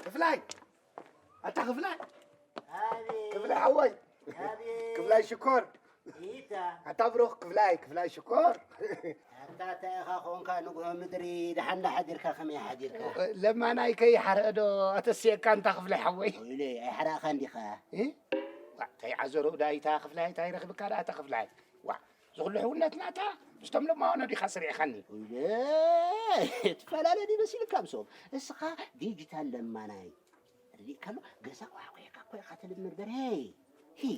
ክፍላይ፣ ኣታ ክፍላይ፣ ኣቤት፣ ክፍላይ ሓወይ፣ ኣቤት። ክፍላይ ሽኮር፣ ይታ፣ ኣታ ብሩኽ ክፍላይ፣ ክፍላይ ሽኮር። ኣታ እንታይ ኢኻ ኾንካ ንግሆ ምድሪ፣ ደሓን ዶ ሓዲርካ፣ ከመይ ሓዲርካ? ለማናይ ከይሓረአ ዶ ኣተስየካ ኣንታ ክፍላይ ሓወይ? ወይለይ፣ ኣይሓራእኻን ዲኻ? እ? ዋ፣ እንታይ ዓዘሮ ዳይታ ክፍላይ፣ እንታይ ረኽብካ ደኣ ኣታ ክፍላይ? ዋ፣ ዝኹሉ ሕውነትና ኣታ ምስቶም ለማኖ ዲኻ ስሪዕኻኒ? ወይለይ፣ ትፈላለ ድዩ መሲልካ ምስኦም? እስኻ ዲጂታል ለማናይ ርኢካ ኣሎ፣ ገዛ ኳሕኩሕካ እኮ ኢኻ ትልምር በርሄ። ሂ፣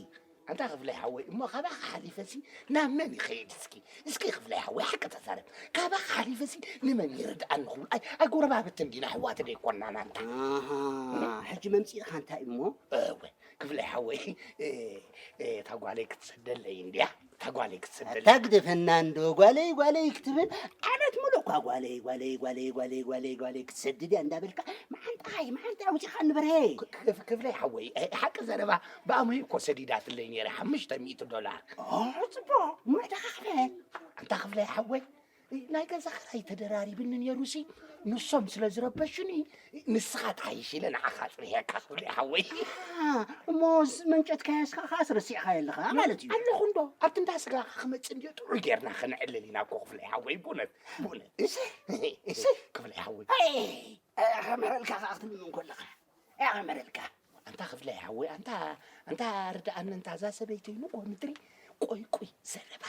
ኣንታ ክፍላይ ሓወይ፣ እሞ ካባኻ ሓሊፈሲ ናብ መን ይኸይድ እስኪ? እስኪ ክፍላይ ሓወይ፣ ሓቂ ተዛረብ። ካባኻ ሓሊፈሲ ንመን ይርድኣኒ ክብል? ኣይ፣ ኣይ ጎረባብቲ እንዲና፣ ኣሕዋት ዶ ኣይኮናን ኣንታ? ኣሃ፣ ሕጂ መምፂእኻ እንታይ እሞ? እወ፣ ክፍላይ ሓወይ፣ እ፣ እ፣ እታ ጓለይ ክትሰደለይ እንድያ፣ እታ ጓለይ ክትሰደለይ። ኣታ ግደፈና እንዶ፣ ጓለይ፣ ጓለይ ክትብል ዓመት ሙሉእ እኳ ጓለይ፣ ጓለይ፣ ጓለይ፣ ጓለይ፣ ጓለይ፣ ጓለይ ክትሰድድ እያ እንዳበልካ፣ መዓንጣይ፣ መዓንጣይ ኣውፂኻ ንበርሄ። ክፍ-፣ ክፍላይ ሓወይ፣ እ፣ ሓቂ ዘረባ ብኣሞይ እኮ ሰዲዳትለይ ነይረ፣ ሓሙሽተ ሚእቲ ዶላር። ኦ፣ ፅቡቕ፣ ምዕዳኻ ክፈል። ኣንታ ክፍላይ ሓወይ፣ ናይ ገዛ ክራይ ተደራሪብኒ ነይሩሲ፣ ንሶም ስለ ዝረበሹኒ፣ ንስኻ ትሓይሽ ኢለ ንዓኻ ኣጽኒሐካ ክፍላይ ሓወይ። አ፣ እሞ መንጨትካ ያዝካ ከኣስ ረሲዕካ የለኻ ማለት እዩ። ኣለኹ እንዶ፣ ኣብቲ እንዳ ስጋኻ ክመጽእ እንድዮ ጥዑይ ጌርና ከነዕልል ኢና እኮ ክፍላይ ሓወይ፣ ብእውነት፣ ብእውነት። እሰይ፣ እሰይ። ክፍላይ ሓወይ። ኣይ፣ ኣኸምረልካ ከኣ ክትልምን ከለኻ፣ ኣኸምረልካ። ኣንታ ክፍላይ ሓወይ፣ ኣንታ፣ ኣንታ ርድኣኒ፣ ኣንታ እዛ ሰበይተይ ንጎ ምድሪ፣ ቆይ፣ ቆይ፣ ዘረባ።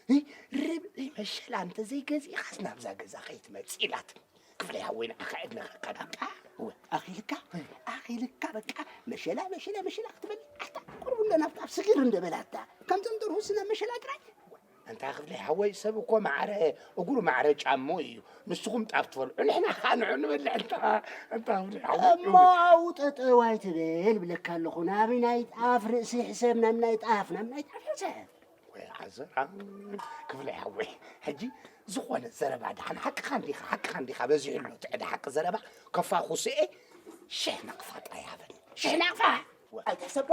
እ፣ ርብዒ መሸላ እንተዘይገዚእኻስ ናብዛ ገዛ ከይትመጽእ ኢላትኒ። ክፍላይ ሓወይ፣ ንዓኻ እድነኸካ ዳኣ። በቃ፣ እወ። ኣኺልካ፣ ኣኺልካ፣ በቃ፣ መሸላ፣ መሸላ፣ መሸላ ክትበል፣ ኣታ፣ ቁሩብ እንዶ ናብታ ኣብ ስግር እንደ በላታ። ከምቶም ደርሁስ ናብ መሸላ ጥራይ። ኣንታ ክፍላይ ሓወይ፣ ሰብ እኮ ማዕረ እግሩ ማዕረ ጫምኡ እዩ። ንስኹም ጣፍ ትበልዑ፣ ንሕና ኸኣ ንዑ ንበልዕ። ኣንታ፣ ኣንታ ክፍላይ ሓወይ፣ እሞ ኣብኡ ጠጠው ኣይትበል ብለካ ኣለኹ። ናብ ናይ ጣፍ ርእሲ ሕሰብ፣ ናብ ናይ ጣፍ፣ ናብ ናይ ጣፍ ሕሰብ። ወይ ዓዘራ፣ ክፍላይ ሓወይ፣ ሕጂ ዝኾነ ዘረባ ደሓን ሓቅኻ እንዲኻ፣ ሓቅኻ እንዲኻ፣ በዚሑ ኣሎ እቲ ዕዳ ሓቂ ዘረባ፣ ከፋኹስኤ ሽሕ ናቕፋ ጥራይ ሃበኒ። ሽሕ ናቕፋ! ኣይትሕሰቦ!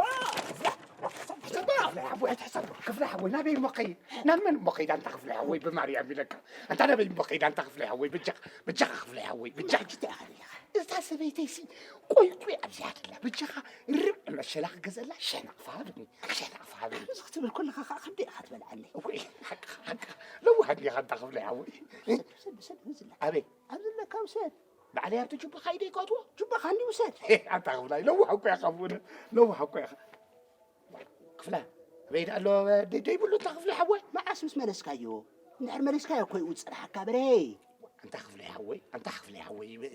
ኣይትሕሰቦ! ክፍላይ ሓወይ፣ ኣይትሕሰቦ! ክፍላይ ሓወይ፣ ናበይ እሞ ኸይድ? ናብ መን እሞ ኸይድ? ኣንታ ክፍላይ ሓወይ፣ ብማርያም ኢለካ። ኣንታ ናበይ እሞ ኸይድ? ኣንታ ክፍላይ ሓወይ፣ በጃኻ፣ በጃኻ ክፍላይ ሓወይ፣ በጃኻ። እታ ሰበይተይሲ ቆይ፣ ቆይ ኣብዚኣ ደላ፣ በጃኻ ርብዒ መሸላ ክገዘላ ሽሕ ናቕፋ ሃበኒ፣ ሽሕ ናቕፋ ሃበኒ። ከምዚ ክትብል ከለኻ ኸዓ ክንደይ ኢኻ ትበልዓኒ? ወይ፣ ሓቅኻ፣ ሓቅኻ። ለዋህ እንዲኻ ኣንታ ክፍላይ ሓወይ። ውሰድ፣ ውሰድ፣ ውሰድ፣ ዝላ። ኣበይ? ኣብዚ ኣለካ ውሰድ። ባዕለይ ኣብቲ ጁባኻ ኢደይ ከእትዎ? ጁባኻ እንዲ ውሰድ። ኣንታ ክፍላይ፣ ለዋህ እኮ ኢኻ፣ ብእውነት ለዋህ እኮ ኢኻ። ክፍላ፣ ኣበይ ደኣ ኣሎ ደ-፣ ደይብሉ ኣንታ ክፍላይ ሓወይ? መዓስ ምስ መለስካዮ? እንድሕር መሊስካዮ እኮ እዩ ዝጸንሓካ በሬ። ኣንታ ክፍላይ ሓወይ፣ ኣንታ ክፍላይ ሓወይ፣ ብ-፣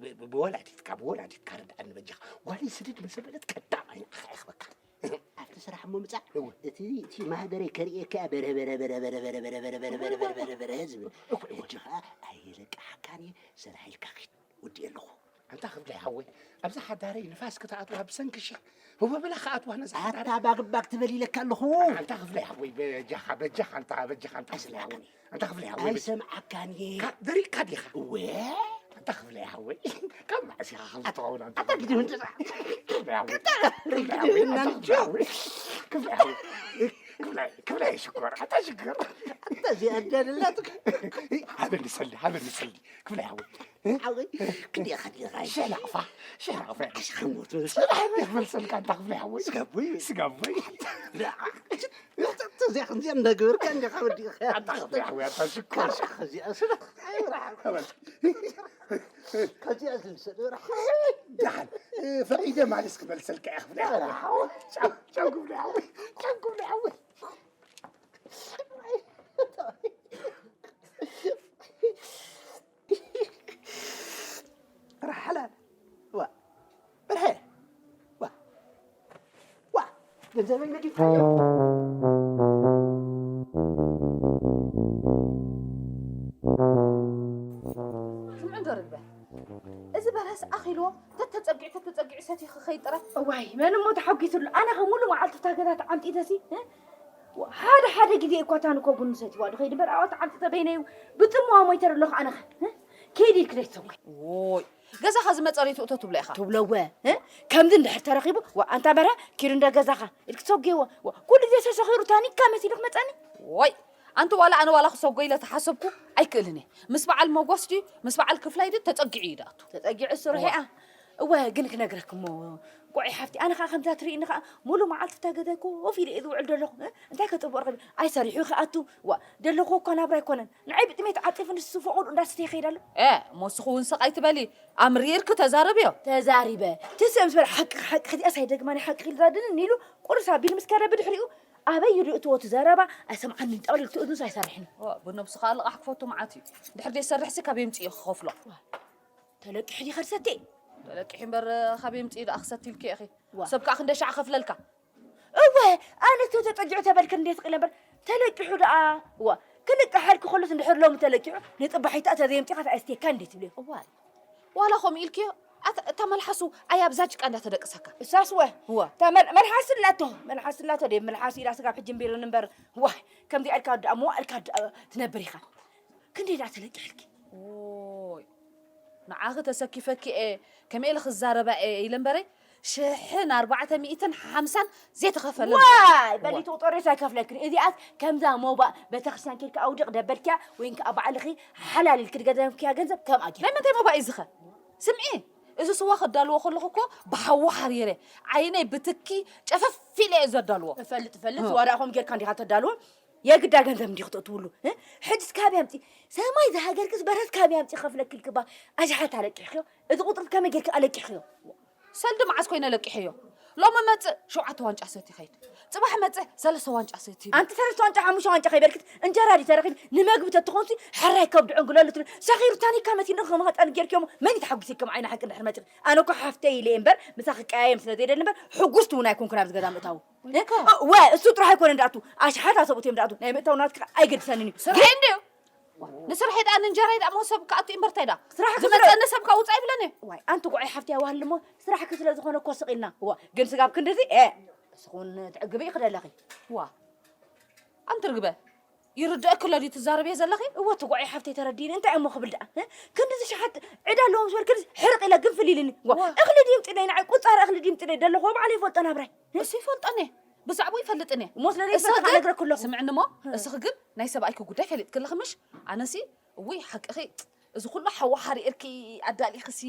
ብ-፣ ብ-፣ ብወላዲትካ፣ ብወላዲትካ ርድኣኒ በጃኻ። ጓለይ ስደድ ምስ በለት ቀዳማይ ንዓኻ የኽበካ። ኣብቲ ስራሕ እሞ ምጻእ፣ እወ። እቲ፣ እቲ ማህደረይ ከርእየካ እያ፣ በረ፣ በረ፣ በረ ዝብል። እወ፣ እወ። ሕጂ ኸኣ ኣይለቅሓካን እየ፣ ስራሕ ኢልካ ኺድ፣ ወዲኤ ኣለኹ። ኣንታ ክፍላይ ሓወይ፣ ኣብዛ ሓዳረይ ንፋስ ክትኣትዋ ብሰንኪ ሽሕ ህወብላ ክኣትዋ ነዛ ሓዳረይ። ኣታ ባግባግ ትበል ኢለካ ኣለኹ። ኣንታ ክፍላይ ሓወይ፣ በጃኻ፣ በጃኻ፣ ኣንታ፣ በጃኻ፣ ኣንታ ክፍላይ ሓወይ። ኣንታ ክፍላይ ሓወይ፣ በጃኻ። ኣይሰምዓካን እየ። ካ-፣ ደሪቕካ ዲኻ? እወ። ኣንታ ክፍላይ ሓወይ፣ ካብ መዓስ ኢኻ ከምዚ ትኸውን ኣንታ ኣታ ግዲ ምንድዛ? ክፍላይ ሓወይ፣ ክፍላይ ሓወይ፣ ኣንታ ክፍላይ ሓወይ፣ ክፍላይ ሓወይ፣ ክፍላይ፣ ክፍላይ ሽኮር፣ ኣታ ሽኮር። ኣታ እዚኣ እንድያ ደላትካ። ሃበኒ ሰልዲ፣ ሃበኒ ሰልዲ። ክፍላይ ሓወይ። ሓወይ፣ ክንደይ ኢኻ ዲኻ? ሽሕ ናቕፋ፣ ሽሕ ናቕፋ። ኣሽ ሓሞት። ስራሕ እንዴት መልሰልካ ኣንታ ክፍላይ ሓወይ? ስጋቦይ። ስጋቦይ። እዚኣ ክንዚኣ እንዳገበርካ እንዲኻ ወዲኻ። ኣንታ ክፍላይ ሓወይ፣ ኣንታ ሽኮር። ከዚኣ ስለ፣ ኣይብርሓ። ከዚኣ ዝምሰል ብርሓ። ደሓን፣ እ፣ ፈቒደ ማለት ክመልሰልካ እየ ክፍላይ ሓወይ። ቻው፣ ቻው ክፍላይ ሓወይ። ቻው ክፍላይ ሓወይ። ራሕላል። ዋ። በርሀ። ዋ። ዋ። ገንዘበይ ነጊድካዮ። ስምዑ እንዶ ርግበ። እዚ በርሀስ ኣኺልዎ ተተጸጊዑ፣ ተተጸጊዑ ሰትዩ ክኸይድ ጥራይ። እዋይ፣ መን እሞ ተሓጒሱሉ? ኣነ ኸ ሙሉ መዓልቲ እታ ገዛ ተዓንጢተሲ፣ እ? ሓደ ሓደ ግዜ እኳ እታ ንኮ ቡን ሰትይዋ ዶ ኸይድ እምበር፣ ኣብኣ ተዓንጢተ በይነይ ብጽምዋ ሞይተ ኣለኹ ኣነ ኸ፣ እ? ከይዲ ኢልኪ ዘይትሰጉ። ዎይ፣ ገዛኻ ዝመጸ ርእይቶ እቶ ትብሎ ኢኻ። ትብሎ እወ። እ? ከምዚ እንድሕር ተረኺቡ፣ ዋ፣ ኣንታ በርሀ፣ ኪዱ እንደ ገዛኻ ኢልኪ ትሰጉዎ። ዋ፣ ኩሉ ግዜ ሰሰኺሩ ታኒካ መሲሉ ክመጸኒ። ዎይ፣ ኣንቲ ዋላ ኣነ ዋላ ክሰጎ ኢለ ተሓሰብኩ ኣይክእልን እየ። ምስ በዓል መጎስ ድዩ፣ ምስ በዓል ክፍላይ ድዩ ተጸጊዑ እዩ ድኣቱ። ተጸጊዑ እሱ ርሒኣ። እወ ግን ክነግረክ እሞ፣ ቆዒ ሓፍቲ፣ ኣነ ከዓ ከምዛ ትርእይኒ ከዓ ሙሉ መዓልቲ እታ ገዛ ኮፍ ኢለ እየ ዝውዕል ዘለኹ። እ? እንታይ ከጥብቕ ረኺበ? ኣይሰሪሑ ክኣቱ። ዋ፣ ዘለኹ እኮ ናብራ ኣይኮነን። ንዓይ ብጥሜት ዓፂፉ ንሱ ፈቐዱ እንዳስተየ ይኸይድ ኣሎ። እ፣ እሞ እስኹ እውን ስቕ ኣይትበሊ። ኣምሪርኪ ተዛረብዮ። ተዛሪበ። ትስእም ዝበል ሓቂ ሓቂ ክዚኣስ ኣይደግማ ናይ ሓቂ ክልዛድንን ኢሉ ቁርስ ኣቢሉ ምስ ከደ ብድሕሪኡ ኣበይ ይድእትዎ እቲ ዘረባ ኣይሰምዓንን ጠቕሊሉ ትእዝዙ ኣይሰርሕን። ዋ፣ ብነብሱ ከዓ ልቓሕ ክፈቱ መዓት እዩ። ድሕር ዘይሰርሕሲ ካብ የምፅእ እዩ ክኸፍሎ። ተለቂሑ ዲኻ ዝሰቲ? ተለቂሑ እምበር ካብ የምፅእ ደኣ ክሰቲ ኢልኪ ኢኺ። ዋ። ሰብ ከዓ ክንደይ ሻዕ ከፍለልካ? እወ፣ ኣነ እቶ ተጠጊዑ ተበልክ እንዴት ቂለ እምበር ተለቂሑ ደኣ። ዋ፣ ክልቅሓልኪ ከሎስ እንድሕር ሎሚ ተለቂሑ ንፅባሒታ ተዘየምፂኻ ተኣስትየካ እንዴት ትብልዮ? እዋይ። ዋላ ከምኡ ኢልክዮ፣ ኣታ-፣ እታ መልሓሱ ኣያ ብዛ ጭቃ እንዳተደቅሰካ። እሳስ ወ፣ እዋ። እታ መል-፣ መልሓስ ኣላቶ፣ መልሓስ ኣላቶ ደይ፣ መልሓስ ኢላ ስጋብ ሕጂ እምቢሉኒ እምበር፣ ዋይ፣ ከምዚኣ ኢልካ ደኣ፣ ሞ ኢልካ ደኣ ትነብር ኢኻ። ክንደይ ደኣ ተለቂሕልኪ? ኦይ፣ ንዓኺ ተሰኪፈኪ እየ፣ ከመይ ኢለ ክዛረባ እየ ኢለ እምበረይ፣ ሽሕን ኣርባዕተ ሚእትን ሓምሳን ዘይተኸፈለ እምበር። ዋይ፣ በሊ እዋ። ትቑጠርዮስ ኣይከፍለክን። እዚኣስ ከምዛ ሞባእ ቤተክርስትያን ኬድካ ኣውዲቕ ደበልክያ፣ ወይን ከኣ ባዕልኺ ሓላል ኢልኪ ዝገዘምክያ ገንዘብ ከምኣ ጌርኪ። ናይ ምንታይ ሞባእ እዩ ዝኸ? ስምዒ፣ እዚ ስዋ ከዳልዎ ከለኹ እኮ ብሓዊ ሓሪረ፣ ዓይነይ ብትኪ ጨፈፍ ኢለ እየ ዘዳልዎ። እፈልጥ፣ እፈልጥ። እ። ስዋ ደኣ ከምኡ ጌርካ እንዲኻ ተዳልዎ? የግዳ ገንዘብ እንዲኺ ተእትውሉ። እ? ሕጅስ ካበይ ኣምጺ-? ሰማይ ዝሃገርክስ በረስ ካበይ ኣምጺ ከፍለኪ ኢልኪ እባ ኣሽሓት ኣለቂሕክዮ። እዚ ቁጽሪ ከመይ ጌርኪ ኣለቂሕክዮ? ሰልዲ መዓስ ኮይነ ለቂሐዮ? ሎሚ መጽእ ሸውዓተ ዋንጫ ሰቲ ይኸይድ። ጽባሕ መጽእ ሰለስተ ዋንጫ ሰቲ። ኣንቲ ሰለስተ ዋንጫ፣ ሓሙሽተ ዋንጫ ከይበልክት እንጀራ ድዩ ተረኺብ? ንመግቢ ተትኾንሲ ሕራይ ከብዲ ዕንግለሉ ትብል። ሰኺሩ ታኒካ መሲሉ ንኽመኸጠኒ ጌርክዮሞ መን ይተሓጉስ ኢልክም ዓይኒ ሓቂ እንድሕር መጺኺ? ኣነ እኮ ሓፍተይ ኢለ እየ እምበር ምሳኺ ቀያየም ስለ ዘይደሊ እምበር ሕጉስቲ እውን ኣይኮንኩን ኣብዚ ገዛ ምእታዉ። እኮ። እወ፣ እሱ ጥራሕ ኣይኮነን ደኣቱ፣ ኣሽሓት ኣሰብኡት እዮም ደኣቱ። ናይ ምእታው ናትካ ኣይገድሰንን እዩ። ስራሕ ግን እንድዩ። ንስራሕ ደኣ ንእንጀራ ደኣ መሆ ሰብ ክኣቱ እምበር እንታይ ደኣ? ስራሕ ክስራሕ ዝመጸኒ ሰብ ከውጻእ ይብለኒ። ዋይ፣ ኣንቲ ጓዓይ ሓፍቲ ኣዋህልሞ፣ ስራሕኪ ስለ ዝኾነ እኮ ስቕ ኢልና። እዋ፣ ግን ስጋብ ክንድዚ፣ ኤ፣ እስኹን ትዕግቢ ኢኺ ደለኺ። ዋ፣ ኣንቲ ርግበ፣ ይርድአኪ ኣሎ ድዩ ትዛረብዮ ዘለኺ? እወ፣ እቲ ጓዓይ ሓፍተይ ተረዲእኒ፣ እንታይ እሞ ክብል ደኣ? እ? ክንድዚ ሸሓት ዕዳ ኣለዎ ምስ በልክንስ ሕርቕ ኢለ ግንፍል ኢልኒ። ዋ፣ ዋ። እኽሊ ድዩ ምጥነይ ንዓይ፣ ቁጻረ እኽሊ ድዩ ምጥነይ ደለኹ፣ ባዕለይ ይፈልጦ ናብራይ። እ? እሱ ይፈልጠኒ፣ ብዛዕባኡ ይፈልጥኒ። እሞ ስለዚ እሱ ይፈልጥ ግን፣ ኣነግረኪ ኣለኹ። ስምዕኒ እሞ፣ እ። እስኺ ግን ናይ ሰብኣይኪ ጉዳይ ፈሊጥኪ ኣለኺ ምሽ? ኣነሲ፣ እውይ፣ ሓቅኺ፣ እዚ ኩሉ ሓዊ ሓሪእርኪ ኣዳሊኽሲ፣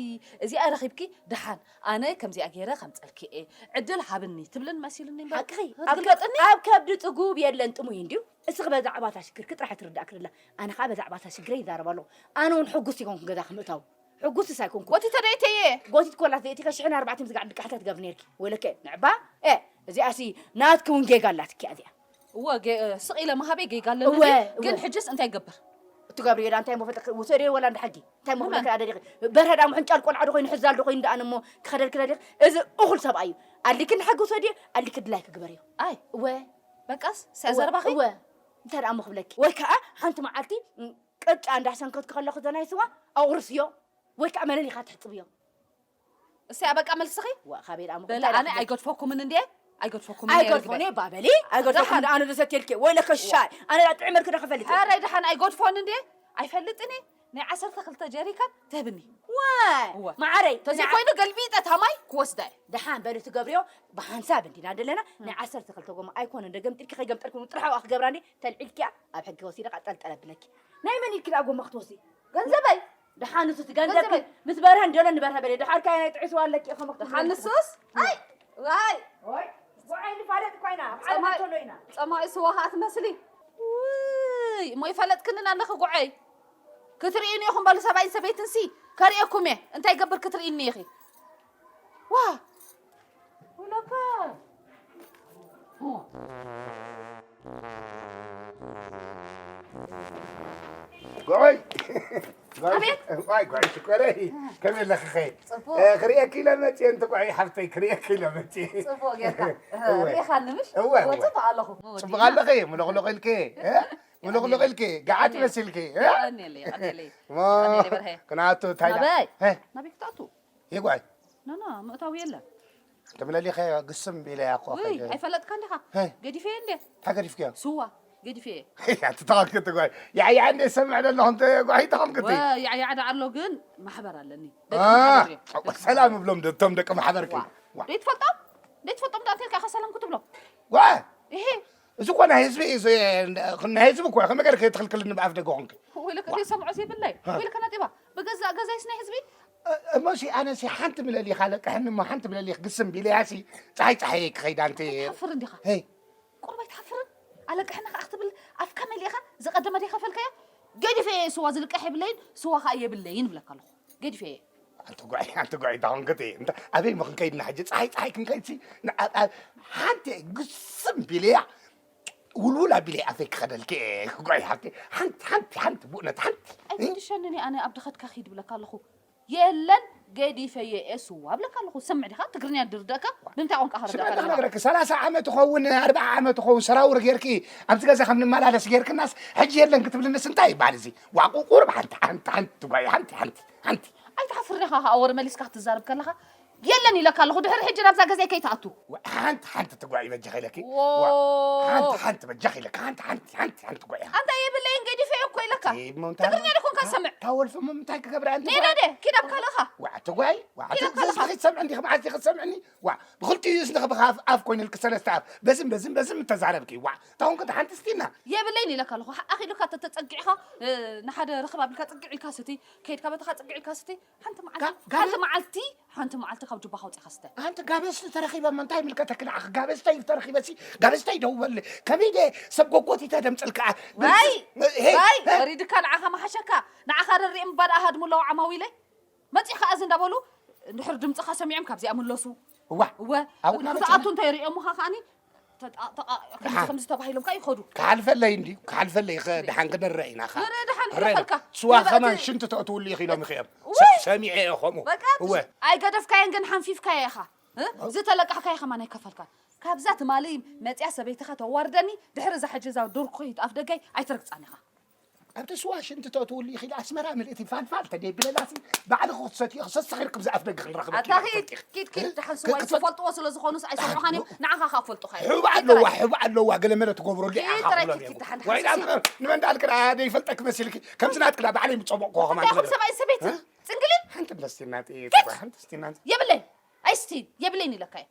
እዚኣ ረኺብኪ፣ ደሓን፣ ኣነ ከምዚኣ ገይረ ከምጸልኪ እየ፣ ዕድል ሃብኒ ትብልን መሲልኒ እምበር፣ ሓቅኺ፣ ኣብ ከ-፣ ክትግልበጥኒ? ኣብ ከብዲ ጽጉብ የለን ጥሙይ እንድዩ። እስኺ በዛዕባ እታ ሽግርኪ ጥራሕ ትርዳእኪ ደላ። ኣነ ኸኣ በዛዕባ እታ ሽግረይ ይዛረብ ኣለኹ። ኣነ እውን ሕጉስቲ ኣይኮንኩን ገዛኺ ምእታው። ሕጉስቲስ ኣይኮንኩን። ጎቲተ ደይተየ። ጎቲት ኮላ ዘይቲኸ ሽሕን ኣርባዕተን ዝጋዕ ድቃሕታ ትገብሪ ነይርኪ። ወለከ ንዕባ፣ እ፣ እዚኣሲ ናትኪ እውን ጌጋ ኣላትኪ እያ እዚኣ። እወ፣ ገ-፣ ስቕ ኢለ ምሃበይ ጌጋ ኣለኒ እወ፣ ድዩ? ግን እወ። ሕጅስ እንታይ ይገብር? እትገብርዮ ዳ እንታይ እሞ ፈለክ ውሰድዮ ወላ እንዳ ሓጂ? እንታይ እሞ ንመን? ክብለክ ኣደሊኺ? በርሀ ዳ ምሕንጫል ቆልዓ ዶ ኮይኑ ሕዛል ዶ ኮይኑ ደኣን እሞ ክኸደልኪ ደሊኺ? እዚ እኹል ሰብኣይ እዩ። ኣሊኪ እንዳ ሓጂ ውሰድዮ፣ ኣሊኪ ድላይኪ ግበርዮ። ኣይ። እወ። በቃስ፣ ስያ እወ፣ ዘረባኺ? እወ። እንታይ ደኣ እሞ ክብለኪ? ወይ ከኣ ሓንቲ መዓልቲ፣ ም፣ ቅጫ እንዳሰንከትኪ ከለኺ ዘናይ ስዋ ኣቑርስዮ፣ ወይ ከኣ መለሊኻ ትሕጽብዮ። እስያ በቃ መልስኺ? ዋ፣ ካበይ ደኣ እሞ በለ፣ እንታይ ኣነ ደኣ ክብለኪ? ኣይገድፈኩምን እንዴ? ኣይገድፈኩምን እየ ኣይገድፎን ርግበ። እየ ባበሊ፣ ኣይገድፎኩምን ደሓን። ደኣ ኣነ ዶ ሰትየልኪ? ወይለከ ዋ። ሻይ፣ ኣነ ደኣ ጥዕመልኪ ዶ ክፈልጥ እየ? ኧረ ደሓን ኣይገድፎን እንዴ? ኣይፈልጥን እየ። ናይ ዓሰርተ ክልተ ጀሪካን ትህብኒ። ዋይ፣ እወ። መዓረይ፣ ተዘይ ናይ ኮይኑ ገልቢጠ እታ ማይ ክወስዳ እየ። ደሓን በሊ ትገብርዮ፣ ብሓንሳብ እንዲና ደለና፣ እ። ናይ ዓሰርተ ክልተ ጎማ ኣይኮነን፣ ዶ ገምጢልኪ ከይገምጠልኩ ጥራሕ ኣብኣ ክገብራ እንዴ? ተልዒልኪያ፣ ኣብ ሕጊ ወሲደ ቃ ጠልጠል ኣብለኪ። ናይ መን ኢልኪ ደኣ ጎማ ክትወስዲ? ገንዘበይ። ደሓን ንሱ እቲ ገንዘብ ገንዘበይ። ምስ በርሀ እንደሎ ንበርሀ በለ። ደሓር ካይ ናይ ጥዒስዋ ኣለኪ ኢኹም ክትብሉ። ደሓን ንሱስ? ኣይ፣ ዋይ። ወይ፣ ጉዓይ ንፋለጥ ኮይና፣ ኣብ ዓለም ጸማይ-፣ እንተሎ ኢና። ጸማይ ስዋ ኸኣ ትመስሊ። ውይ፣ እሞ ይፈለጥክንን ኣለኺ ጉዓይ። ክትርእይኒ ኢኹም በሉ ሰብኣይን ሰበይትንሲ፣ ከርእየኩም እየ። እንታይ ይገብር ክትርእይኒ ኢኺ? ዋ፣ ውለካ። ጎይ። ጎይ። ኣቤት። ዋይ፣ ጎይ፣ ሽኮረይ። ከመይ ኣለኺ ኸ? ጽቡቕ። እ፣ ክርእየኪ ኢለ መጽየ፣ እንቲ ጎይ ሓፍተይ፣ ክርእየኪ ኢለ መጽየ። ጽቡቕ ጌርካ። እ፣ እወ። ርኢኻኒ ምሽ? እወ፣ እወ። ጽቡቕ ኣለኹ። ጽቡቕ ኣለኺ፣ ምልቕልቕ ኢልኪ፣ እ? ምልቕልቕ ኢልኪ፣ ገዓት የቐንየለይ። መሲልኪ፣ እ? የቐንየለይ፣ የቐንየለይ። እሞ፣ የቐንየለይ በርሀ። ክንኣቱ እንታይ ደኣ? ናበይ? እ? ናበይ ክትኣቱ? ይጓይ። ኖ፣ ኖ፣ ምእታው የለን። ተመለሊኸ ግስም ኢለያ እኮ ውይ፣ ከይደ። ኣይፈለጥካን ዲኻ? ሄ። ገዲፈየ እንዴ? እንታይ ገዲፍክዮ? ስዋ፣ ገዲፈየ። ኣቲ ተቐልክቲ ጓይ። ያዕያዕ እንዴ ሰምዕ ደለኹ እንተ ጓይ ተቐልክቲ። ወ-፣ ያዕያዕ ደኣ ኣሎ ግን ማሕበር ኣለኒ። ደቂ አ፣ ማሕበር እዮም። ሰላም እብሎም ዶ እቶም ደቂ ማሕበርኪ? ዋ። ዋ። ደይትፈልጦም? ደይትፈልጦም ደኣ እንተ ኢልካ ኢኻ ሰላም ክትብሎ? ዋ። እሄ። እዚ እኮ ናይ ህዝቢ እዩ፣ እዚ ናይ ህዝቢ እኮ፣ ከመይ ገይርኪ ትኽልክልኒ ብኣፍ ደገ ኾንኪ? ወይ ለካ ዋ። ዘይሰምዖ ዘይብለይ። ሀ። ወይ ለካ ናጢባ። ብገዛእ ገዛይስ ናይ ህዝቢ እሞሲ ኣነሲ ሓንቲ ምለሊኻ ለቅሕኒ እሞ ሓንቲ ምለሊኽ ግስም ቢለያሲ ፀሓይ ፀሓይ ክኸይዳ እንተ ትሓፍር እንዲኻ። ቁርብ ኣይትሓፍርን? ኣለቅሕኒ ከዓ ክትብል ኣፍካ መሊእኻ ዝቐደመ ደይከፈልካዮ? ገዲፈ እየ ስዋ ዝልቀሕ የብለይን ስዋ ከዓ የብለይን እብለካ ኣለኹ። ገዲፈ እየ። ኣንቲ ጓይ ኣንቲ ጓይ እታ ኮንክቲ እንተ ኣበይ ሞ ክንከይድና ሕጂ ፀሓይ ፀሓይ ክንከይድሲ ንኣ- ኣብ- ሓንቲ ግስም ቢለያ ውልውል ኣቢለ ኣፈይ ክኸደልኪ እየ ጓይ ሓፍቲ ሓንቲ ሓንቲ ሓንቲ ብእውነት ሓንቲ ኣይትድሸንኒ ኣነ ኣብ ድኸትካ ኪድ ብለካ ኣለኹ የለን ገዲፈየ እየ ስዋ ብለካ ኣለኹ ሰምዕ ዲኻ ትግርኛ ድርደእካ ብምንታይ ቋንቋ ስምዕ ከረዳእካ ኣለና ክነግረኪ ሰላሳ ዓመት ኸውን ኣርብዓ ዓመት ኸውን ሰራውር ጌርኪ ኣብዚ ገዛ ከም ንመላለስ ጌርክናስ ሕጂ የለን ክትብልንስ እንታይ ይበሃል እዚ ዋቁ ቁርብ ሓንቲ ሓንቲ ሓንቲ ጓይ ሓንቲ ሓንቲ ሓንቲ ኣይትሓፍር ዲኻ ከዓ ወረ መሊስካ ክትዛረብ ከለኻ የለን ኢለካ ኣለኹ ድሕሪ ሕጂ ናብዛ ገዛይ ከይትኣቱ ሓንቲ ሓንቲ ትጓይ በጃኺ ኢለኪ ሓንቲ ሓንቲ በጃኺ ኢለኪ ሓንቲ ሓንቲ ሓንቲ ሓንቲ ትጓይ ኣንታ የብለይን ገዲፈ እኮ ኢለካ ትግርኛ ዲኮንካ ሰምዕ ታወልፊ እሞ ምንታይ ክገብራ ኣንቲ ኔዳ ደ ኪድ ኣብ ካልእኻ ዋዕ ትጓይ ዋዕ ትሰምዕ እንዲኺ መዓልቲ ክትሰምዕኒ ዋዕ ብኽልቲኡ እዝንኺ ብኻፍ ኣፍ ኮይኑልኪ ሰለስተ ኣፍ በዝን በዝን በዝን ምተዛረብኪ ዋዕ ታውን ክቲ ሓንቲ ስቲና የብለይን ኢለካ ኣለኹ ኣኺሉካ ተተጸጊዕካ ንሓደ ርኽብ ኣቢልካ ጽግዕ ኢልካ ስቲ ከይድካ በተኻ ጽግዕ ኢልካ ስቲ ሓንቲ መዓልቲ ሓንቲ መዓልቲ ሓንቲ መዓልቲ ካብ ጁባኻ ኣውጺኻ ስተ። ኣንቲ ጋበዝቲ ተረኺቦም እንታይ ይምልከተኪ ንዓኺ ጋበዝተይ ተረኺበሲ ጋበዝተይ ደው በሊ ከመይ ድየ ሰብ ጎጎቲተ ደምፅልካ ዋይ ዋይ ወሪድካ ንዓኻ መሓሸካ ንዓኻ ረሪኦም እባ ደኣ ሃድሙ ኣለዉ ዓማዊለይ መፂእኻ እዚ እንዳበሉ እንድሕር ድምፅኻ ሰሚዖም ካብዚኣ ምለሱ እዋ እወ ኣብኡ እናመፅና ክትኣቱ እንታይ ሪኦሙኻ ከዓኒ ተጣ- ተጣ- ከምዚ ከምዚ ተባሂሎም ከኣ ይኸዱ ክሓልፈለይ እንድዩ ክሓልፈለይ ከ ደሓን ክንረአ ኢና ከ ንርኢ ደሓን ንረአ። ሕለፈልካ ስዋ ንርኢ ከማን እቲ- ሽንቲ ተእትውሉ ኢኺ ሎም ይኽኦም በቃ እወ ኣይገደፍካዮን ግን ሓንፊፍካዮ ኢኻ እ? ዝተለቃሕካዮ ከማን ኣይከፈልካን ካብዛ ትማሊ መፅያ ሰበይትኻ ተዋርደኒ ድሕሪ እዛ ሕጂ እዛ ዱርኩኺት ኣፍ ደገይ ኣይትረግፃን ኢኻ ኣብቲ ስዋ ሽንቲ ተእትውሉ ኢኺ ኣስመራ ምልእቲ ፋልፋል ተደይ ብለላሲ ባዕልኺ ክትሰትዮ ክሰስኺ ርክብ ዝኣፍ ደገ ክንረኽበኪ ኣታ ኢና ኪድ ክንፈልጥኺ። ኪድ ኪድ እ? ደሓን ስዋ ክትፈ- ኣይዝፈልጥዎ ስለ ዝኾኑስ ኣይሰምዑኻን እዮም ንዓኻ ኸኣ ፈልጡኻ እዮም። ሕቡእ ኣለዋ ሕቡእ ኣለዋ ገለ መለ ትገብረሉ ኪድ ኢኻ ጥራይ ኪድ ኪድ ደሓን ደሓን ንመን ዳልክዳ ዘይፈልጠኪ መሲልኪ ከምዚ ናትክዳ ባዕለይ ምፀበቕኩ ከማን እንታይ ኢኹም ሰብኣይን ሰበይትን ፅንግሊ ሓንቲ ደስቲና ጥይት ሓንቲ ስቲና የብለይ ኣይስቲን የብለይን ኢለካ እየ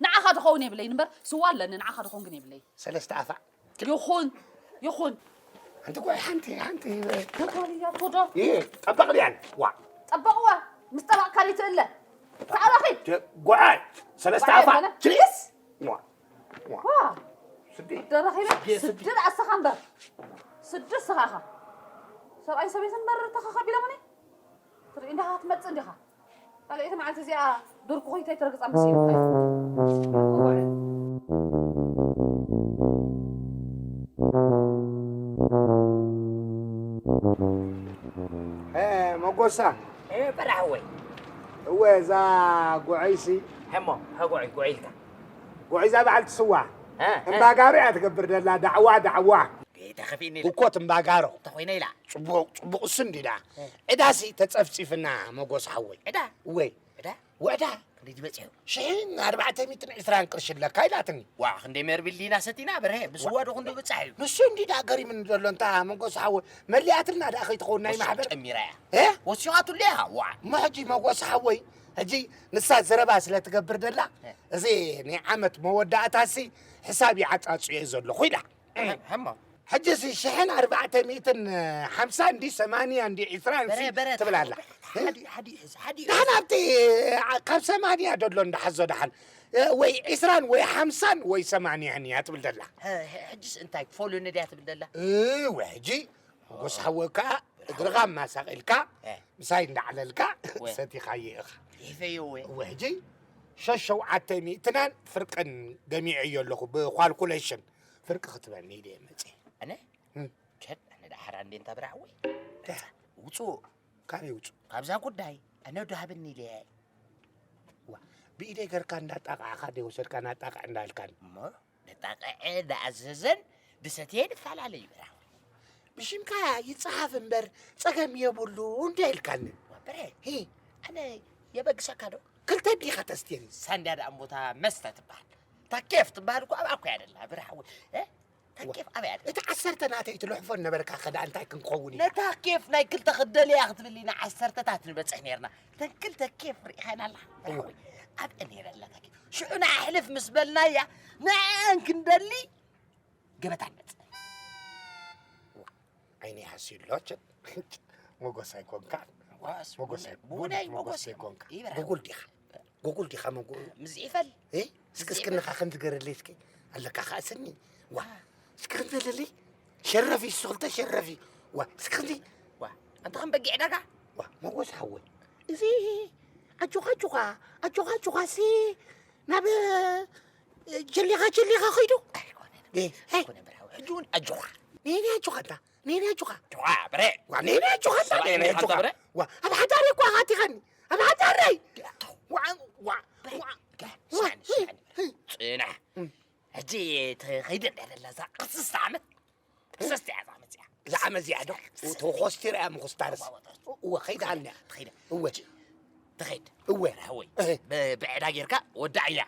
ንዓኻ ዝኸውን የብለይን እምበር ስዋ ኣለኒ ንዓኻ ዝኸውን ግን የብለይን ሰለስተ ኣፋ ይኹን ይኹን ሓንቲ ጓይ ሓንቲ ሓንቲ ተጓልያቶ ዶ ይሄ ጠበቕ ድያን ዋ ጠበቕዋ ምስ ጠበቕካ ዘይትእለ ተዓራኺ ጓይ ሰለስተ ኣፋ ችሊስ ዋ ዋ ስዲ ደራኺበ ስዲ ኣሰኻ እምበር ስዲ ስኻ ኢኻ ሰብኣይ ሰበይትን እምበር ተኸኸቢሎምኒ ትርኢ እንዲኻ ክትመፅእ እንዲኻ ካልኣይቲ መዓልቲ እዚኣ ዱር ክኾይተይ ትረግፃ መሲሉካ መጎሳ በራሕወይ እወ እዛ ጉዐይሲ እሞ ጉዐይ ጉዐይ ኢልካ ጉዐይ እዛ በዓልቲ ስዋ እምባጋሩ እያ ትገብር ደላ ዳዕዋ ዳዕዋ ተኸፊኒ እኮ ትምባጋሮ ተኾይነ ኢላ ፅቡቕ ፅቡቕ እሱ እንዲዳ ዕዳሲ ተፀፍፂፍና መጎስ ሓወይ ዕዳ ወይ ዕዳ ወዕዳ ክንደይ ዝበፅሑ ሽሕን ኣርባዕተ ሚእትን ዕስራን ቅርሺ ኣለካ ኢላትኒ ዋ ክንደይ መርቢል ዲና ሰቲና በርሀ ብስዋ ዶ ክንዶ ብፃሕ እዩ ንሱ እንዲዳ ገሪምኒ ዘሎ እንታ መጎስ ሓወይ መሊኣትልና ደኣ ከይትኸውን ናይ ማሕበር ጨሚራ እያ ወሲኻትሉ ኢኻ ዋ እሞ ሕጂ መጎስ ሓወይ ሕጂ ንሳ ዘረባ ስለ ትገብር ደላ እዚ ናይ ዓመት መወዳእታሲ ሕሳብ ይዓፃፅዮ ዘለኹ ኢላ ሕሞ ሕጂ እዚ ሽሕን ኣርባዕተ ሚእትን ሓምሳ እንዲ ሰማንያ እንዲ ዒስራ እንሲ ትብል ኣላ ደሓን ኣብቲ ካብ ሰማንያ ደሎ እንዳሓዞ ደሓን ወይ ዒስራን ወይ ሓምሳን ወይ ሰማንያን እያ ትብል ደላ ሕጅስ እንታይ ክፈሉኒ ድያ ትብል ደላ ወይ ሕጂ ንጉስ ሓወይ ከዓ እግርኻ ማሳቕ ኢልካ ምሳይ እንዳዕለልካ ሰቲኻዮ ኢኻ ይፈየወ ሕጂ ሸሸውዓተ ሚእትናን ፍርቅን ገሚዐዮ ኣለኹ ብኳልኩሌሽን ፍርቂ ክትበኒ ኢለ እየ መፅየ ኣነ ቸድ ኣነ ደሓር ኣንዴ እንታ ብራዕወይ ውፁ ካበይ ውፁ ካብዛ ጉዳይ ኣነ ዶ ሃብኒ ኢለ እየ ብኢደይ ገርካ እንዳጣቃዕካ ደይወሰድካ ናጣቃዕ እንዳልካን እሞ ነጣቅዐ ደኣዘዘን ድሰትየ ንፈላለ ይበራ ብሽምካ ይፅሓፍ እምበር ፀገም የብሉ እንደ ኢልካኒ በረ ኣነ የበግሰካ ዶ ክልተ ዲኻ ተስትየኒ ሳንድያ ደኣ እምቦታ መስተ ትበሃል ታኬፍ ትበሃል እኮ ኣብኣ እኮ ያደላ ብርሓዊ ታኬፍ ኣበይ ኣለ እቲ ዓሰርተ ናተይ ትልሕፎ ነበርካ ከዳ እንታይ ክንከውን ኢና ነታ ኬፍ ናይ ክልተ ክደልያ ክትብሊ ንዓሰርተታት ንበፅሕ ነርና ተን ክልተ ኬፍ ርኢኻና ኣለኻ ብርሓዊ ኣብአ ነይረ ኣለታ ኬፍ ሽዑ ንኣሕልፍ ምስ በልናያ ንዐን ክንደሊ ገበታ ንመፅእ ዓይነይ ሃስዩ ኣሎ ቸ ሞጎስ ኣይኮንካን ኳስ፣ መጎስ፣ ብውነ-፣ ብውነ-፣ ብውነይ መጎስ መጎስ ዘይኮንካ። ይበርሃ። ጉጉል ዲኻ? ጉጉል ዲኻ መጉ-? ምስ ይፈል። እ? እስኪ፣ እስኪ ዝይፈል። ንኻ ከምቲ ገረለይ እስኪ። ኣለካ ከኣ ስኒ። ዋ። እስኪ ክንዘለለይ። ሸረፊ፣ እሱ ክልተ ሸረፊ። ዋ፣ እስኪ ክንዚ። ዋ፣ ኣንታ ከም በጊዕ ዕዳጋ። ዋ፣ መጎስ ሓወይ። እዚ ኣጆኻ፣ ኣጆኻ፣ ኣጆኻ፣ ኣጆኻ ሲ ናብ፣ እ፣ ጀሊኻ፣ ጀሊኻ ኸይዱ። ኣይኮነን። እ፣ እ። ኣይኮነን በርሃዊ። ሕጂ እውን ኣጆኻ። ነይኒ ኣጆኻ ኣንታ። ነይኒ ኣጆኻ። ጆኻ፣ በረ። ዋ፣ ነይኒ ኣጆኻ ኣንታ። ሰብኣይ ነይኒ ነይኻ ኣጆኻ። ኣንታ በረ። ዋ፣ ኣብ ሓዳረይ እኳ ኣኻቲኻኒ። ኣብ ሓዳረይ። ዋ፣ ዋ፣ በረ። ዋ። ስማዕኒ፣ ዋ። ስማዕኒ በረ። ጽናሕ። እም። ሕጂ ትኸይድ እንዳ ደላ እዛ ቅርስስቲ ዓመት። ቅርስስቲ እያ እዛ ዓመት እዚኣ። እዛ ዓመት እዚኣ ዶ? ተኾስቲራ እያ ምኹስታርስ። እዋ፣ እዋ፣ እዋ፣ ኸይዳ ሃልና። ትኸይድ። እወ። ትኸይድ። እወ። በርሃወይ። እህ። ብ-፣ ብዕዳ ጌርካ ወዳዕ እያ።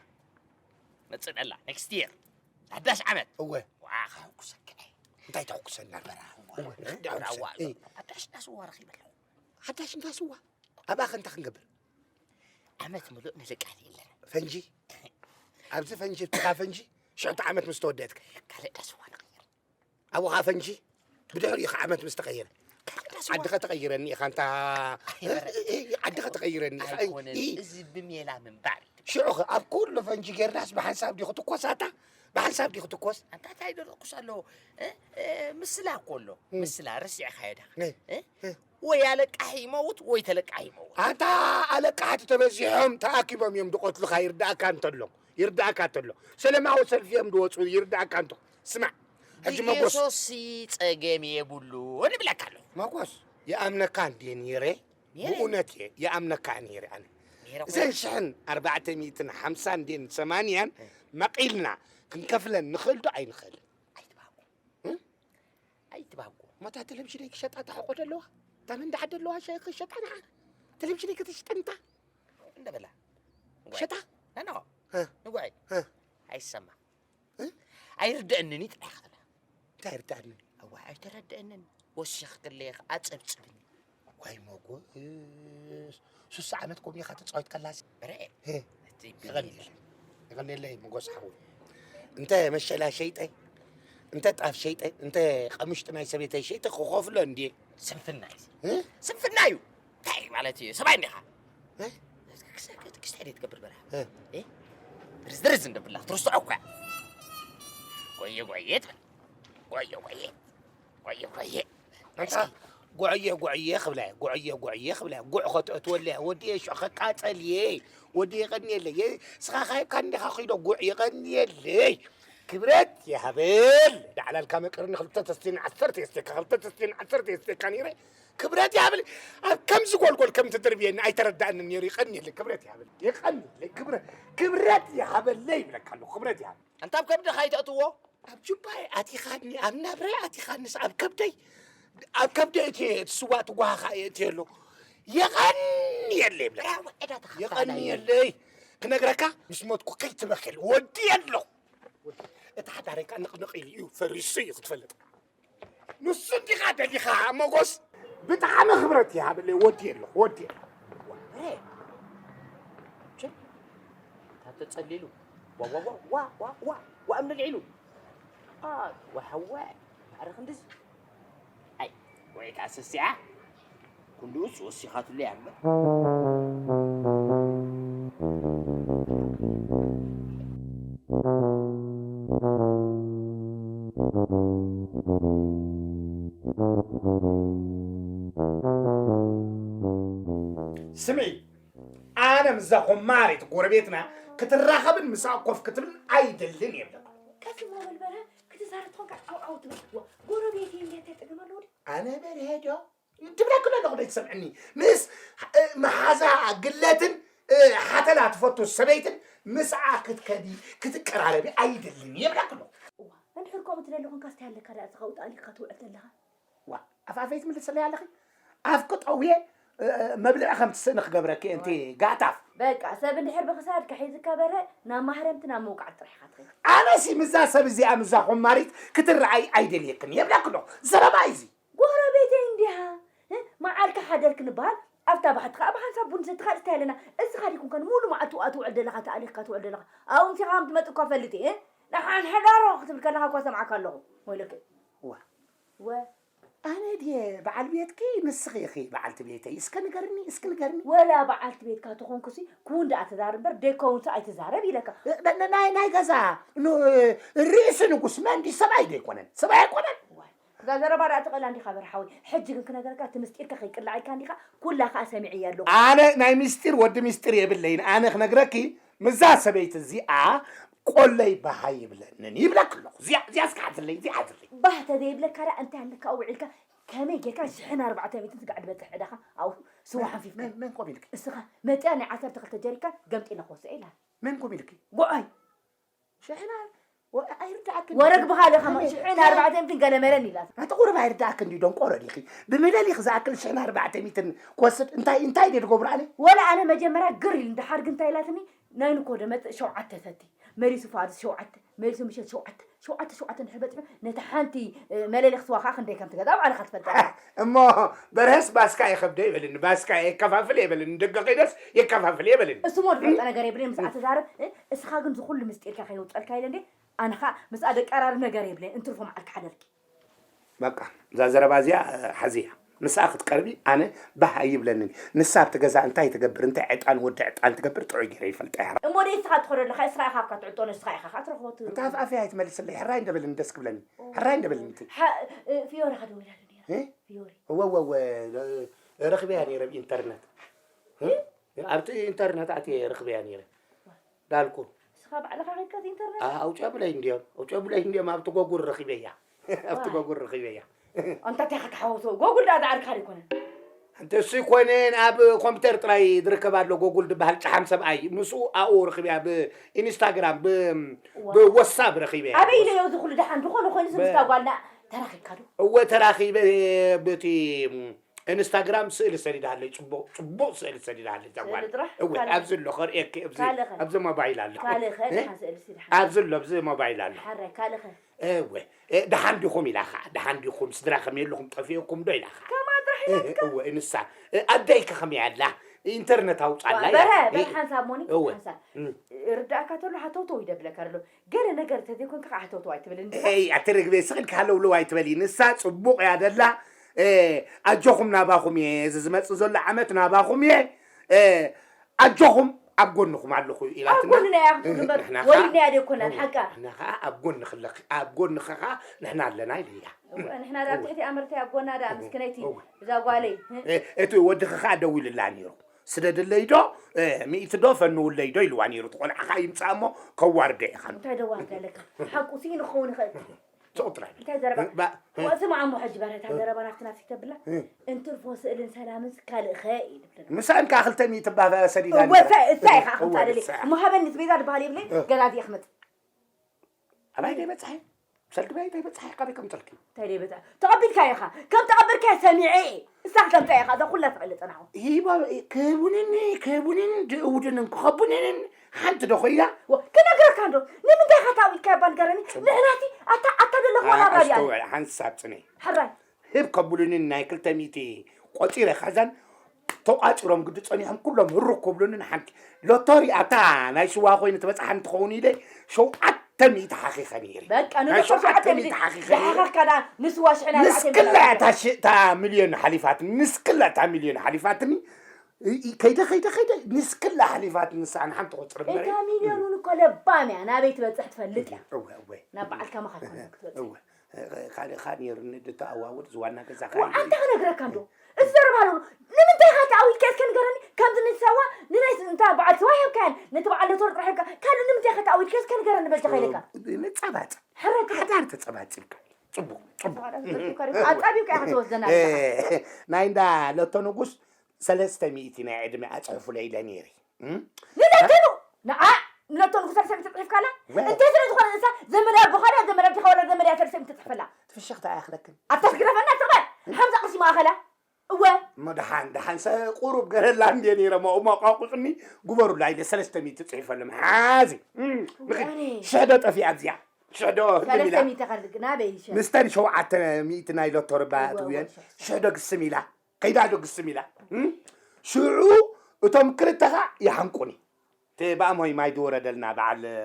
መጽእ ደላ፣ ኔክስት ይር። ሓዳሽ ዓመት። እወ። ዋ፣ ከሕጉሰካ እየ። እንታይ ተሕጉሰና በርሃ? እወ፣ እወ። ንኽዲ ኣሕጉሰ። ራዋ ኣሎ። እህ። ሓዳሽ እንዳ ስዋ ረኺበ ኣለኹ። ሓዳሽ እንዳ ስዋ? ኣብኣ ኸ እንታይ ክንገብር? ዓመት ምሉእ ንልቃሕ የለን። ፈንጂ? ኣብዚ ፈንጂ፣ ኣብትኻ ፈንጂ፣ ሽዕቲ ዓመት ምስ ተወደአትካ። ካልእ እንዳ ስዋ ንቕይር። ኣብኡ ኸዓ ፈንጂ፣ ብድሕሪኡ ኸዓ ዓመት ምስ ተቐየረ። ካልእ እንዳ ስዋ። ዓድኻ ተቐይረኒ ኢኻ፣ ኣንታ፣ ኣይበረ-፣ እ-፣ እ-፣ ዓድኻ ተቐይረኒ ኢኻ። ኣይኮነን፣ እ-፣ እዚ ብሜላ ምንባር እዩ። ሽዑ ኸ ኣብ ኩሉ ፈንጂ ጌርናስ ብሓንሳብ ድዩ ክትኮስ ኣታ? ብሓንሳብ ድዩ ክትኮስ? ኣንታ እንታይ ዶ ርኩስ ኣለዎ? እ? እ፣ ምስላ እኮ ኣሎ። እ። ምስላ ረሲዕካዮ ዲኻ? እ። እ? እ። ወይ ኣለቃሒ ይመውት ወይ ተለቃሒ ይመውት። ኣንታ ኣለቃሕቲ ተበዚሖም ተኣኪቦም እዮም ድቐትሉኻ ይርዳእካ እንተሎ። ይርዳእካ እንተሎ። ሰለማዊ ሰልፊ እዮም ድወፁ ይርዳእካ እንተ። ስማዕ። ሕጂ መጎስ። ብየሱስ ሲ ጸገም የብሉን እብለካ ኣለኹ። መጎስ፣ ይኣምነካ እንድየ ነይረ። ነይረ። ብእውነት እየ፣ ይኣምነካ እየ ነይረ ኣነ። ነይረ እዘን ኮይነ። ሽሕን ኣርባዕተ ሚእትን ሓምሳን እንድየን ሰማንያን እ። መቒልና ክንከፍለን ንኽእል ዶ ኣይንኽእልን? ኣይትባህጉ። እ? ኣይትባህጉ። እሞ እታ ቴሌቪዥነይ ክሸጣ እታ ሕቖ ደለዋ? እታ መንደዓት ደለዋ ሸ-፣ ክሸጣ ንዓ? ቴሌቪዥነይ ክትሽጠኒ እታ? እንደ በላ። ንጉዓይ። ሸጣ? ኖ፣ ኖ። እ። ንጉዓይ። እ። ኣይሰማ። እ? ኣይርድአንን እዩ ጥራሕ ክትብላ። እንታይ ኣይርድኣንን? እዋ ኣይተረድአንን። ወሲኽክለይ ኸዓ ጸብጽብኒ። ዋይ ሞጎስ፣ ሱሳ ዓመት ኮም ኢኻ ተጻዊትካላስ? በረ፣ እ፣ እቲ የቐንየለይ፣ የቐንየለይ ሞጎስ ሓወይ። እንተ መሸላ ሸይጠ፣ እንተ ጣፍ ሸይጠ፣ እንተ ቀምሽጢ ናይ ሰበይተይ ሸይጠ ክኸፍሎ እንድየ። ስንፍና እዩ። እ? ስንፍና እዩ። እንታይ ማለት እዩ? ሰብኣይ እንዲኻ? እ? ክስ-፣ ክስ-፣ ክስታይ ደይ ትገብር በላ። እ? እ? ርዝርዝ እንደብላ ትርስዖ እኳ። ጎየ ጎየ ትብል። ጎየ ጎየ። ጎየ ጎየ። ኣንታ እስኪ። ጉዕየ ጉዕየ ክብላ እየ። ጉዕየ ጉዕየ ክብላ እየ። ጉዕ ከተእትወለይ እየ። ወዲ እየ ሽዑ ከቃጸል እየ። ወዲ የቐንየለይ። የ-፣ ስኻ ካይብካ እንዲኻ ኺዶ ጉዕ የቐንየለይ። ክብረት ይሃበል። ዳዕላልካ መቀርኒ ክልተ ተስቲን ዓሰርተ የስቴካ፣ ክልተ ተስቲን ዓሰርተ የስቴካ ነይረ። ክብረት ይሃበል። ኣብ ከምዚ ጎልጎል ከም ትድርብየኒ ኣይተረዳእንን ነይሩ። ይቐንየለይ፣ ክብረት ይሃበል። ይቐንየለይ፣ ክብረ-፣ ክብረት ይሃበለይ ይብለካ ኣለኹ። ክብረት ይሃበል። ኣንታ ኣብ ከብድኻ ኣይተእትዎ። ኣብ ጁባይ ኣቲኻኒ፣ ኣብ ናብራይ ኣቲኻንስ ኣብ ከብደይ፣ ኣብ ከብደይ እቲ፣ እቲ ስዋ ትጓሃኻ እየ እትየ ኣሎ። የቐንየለይ ይብለካ። ራዋ ዕዳ ተኸፋላይ። የቐንየለይ። ክነግረካ፣ ምስ ሞትኩ ከይትበክል ወዲ ኣለኹ። እቲ ሓዳረይ ከኣ ንቕንቕ ኢሉ እዩ፣ ፈሪሱ እዩ ክትፈልጥ። ንሱ እንዲኻ ደሊኻ መጎስ። ብጣዕሚ ክብረት ይሃበለይ፣ ወዲ ኣለኹ፣ ወዲ ኣለኹ። እ፣ ችም፣ ታብ ተጸሊሉ። ዋ፣ ዋ፣ ዋ፣ እምኒ ልዒሉ። ኣ፣ ወሓወ፣ ማዕረ ክንድዚ። ኣይ፣ ወይ ከኣ ሰሲዓ። ክንድኡስ ወሲኻትለይ እያ እምበር። ስምዒ፣ ኣነ ምስዛ ኮማሪት ጎረቤትና ክትራኸብን ምስኣ ኮፍ ክትብልን ኣይደልን እየ ብለኩም። ቀስ በል በለ፣ ክትዛረብ ትኾንካ ዓው ዓው ትብል። ዋ፣ ጎረቤተይ እንድያ እንታይ ጸገም ኣለዎ ድዩ? ኣነ በርሄ ዶ? ትብለኪ ዶ ኣለኹ ዶ ትሰምዕኒ? ምስ፣ እ፣ መሓዛ ግለትን፣ እ፣ ሓተላ ትፈቱ ሰበይትን ምስኣ ክትከዲ፣ ክትቀራረቢ ኣይደልን እየ ብለኪ ኣለኹ። እዋ፣ እንድሕር ከምኡ ትደሊ ኾንካስ እንታይ ኣለካ ደኣ፣ እዚ ካብኡ ተኣሊኽካ ትውዕል ተለኻ? ዋ፣ ኣፍ ኣፈይ ትምልስለይ ኣለኺ? ኣፍኪ ጠውየ፣ እ፣ እ፣ መብልዒ ከም ትስእኒ ክገብረኪ እንቲ ጋጣፍ። በቃ፣ ሰብ እንድሕር ብኽሳድካ ሒዝካ በረ፣ ናብ ማህረምቲ ናብ መውቃዕቲ ጥራሕ ኢኻ ትኸይድ። ኣነሲ ምስዛ ሰብ እዚኣ፣ ምስዛ ኾማሪት ክትረኣይ ኣይደልየክን እየ ብለኪ ኣለኹ። ዘረባ እዩ እዚ። ጎረቤተይ እንዲሃ፣ እ፣ መዓልካ ሓደር ክንበሃል፣ ኣብታ ባሕቲ ከኣ ብሓንሳብ ቡን ንሰቲ ካልእ እንታይ ኣለና? እስኻ ዲኩም ከን ሙሉ መዓልቲ ኣብኣ ትውዕል ዘለኻ፣ ተኣሊኽካ ትውዕል ዘለኻ? ኣብኡ ምሲኻ ከም ትመጽእ እኳ እፈልጥ እየ፣ እ? ደሓን ሕዳሮ ክትብል ከለኻ እኳ ሰምዓካ ኣለኹ። ወይለከ። እዋ። ወ-፣ ኣነ ድየ በዓል ቤትኪ ንስኺ ኢኺ በዓልቲ ቤተይ? እስከ ንገርኒ፣ እስኪ ንገርኒ። ወላ በዓልቲ ቤትካ ተኾንኩሲ ክውን ደኣ ተዛረብ እምበር ደይከውንሲ ኣይትዛረብ ኢለካ። እ፣ ነ- ነ- ናይ ናይ ገዛ ኑ- ርእሲ ንጉስ መን ድዩ? ሰብኣይ ዶ ኣይኮነን? ሰብኣይ ኣይኮነን? ዋይ እዛ ዘረባ ደኣ ትቐላ እንዲኻ በርሓዊ። ሕጂ ግን ክነገረካ እቲ ምስጢርካ ከይቅላዕ ኢልካ እንዲኻ ኩላ ከዓ ሰሚዐያ ኣለኹ። ኣነ ናይ ምስጢር ወዲ ምስጢር የብለይን። ኣነ ክነግረኪ ምዛ ሰበይቲ እዚኣ ቆለይ ባሃ ይብለንን ይብለክ ኣለኹ። እዚኣ እዚኣ እስካ ሓዝለይ፣ እዚኣ ሓዝለይ። ባህ ተዘይብለካ ደኣ እንታይ ኣለካ ውዒልካ ከመይ ጌርካ ሽሕን ኣርባዕተ ሚእትን ትጋዕ ዝበፅሕ ዕዳኻ ኣብኡ ስዋ ሓንፊፍካ መን መን ኮም ኢልኪ? እስኻ መፅያ ናይ ዓሰርተ ክልተ ጀሪካን ገምጢለ ክወስኦ ኢላ መን ኮም ኢልኪ? ጎዓይ ሽሕና ወ- ኣይርዳእክን ወረግ ብኻልእ ከማ ሽሕን ኣርባዕተ ሚእትን ገለ መለን ኢላ ናተ ቁርብ ኣይርዳእክን ድዩ ደንቆሮ ዲኺ? ብመለሊኽ ዝኣክል ሽሕን ኣርባዕተ ሚእትን ክወስድ እንታይ እንታይ ድየ ዝገብሩ ኣነ? ወላ ኣነ መጀመርያ ግር ኢሉ እንድሓር ግን እንታይ ኢላትኒ ናይ ንኮ ደመፅእ ሸውዓተ ሰቲ መሊሱ ፋርስ ሸውዓተ መሊሱ ምሸት ሸውዓተ ሸውዓተ ሸውዓተ እንድሕር በፂሑ ነቲ ሓንቲ መለሊኽ ስዋ ከዓ ክንደይ ከም ትገዛ ባዕልኻ ትፈልጣ እሞ በርሀስ ባስካ የኸብደ ይበልኒ ባስካ የከፋፍል የበልኒ ደገ ከይደስ የከፋፍል የበልኒ እሱ ሞ ዝፈልጠ ነገር የብልን ምስኣ ተዛረብ እስኻ ግን ዝኩሉ ምስጢርካ ከይወፀልካ ኢለ እንዴ ኣነ ከዓ ምስኣ ደቀራርብ ነገር የብለይን እንትርፎ መዓልካ ሓደርኪ በቃ እዛ ዘረባ እዚኣ ሓዝያ ንስኣ ክትቀርቢ ኣነ ባህ ኣይብለንን ንሳ ኣብቲ ገዛ እንታይ ትገብር እንታይ ዕጣን ወዲ ዕጣን ትገብር ጥዑይ ገይረ ይፈልጣ እያ እሞ ደይ ንስኻ ትኸዶ ኣለኻ እስኻ ኢኻ ኣብካ ትዕጦ ንስኻ ኢኻ ከዓ ትረኽቦ ትብል እንታይ ኣፍ ኣፈይ ኣይትመልስለይ ሕራይ እንደበልኒ ደስ ክብለኒ ሕራይ እንደበልኒ ትይ ፊዮሪ ከደውላ ዶ ነይራ ፊዮሪ እወ እወ እወ ረኽበያ ነይረ ብኢንተርነት ኣብቲ ኢንተርነት ኣትየ ረኽበያ ነይረ ዳልኩ ንስኻ ባዕልኻ ከይድካ ኢንተርነት ኣውፅኦ ብለይ እንድዮም ኣውፅኦ ብለይ እንድዮም ኣብቲ ጎጉል ረኺበያ ኣብቲ ጎጉል ረኺበያ ኣንታ እንታይ ክትሓወሶ ጎጉል ዳ ዝዓርካ ኣይኮነን እንተ እሱ ይኮነን ኣብ ኮምፒተር ጥራይ ዝርከብ ኣሎ ጎጉል ዝበሃል ጨሓም ሰብኣይ ምስኡ ኣብኡ ረኺበያ ብኢንስታግራም ብወሳብ ረኺበያ ኣበይ ኢለዮ እዚ ኩሉ ደሓን ዝኾነ ኮይኑ ምስ ጓልና ተራኺብካ ዶ እወ ተራኺበ ብቲ ኢንስታግራም ስእሊ ሰዲዳለይ ጽቡቕ ጽቡቕ ስእሊ ሰዲዳለይ እዛ ጓል እወ ኣብዚ ኣሎ ከርእየኪ ኣብዚ ኣብዚ ሞባይል ኣሎ ካልእኸ ደሓን ስእሊ ስዲሓ ኣብዚ ኣሎ ኣብዚ ሞባይል ኣሎ ሓራይ ካልእኸ እወ ደሓን ዲኹም ኢላ ኸዓ ደሓን ዲኹም ስድራ ከመይ ኣለኹም ጠፊእኩም ዶ ኢላ ኸዓ ከማ ጥራሕ ኢላትካ እወ ንሳ ኣደይከ ከመይ ኣላ ኢንተርነት ኣውፃላ ኢላ በረ በረ ሓንሳብ ሞኒ እወ ሓንሳብ ርዳእካ ተሎ ሓተውተው ይደብለካ ኣሎ ገለ ነገር ተዘይኮንካ ከዓ ሓተውተው ኣይትብል እንዲኻ ኣቲ ርግቤ ስኽን ክሃለውለው ኣይትበሊ ንሳ ፅቡቕ እያ ደላ ኣጆኹም ናባኹም እየ እዚ ዝመፅእ ዘሎ ዓመት ናባኹም እየ ኣጆኹም ኣብ ጎንኹም ኣለኹ ኢላትና ኣብ ጎንና እያ ክትብሉ እምበር ወሪድናያ ደይኮናን ሓቃ ንሕና ከዓ ኣብ ጎንኺ ኣለኺ ኣብ ጎንኺ ከዓ ንሕና ኣለና ኢለያ ንሕና ዳ ትሕቲ ኣምርቲ ኣብ ጎና ዳ ምስክነይቲ እዛ ጓለይ እቲ ወድኺ ከዓ ደዊሉላ ነይሩ ስደድለይ ዶ ሚእቲ ዶ ፈንውለይ ዶ ኢልዋ ነይሩ እቲ ቆልዓ ከዓ ይምፃእ እሞ ከዋርዶ ኢኻ እንታይ ደዋርዳ ኣለካ ሓቁ ስኢኑ ክኸውን ይኽእል ትቕጥራይ እንታይ ዘረባ ስማዕ እሞ ሕጂ በረታ ዘረባ ናፍቲ ናፍቲ ተብላ እንትርፎ ስእልን ሰላምን ካልእኸ እዩ ንብለና ምሳን ከዓ ክልተ ሚእቲ ባፈ ሰዲዳ እወ እሳ እሳ ኢኻ ከምፃ ደሊ እሞ ሃበኒ ቤዛ ዝበሃል የብለይ ገዛ እዚኣ ክመፅእ ኣባይ ደይበፅሐ ሰልዲ ባይ ደይበፅሐ ካበይ ከምፀልኪ እንታይ ደይበፅሐ ተቐቢልካ ኢኻ ከም ተቐበልካ ሰሚዐ እየ እሳ ክተምፃ ኢኻ እዛ ኩላ ተቐለ ፀናኹ ሂባ ክህቡንኒ ክህቡንንን ድእውድንን ክኸቡንንን ሓንቲ ዶ ኮይና ክነግረካ እንዶ ንምንታይ ኢኻ ታዊልካ እባ ንገረኒ ንሕናቲ ኣታ ኣታ ዘለኹ ዋላ ባልያ ኣስተውዕል ሓንሳብ ፅነይ ሕራይ ህብ ከብሉኒ ናይ ክልተ ሚእቲ ቆፂረ ካዛን ተቋፂሮም ግዲ ፀኒሖም ኩሎም ህሩክ ክብሉኒ ንሓንቲ ሎቶሪ ኣብታ ናይ ሽዋ ኮይኑ ትበፅሓኒ ትኸውን ኢለ ሸውዓተ ሚእቲ ሓኺኸ ነይረ በቃ ናይ ንደቆ ሸውዓተ ሸውዓተ ሚእቲ ሚእቲ ሓኺኸ ነይረ ደሓኻካ ደኣ ንስዋ ሽሕን ኣርባዕተ ንስክላ ሚእቲ እታ ሽ- እታ ሚልዮን ሓሊፋትኒ ንስክላ እታ ሚልዮን ሓሊፋትኒ እ- እ- ከይደ ከይደ ከይደ ንስክላ ሓሊፋትኒ ንሳ ንሓንቲ ቁፅሪ እምበር እታ ሚልዮን እውን እኮ ለባም እያ ናበይ ትበፅሕ ትፈልጥ እያ እወ እወ ናብ በዓልካ መኻት ክትበፅሕ እወ ካልእኻ ነይሩኒ ድተኣዋውድ ዝዋና ገዛኻ ዋዓንተ ክነግረካ እንዶ እዚ ዘረባ ኣሎ ንምንታይ ኢኻ ተኣዊድካ እስከ ንገረኒ ከምዚ ንሰዋ ንናይ እንታ በዓል ሰዋ ይሃብካያን ነቲ በዓል ዶክተር ጥራሕ ኢልካ ካልእ ንምንታይ ኢኻ ተኣዊድካ እስከ ንገረኒ በጃኻ ኢለካ ንጸባጽብ ሕረቲ ሓዳር ተጸባጺብካ ጽቡቕ ጽቡቕ ኣጻቢብካ ኢኻ ትወስደና ናይ እንዳ ለቶ ንጉስ ሰለስተ ሚእቲ ናይ ዕድመ ኣጽሕፉለ ኢለ ነይረ ንለተኑ ንዓ ንለተኑ ክሳብ ሰብ ትፅሒፍካላ እንታይ ስለ ዝኾነ ንሳ ዘመድ ኣቦኻ ድያ ዘመድ ኣዴኻ ወላ ዘመድ እያ ሰለስተ ትፅሕፈላ ትፍሽኽታ ኣያኽለክን ኣብታ ትግረፈና ትቕበል ሓምሳ ቅርሺ ማእኸላ እወ እሞ ደሓን ደሓን ሰ ቁሩብ ገረላ እንድየ ነይረ ማኡ ማቋቁፅኒ ግበሩላ ኢለ ሰለስተ ሚእቲ ፅሒፈሎም ሓዚ ንኽድ ሽሕዶ ጠፊኣ ኣብዚኣ ሽሕዶ ህልም ኢላ ሰለስተ ሚእቲ ከልግ ናበይ ይሸ ምስተን ሸውዓተ ሚእቲ ናይ ሎቶ ርባ እወ፣ እወ፣ ትውየን ሽሕዶ። ሽሕዶ ግስም ኢላ ከይዳ ዶ ግስም ኢላ እም? ሽዑ እቶም ክልተኻ ይሓንቁኒ እቲ ብኣሞይ ማይ ዝወረደልና በዓል እ፣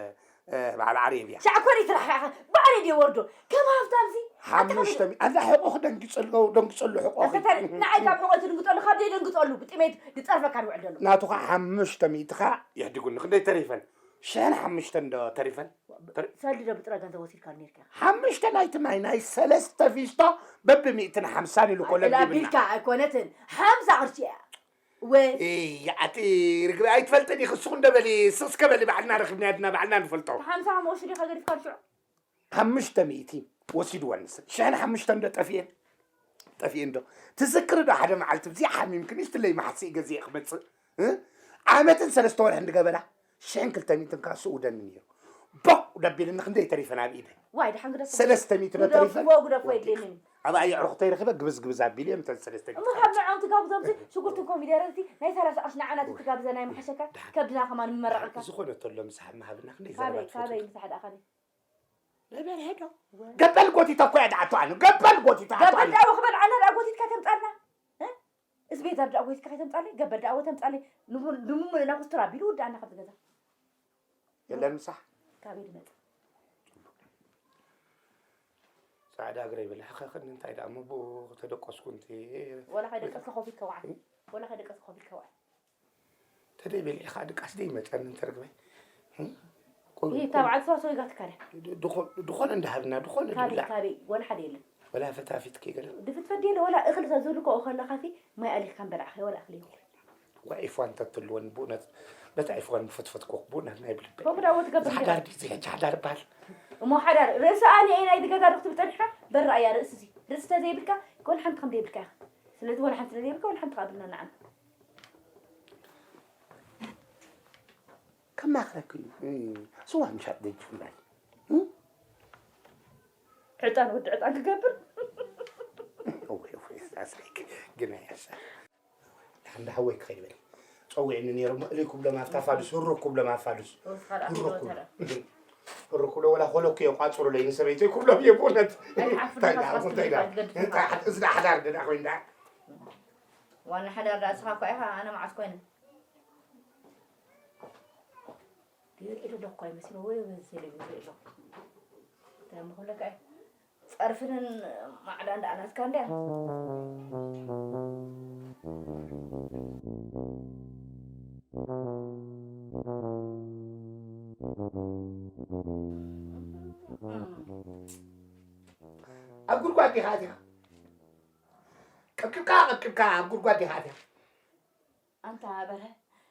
በዓል ዓርየብ እያ ሻዕ ኮሪት ራሕራሐ ባዕሪ ድየ ወርዶ ከም ሃብታምሲ ሓሙሽተ ሚእቲ ኣላ ሕቆ ክደንግጸሉ ደንግጸሉ ሕቆ። ንዓይ ካብ ሕቆ ትድንግጸሉ ካብ ዘይደንግጸሉ ብጥሜት ዝጸርፈካ ንውዕል ዘሎ። ናቱ ኸዓ ሓሙሽተ ሚእቲ ኸዓ ይሕድጉኒ። ክንደይ ተሪፈን? ሽሕን ሓሙሽተን ዶ ተሪፈን? ተሪ- ሰልዲ ዶ ብጥረ ገንዘብ ወሲድካ ነርካ? ሓሙሽተ ናይቲ ማይ ናይ ሰለስተ ፊስቶ በብሚእትን ሓምሳን ኢሉ ኮለል ይብላ። ቢልካ ኣይኮነትን ሓምሳ ቅርሺ እያ። ወይ እይ ኣቲ ርግቢ ኣይትፈልጥን ኢኺ። ስኹ እንደ በሊ ስኽስከ በሊ ባዕልና ረኺብና ያድና ባዕልና ንፈልጦ። ሓምሳ መወስዲ ከገዲፍካ ሽዑ ሓሙሽተ ሚእቲ ወሲድወን ንስን ሽሕን ሓሙሽተን ዶ ጠፊኤን ጠፊኤን ዶ ትዝክሪ ዶ ሓደ መዓልቲ ብዚ ሓሚምክን እሽትለይ ማሕሲ ገዚኤ ክመፅእ እ? ዓመትን ሰለስተ ወርሕን ዝገበራ ሽሕን ክልተ ሚእትን ከዓ ስኡደኒ ነይሩ ቦ ደቢልኒ ክንደይ ተሪፈን ኣብ ኢደይ ዋይ ድሓን ግደፍ ሰለስተ ሚእቲ ዶ ግደፍዎ ተሪፈን ግደፍዎ የድልየንን ኣብኣ የዕሩኽተይ ረኺበ ግብዝ ግብዝ ኣቢለ እምተን ሰለስተ ሚእቲ እሞ ካብ ንዖም ትጋብዞም ሽጉርትን ኮሚደረን ናይ ሰላሳ ቅርሺ ንዓና ትጋብዘና ይመሓሸካ ከብድና ከማን ምመረቐልካ ዝኾነ ተሎ ምሳሕ ምሃብና ክንደይ ካበይ ዘረባ ካበይ ትፈትው ምሳሕ ደኣ ካበይ ገበል ጎቲታ እኮ እያ ድዓቱ ኣነ ገበል ጎቲታ ኣቶ ገበል ኣነ። ዳኣ ወክበል ኣነ ዳኣ ጎቲትካ ተምጻልና እ? እዚ ቤት ዳኣ ጎቲትካ ከተምጻለይ ገበል ዳኣ ወተምጻለይ ንቡ- ንሙሙለ ናኩስትራ ቢሉ ውዳኣና ካብዚ ገዛ የለን ምሳሕ ካበይ ድመጽእ ጻዕዳ እግረይ ብላ ከኸኒ እንታይ ደኣ ምቡ ተደቀስኩ እንት ወላ ከይደቀስካ ኮፊት ከዋዓ ወላ ከይደቀስካ ኮፊት ከዋዓ ተደይ በሊዕኻ ድቃስ ደይ መጸኒ እንተርግበይ ይህ ታብዓል ሰዋሰው ይጋትካ ድያ ድኾነ እንዳሃብና ድኾነ ካበይ ድብላዕ ካበይ ወላ ሓደ የለን ወላ ፈታፊት ከይገለ ድፍትፈት የለ ወላ እኽሊ ሰብ ዝብልኮ ከለኻሲ ማይ ኣሊኽካ ንበላዕኸ ወላ እኽሊ የለ ጓዒፍዋ እንተትልወን ብእውነት በታ ዒፍዋን ምፈትፈትኮ ብእውነት ናይ ብልበይ ከምኡ ዳዎ ትገብር ሓዳር ድዚ ሕጂ ሓዳር ይበሃል እሞ ሓዳር ርእሲ ኣነ ናይ ዝገዛ ዶ ክትብል ጠኒሕካ በራ እያ ርእሲ እዚ ርእሲ ተዘይብልካ ወላ ሓንቲ ከም ዘይብልካ ኢኻ ስለዚ ወላ ሓንቲ ስለዘይብልካ ወላ ሓንቲ ካብልና ንዓና ከማኽረኪ እዩ። ስዋ ምሻጥ ደጅ ፍላይ። ዕጣን ወዲ ዕጣን ክገብር። እወይ እወይ ሳስለክ ግን ያሳ። እንዳ ሐወይ ክኸይድ በል። ጸውዕኒ ነይሩ እሞ እሊ ኩብሎም ኣብታ ፋዱስ ህሩ ኩብሎም ኣብ ፋዱስ። ህሩ ኩብሎ ወላ ኮለኩ የቋጽሩለይ ንሰበይተይ ኩብሎም እየ ብእውነት። እንታይ ደኣ እንታይ ደኣ እንታይ ደኣ እዚ ደኣ ሓዳር ደኣ ኮይን ደኣ። ዋና ሓዳር ደኣ እስኻ እኮ ኢኻ ኣነ መዓስ ኮይነ። ገለ ኢሉ ዶ እኮ ኣይመስሎ ወይ በዚ ኢሉ ይብሉ ኢሉ። እንታይ እሞ ክብለካ እየ? ጸርፍንን ማዕዳን ደኣ ናትካ እንድያ። ኣብ ጉድጓድ ዲኻ ኣቲኻ? ቀብቅብካ ቀብቅብካ ኣብ ጉድጓድ ዲኻ ኣቲኻ? ኣንታ በርሀ፣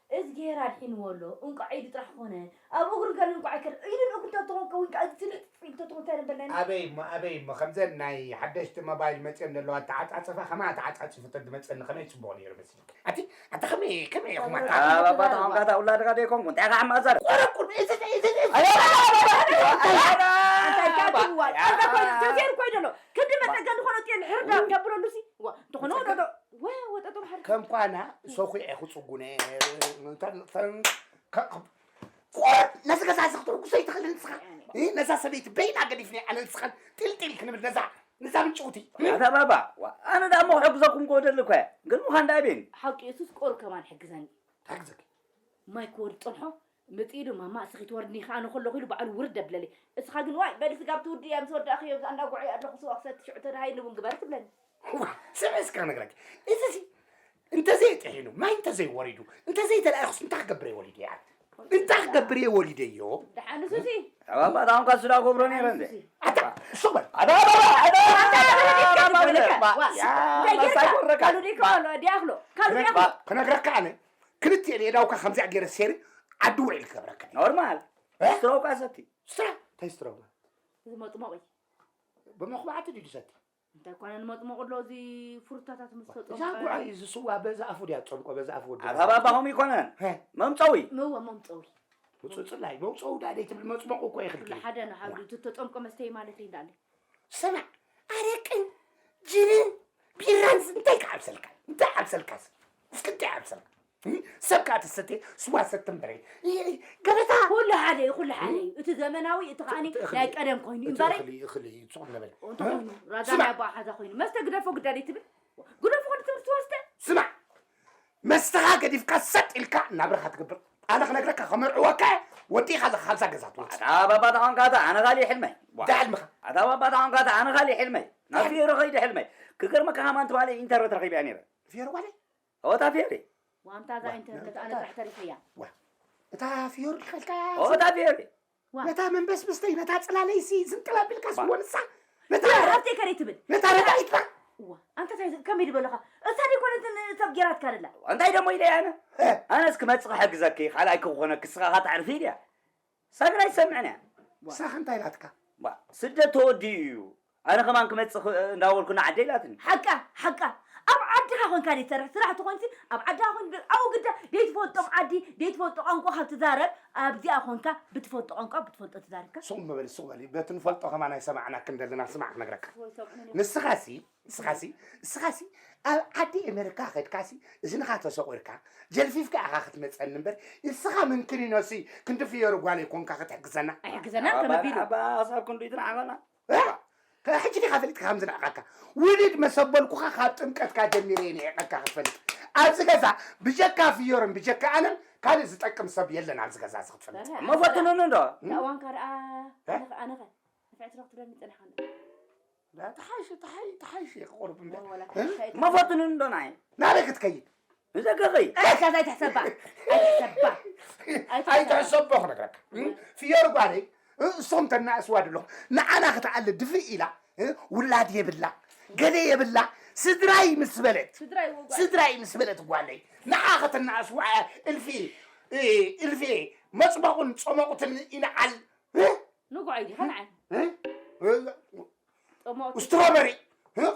እዝግሄር ኣድሒንዎ ኣሎ። እንቋዕ ኢዱ ጥራሕ ኾነ። ኣብ እግሩ ገለ እንቋዕ ኣይከደ። ኢዱን እግሩ ተትኾን ከውን ከኣ እዚ ስልጥ ኢሉ ተትኾን እንታይ ነበር ናይ ኣበይ እሞ፣ ኣበይ እሞ፣ ከምዘን ናይ ሓደሽቲ ሞባይል መጽየን ዘለዋ ኣተዓጻጽፋ ከማ ኣተዓጻጺፉ ተዝመጸኒ ከመይ ጽቡቕ ነይሩ መስልኪ? ኣቲ፣ ኣታ ከመይ፣ ከመይ ኢኹም ኣታ ኣታ ባባ ተኾንካ እታ ውላድካ ደይኮንኩ፣ እንታይ ኢኻ ሕማቕ ዘር? ቆረቁር፣ እዚ፣ እዚ፣ እዚ፣ ኣታ እንታይ ካትዋ፣ ኣታ ኮይኑ፣ ተዘይር ኮይኑ ኣሎ። ክንዲ መጸገኒ ኾነ ጥየን ሕርዳ ተብለሉሲ። ዋ፣ እንተኾነ ወደዶ፣ ወ-፣ ወጠጦ ባሕሪ። ከም ኳና ሰኹ ኢኹ ጽጉነ፣ እንተ-፣ እንተ-፣ ከ-፣ ከ-፣ ቆረጥ፣ ነዚ ገዛ እዚ ክትሕጉሶ ኣይትኽእልን ንስኻ። እ፣ ነዛ ሰበይቲ በይና ገዲፍኒ ኣነ ንስኻን ጢልጢል ክንብል ነዛ፣ ነዛ ምንጭውቲ። ኣታ ባባ፣ ዋ፣ ኣነ ደኣ እሞ ክሕግዘኩም ክወደሊ እኮ እየ። ግን ምዃን ደኣ ቤን። ሓቂ እሱስ ቆር ከማን ሕግዘኒ። ትሕግዘኪ። ማይ ክወርድ ጸንሖ፣ መጺኡ ኢሉ፣ "ማማ፣ እስኺ ትወርድኒ ኢኺ፣ ኣነ ከለኹ" ኢሉ ባዕሉ ውርድ የብለለይ። እስኻ ግን፣ "ዋይ፣ በሊ ስጋብ ትውድእያ፣ ምስ ወዳእኽዮ፣ ኣብዛ እንዳ ጉዕይ ኣለኹ፣ ስዋ ክሰቲ፣ ሽዑ ተደሃይ ንቡን ግበሪ" ትብለኒ። እዋ፣ ስምዒ እስከ ክነግረኪ። እዚ ሲ፣ እንተዘይጥሒኑ፣ ማይ እንተዘይወሪዱ፣ እንተዘይተላኢኹስ፣ እንታይ ክገብር እየ ወሊደዮ? እንታይ ክገብር እየ ወሊደዮ? ደሓን ንሱ ሲ። ኣባባ፣ ኣታ ኾንካ እሱ ደኣ ክገብሮ ነይረ እንዴ? ኣታ፣ ሱቕ በል። ኣታ፣ ኣታ፣ ኣታ፣ ኣታ፣ ኣታ፣ ኣታ፣ ኣታ፣ ኣታ፣ ዋ፣ ያ፣ እንታይ ጌርካ? መሳይ ወረካ። ካልኡ ደይ ከማሉ፣ ዲያኽሎ፣ ካልኡ ክነግ-፣ ዲያኽሎ። ክነግረካ ኣነ። ክልቲኤን የእዳውካ ከምዚኣ ገይረ ሴሪ ዓዲ ውዒል ክገብረካ እየ። ኖርማል። እ? ስትሮው እኳ ሰቲ። ስትራ-፣ እንታይ ስትሮው? እዚ መጥመቒ። ብመኹባዕቲ ድዩ ዝሰቲ? እንታይ ኮነ ንመጥመቑ ኣሎ፣ እዚ ፍሩታታት ምስ ተጠምቀ። እዛ ጉዓይ፣ እዚ ስዋ በዚ ኣፉ ድያ ትጸምቆ፣ በዚ ኣፉ ወዲ ኣታ ባባ ከምኡ ይኮነን። ሀ። መምጸዊ። እወ፣ መምጸዊ። ምጹ-፣ ጽላይ፣ መውጸዊ ዳኣ ደይትብል መጽመቑ እኮ የኽልክል። ኩሉ ሓደ ንሓዱ፣ እቲ ተጠምቀ መስተይ ማለተይ እንዳለ። ስማዕ፣ ኣረቅን ጅንን ቢራን እንታይ ከዓብሰልካ? እንታይ ዓብሰልካስ? እስኪ እንታይ ዓብሰልካ? እም? ሰብ ከኣ ትሰትየ ስዋ ሰቲ እምበረ። ይ-፣ ገበታ። ኩሉ ሓደ እዩ፣ ኩሉ ሓደ እዩ። እቲ ዘመናዊ፣ እቲ ከኣኒ እቲ እኽሊ፣ ናይ ቀደም ኮይኑ እቲ እምበረ። እኽሊ፣ እኽሊ እዩ፣ ጽቕ ነበረ። እንተ እም? ኮይኑ፣ ራዛ ስማዕ። ናይ ኣቦኣ ሓዛ ኮይኑ፣ መስተ ግደፎ ግዳ ደይትብል? ግደፎ ክንዲ ትምህርቲ ወስደ? ስማዕ፣ መስተኻ ገዲፍካ ሰጥ ኢልካ ናብራኻ ትገብር። ኣነ ክነግረካ፣ ከመርዕወካ እየ፣ ወዲእኻ እዛ፣ ካብዛ ገዛ ትወጽእ። ኣታ ባባ ተኾንካ፣ ኣታ ኣነ ካሊእ ሕልመይ። ዋ። እንታይ ሕልምኻ? ኣታ ኣብ ኣባታ ኾንካ ኣነ ካሊእ ሕልመይ። ናብ ፊዮሪ ኸይደ ሕልመይ። ክገርመካ ከማን ትማሊ ኢንተርነት ረኺበያ ነይረ። ፊዮሪ ጓለይ? ኦታ ፊዮሪ። ዋንታ እዛ ዋ፣ ኢንተርነት ኣነ ጥራሕ ተሪፈያ። ዋ፣ እታ ፊዮሪ ዲኻ ኢልካ? ኦታ ፊዮሪ። ዋ። ነታ መንበስብስተይ፣ ነታ ጽላለይሲ ዝንጥል ኣቢልካ ዋ። ስዎ ንሳ። ነታ ዋ፣ ሃብተይ ከደይ ትብል። ነታ ረዳኢትና። ዋ፣ ኣንተ እንታይ ከመይ ድበለኻ? እሳ ደይኮነትን ሰብ ጌራትካ ደላ። እንታይ ደሞ ኢለ ኣነ? እ። ኣነስ ክመጽእ ክሕግዘኪ፣ ካልኣይ ክኾነኪ፣ ስኻ ኸተዕርፊ ድያ? ሳግራ ይሰምዕን እያ። ንሳኸ እንታይ ኢላትካ? ባ፣ ስደት ተወዲኡ እዩ። ኣነ ከማን ክመጽእ ኽ- እንዳበልኩ ንዓደይ ኢላትኒ። ሓቃ ሓቃ ኣብ ዓድኻ ኮንካ ደይ ትሰርሕ ስራሕ ትኾንሲ ኣብ ዓድኻ ኮን ኣብኡ ግዳ ደይ ትፈልጦም ዓዲ ደይ ትፈልጦ ቋንቋ ካብ ትዛረብ ኣብዚኣ ኮንካ ብትፈልጦ ቋንቋ ብትፈልጦ ትዛርብካ ሱቕ መበሊ ሱቕ በሊ በቲ ንፈልጦ ከማን ኣይሰማዕናክን ዘለና ስማዕ ክነግረካ ንስኻሲ ንስኻሲ ንስኻሲ ኣብ ዓዲ ኣሜሪካ ከድካሲ እዝንኻ ተሰቑርካ ጀልፊፍካ ኢኻ ክትመፀኒ እምበር ንስኻ ምንክኒኖሲ ክንዲ ፍዮሪ ጓለይ ኮንካ ክትሕግዘና ኣይሕግዘና ተመቢሉ ኣባ ኣሳብ ክንዱ ይትንዓቐና ሕጂ ዲኻ ፈሊጥካ ከም ዝንዕቐካ ውልድ መሰበልኩኻ ካብ ጥምቀትካ ጀሚረ እየ ንዒቐካ ክትፈልጥ ኣብዚ ገዛ ብጀካ ፍዮርን ብጀካ ኣነን ካልእ ዝጠቅም ሰብ የለን ኣብዚ ገዛ እዚ ክትፈልጥ እሞ ፈትኑኒ እንዶ እዋንካ ደኣ ኣነኸ ኣነኸ ንፍዕቲ ዶ ክትብለኒ ጸኒኻ እንዶ لا تحاشي تحاشي تحاشي قرب ما فاتنون دوناي نارك تكيد نزققي ايش هذا يتحسبها يتحسبها اي تحسبها خلك لك في يرقالي እሶም ተናእስዋ ድለኹ ንዓና ክትኣሊ ድፍእ ኢላ ውላድ የብላ ገለ የብላ ስድራይ ምስ በለት ስድራይ ምስ በለት ጓለይ ንዓ ከተናእስዋ እልፊ እልፊ መፅበቑን ፀመቑትን ይንዓል ንጉዓይ ዲኻ ንዓይ ስትሮበሪ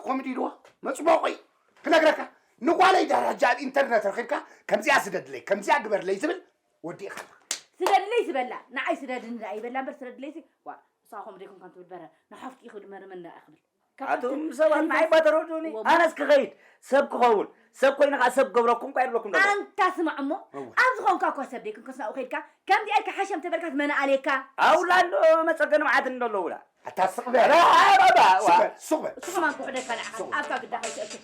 ከምኡ ድልዋ መፅሞቑ እዩ ክነግረካ ንጓለይ ድሕሪ ሕጂ ኣብ ኢንተርነት ረኺብካ ከምዚኣ ስደድለይ ከምዚኣ ግበርለይ ዝብል ወዲእኻ ኣለኻ ስደድለይ ዝበላ ንዓይ ስደድኒ ደኣ ይበላ እምበር ስደድለይሲ ዋ እሳ ከምኡ ዘይኮንካ ትብል በረ ንሓፍቲ ይኽእል መርመን ደኣ ክብል ኣቱም ሰባት ንዓይ ባተረዱኒ ኣነስ ክኸይድ ሰብ ክኸውን ሰብ ኮይነ ከዓ ሰብ ገብረኩም ኳ ይብለኩም ዶ ኣንታ ስማዕ እሞ ኣብ ዝኾንካ እኳ ሰብ ደይኮንከስ ናብኡ ከይድካ ከምዚኣ ኢልካ ሓሸም ተበልካ ትመን ኣለካ ኣውላ ኣሎ መፀገኒ መዓት እንደሎ ውላ ኣታ ስቕ በል ኧረ፣ ኧረ፣ ባ፣ ዋ። ስቕ በል ስቕ በል ስቕ ማን ኩሕደካ ንዓኻ ኣብካ ግዳ ከይትእክል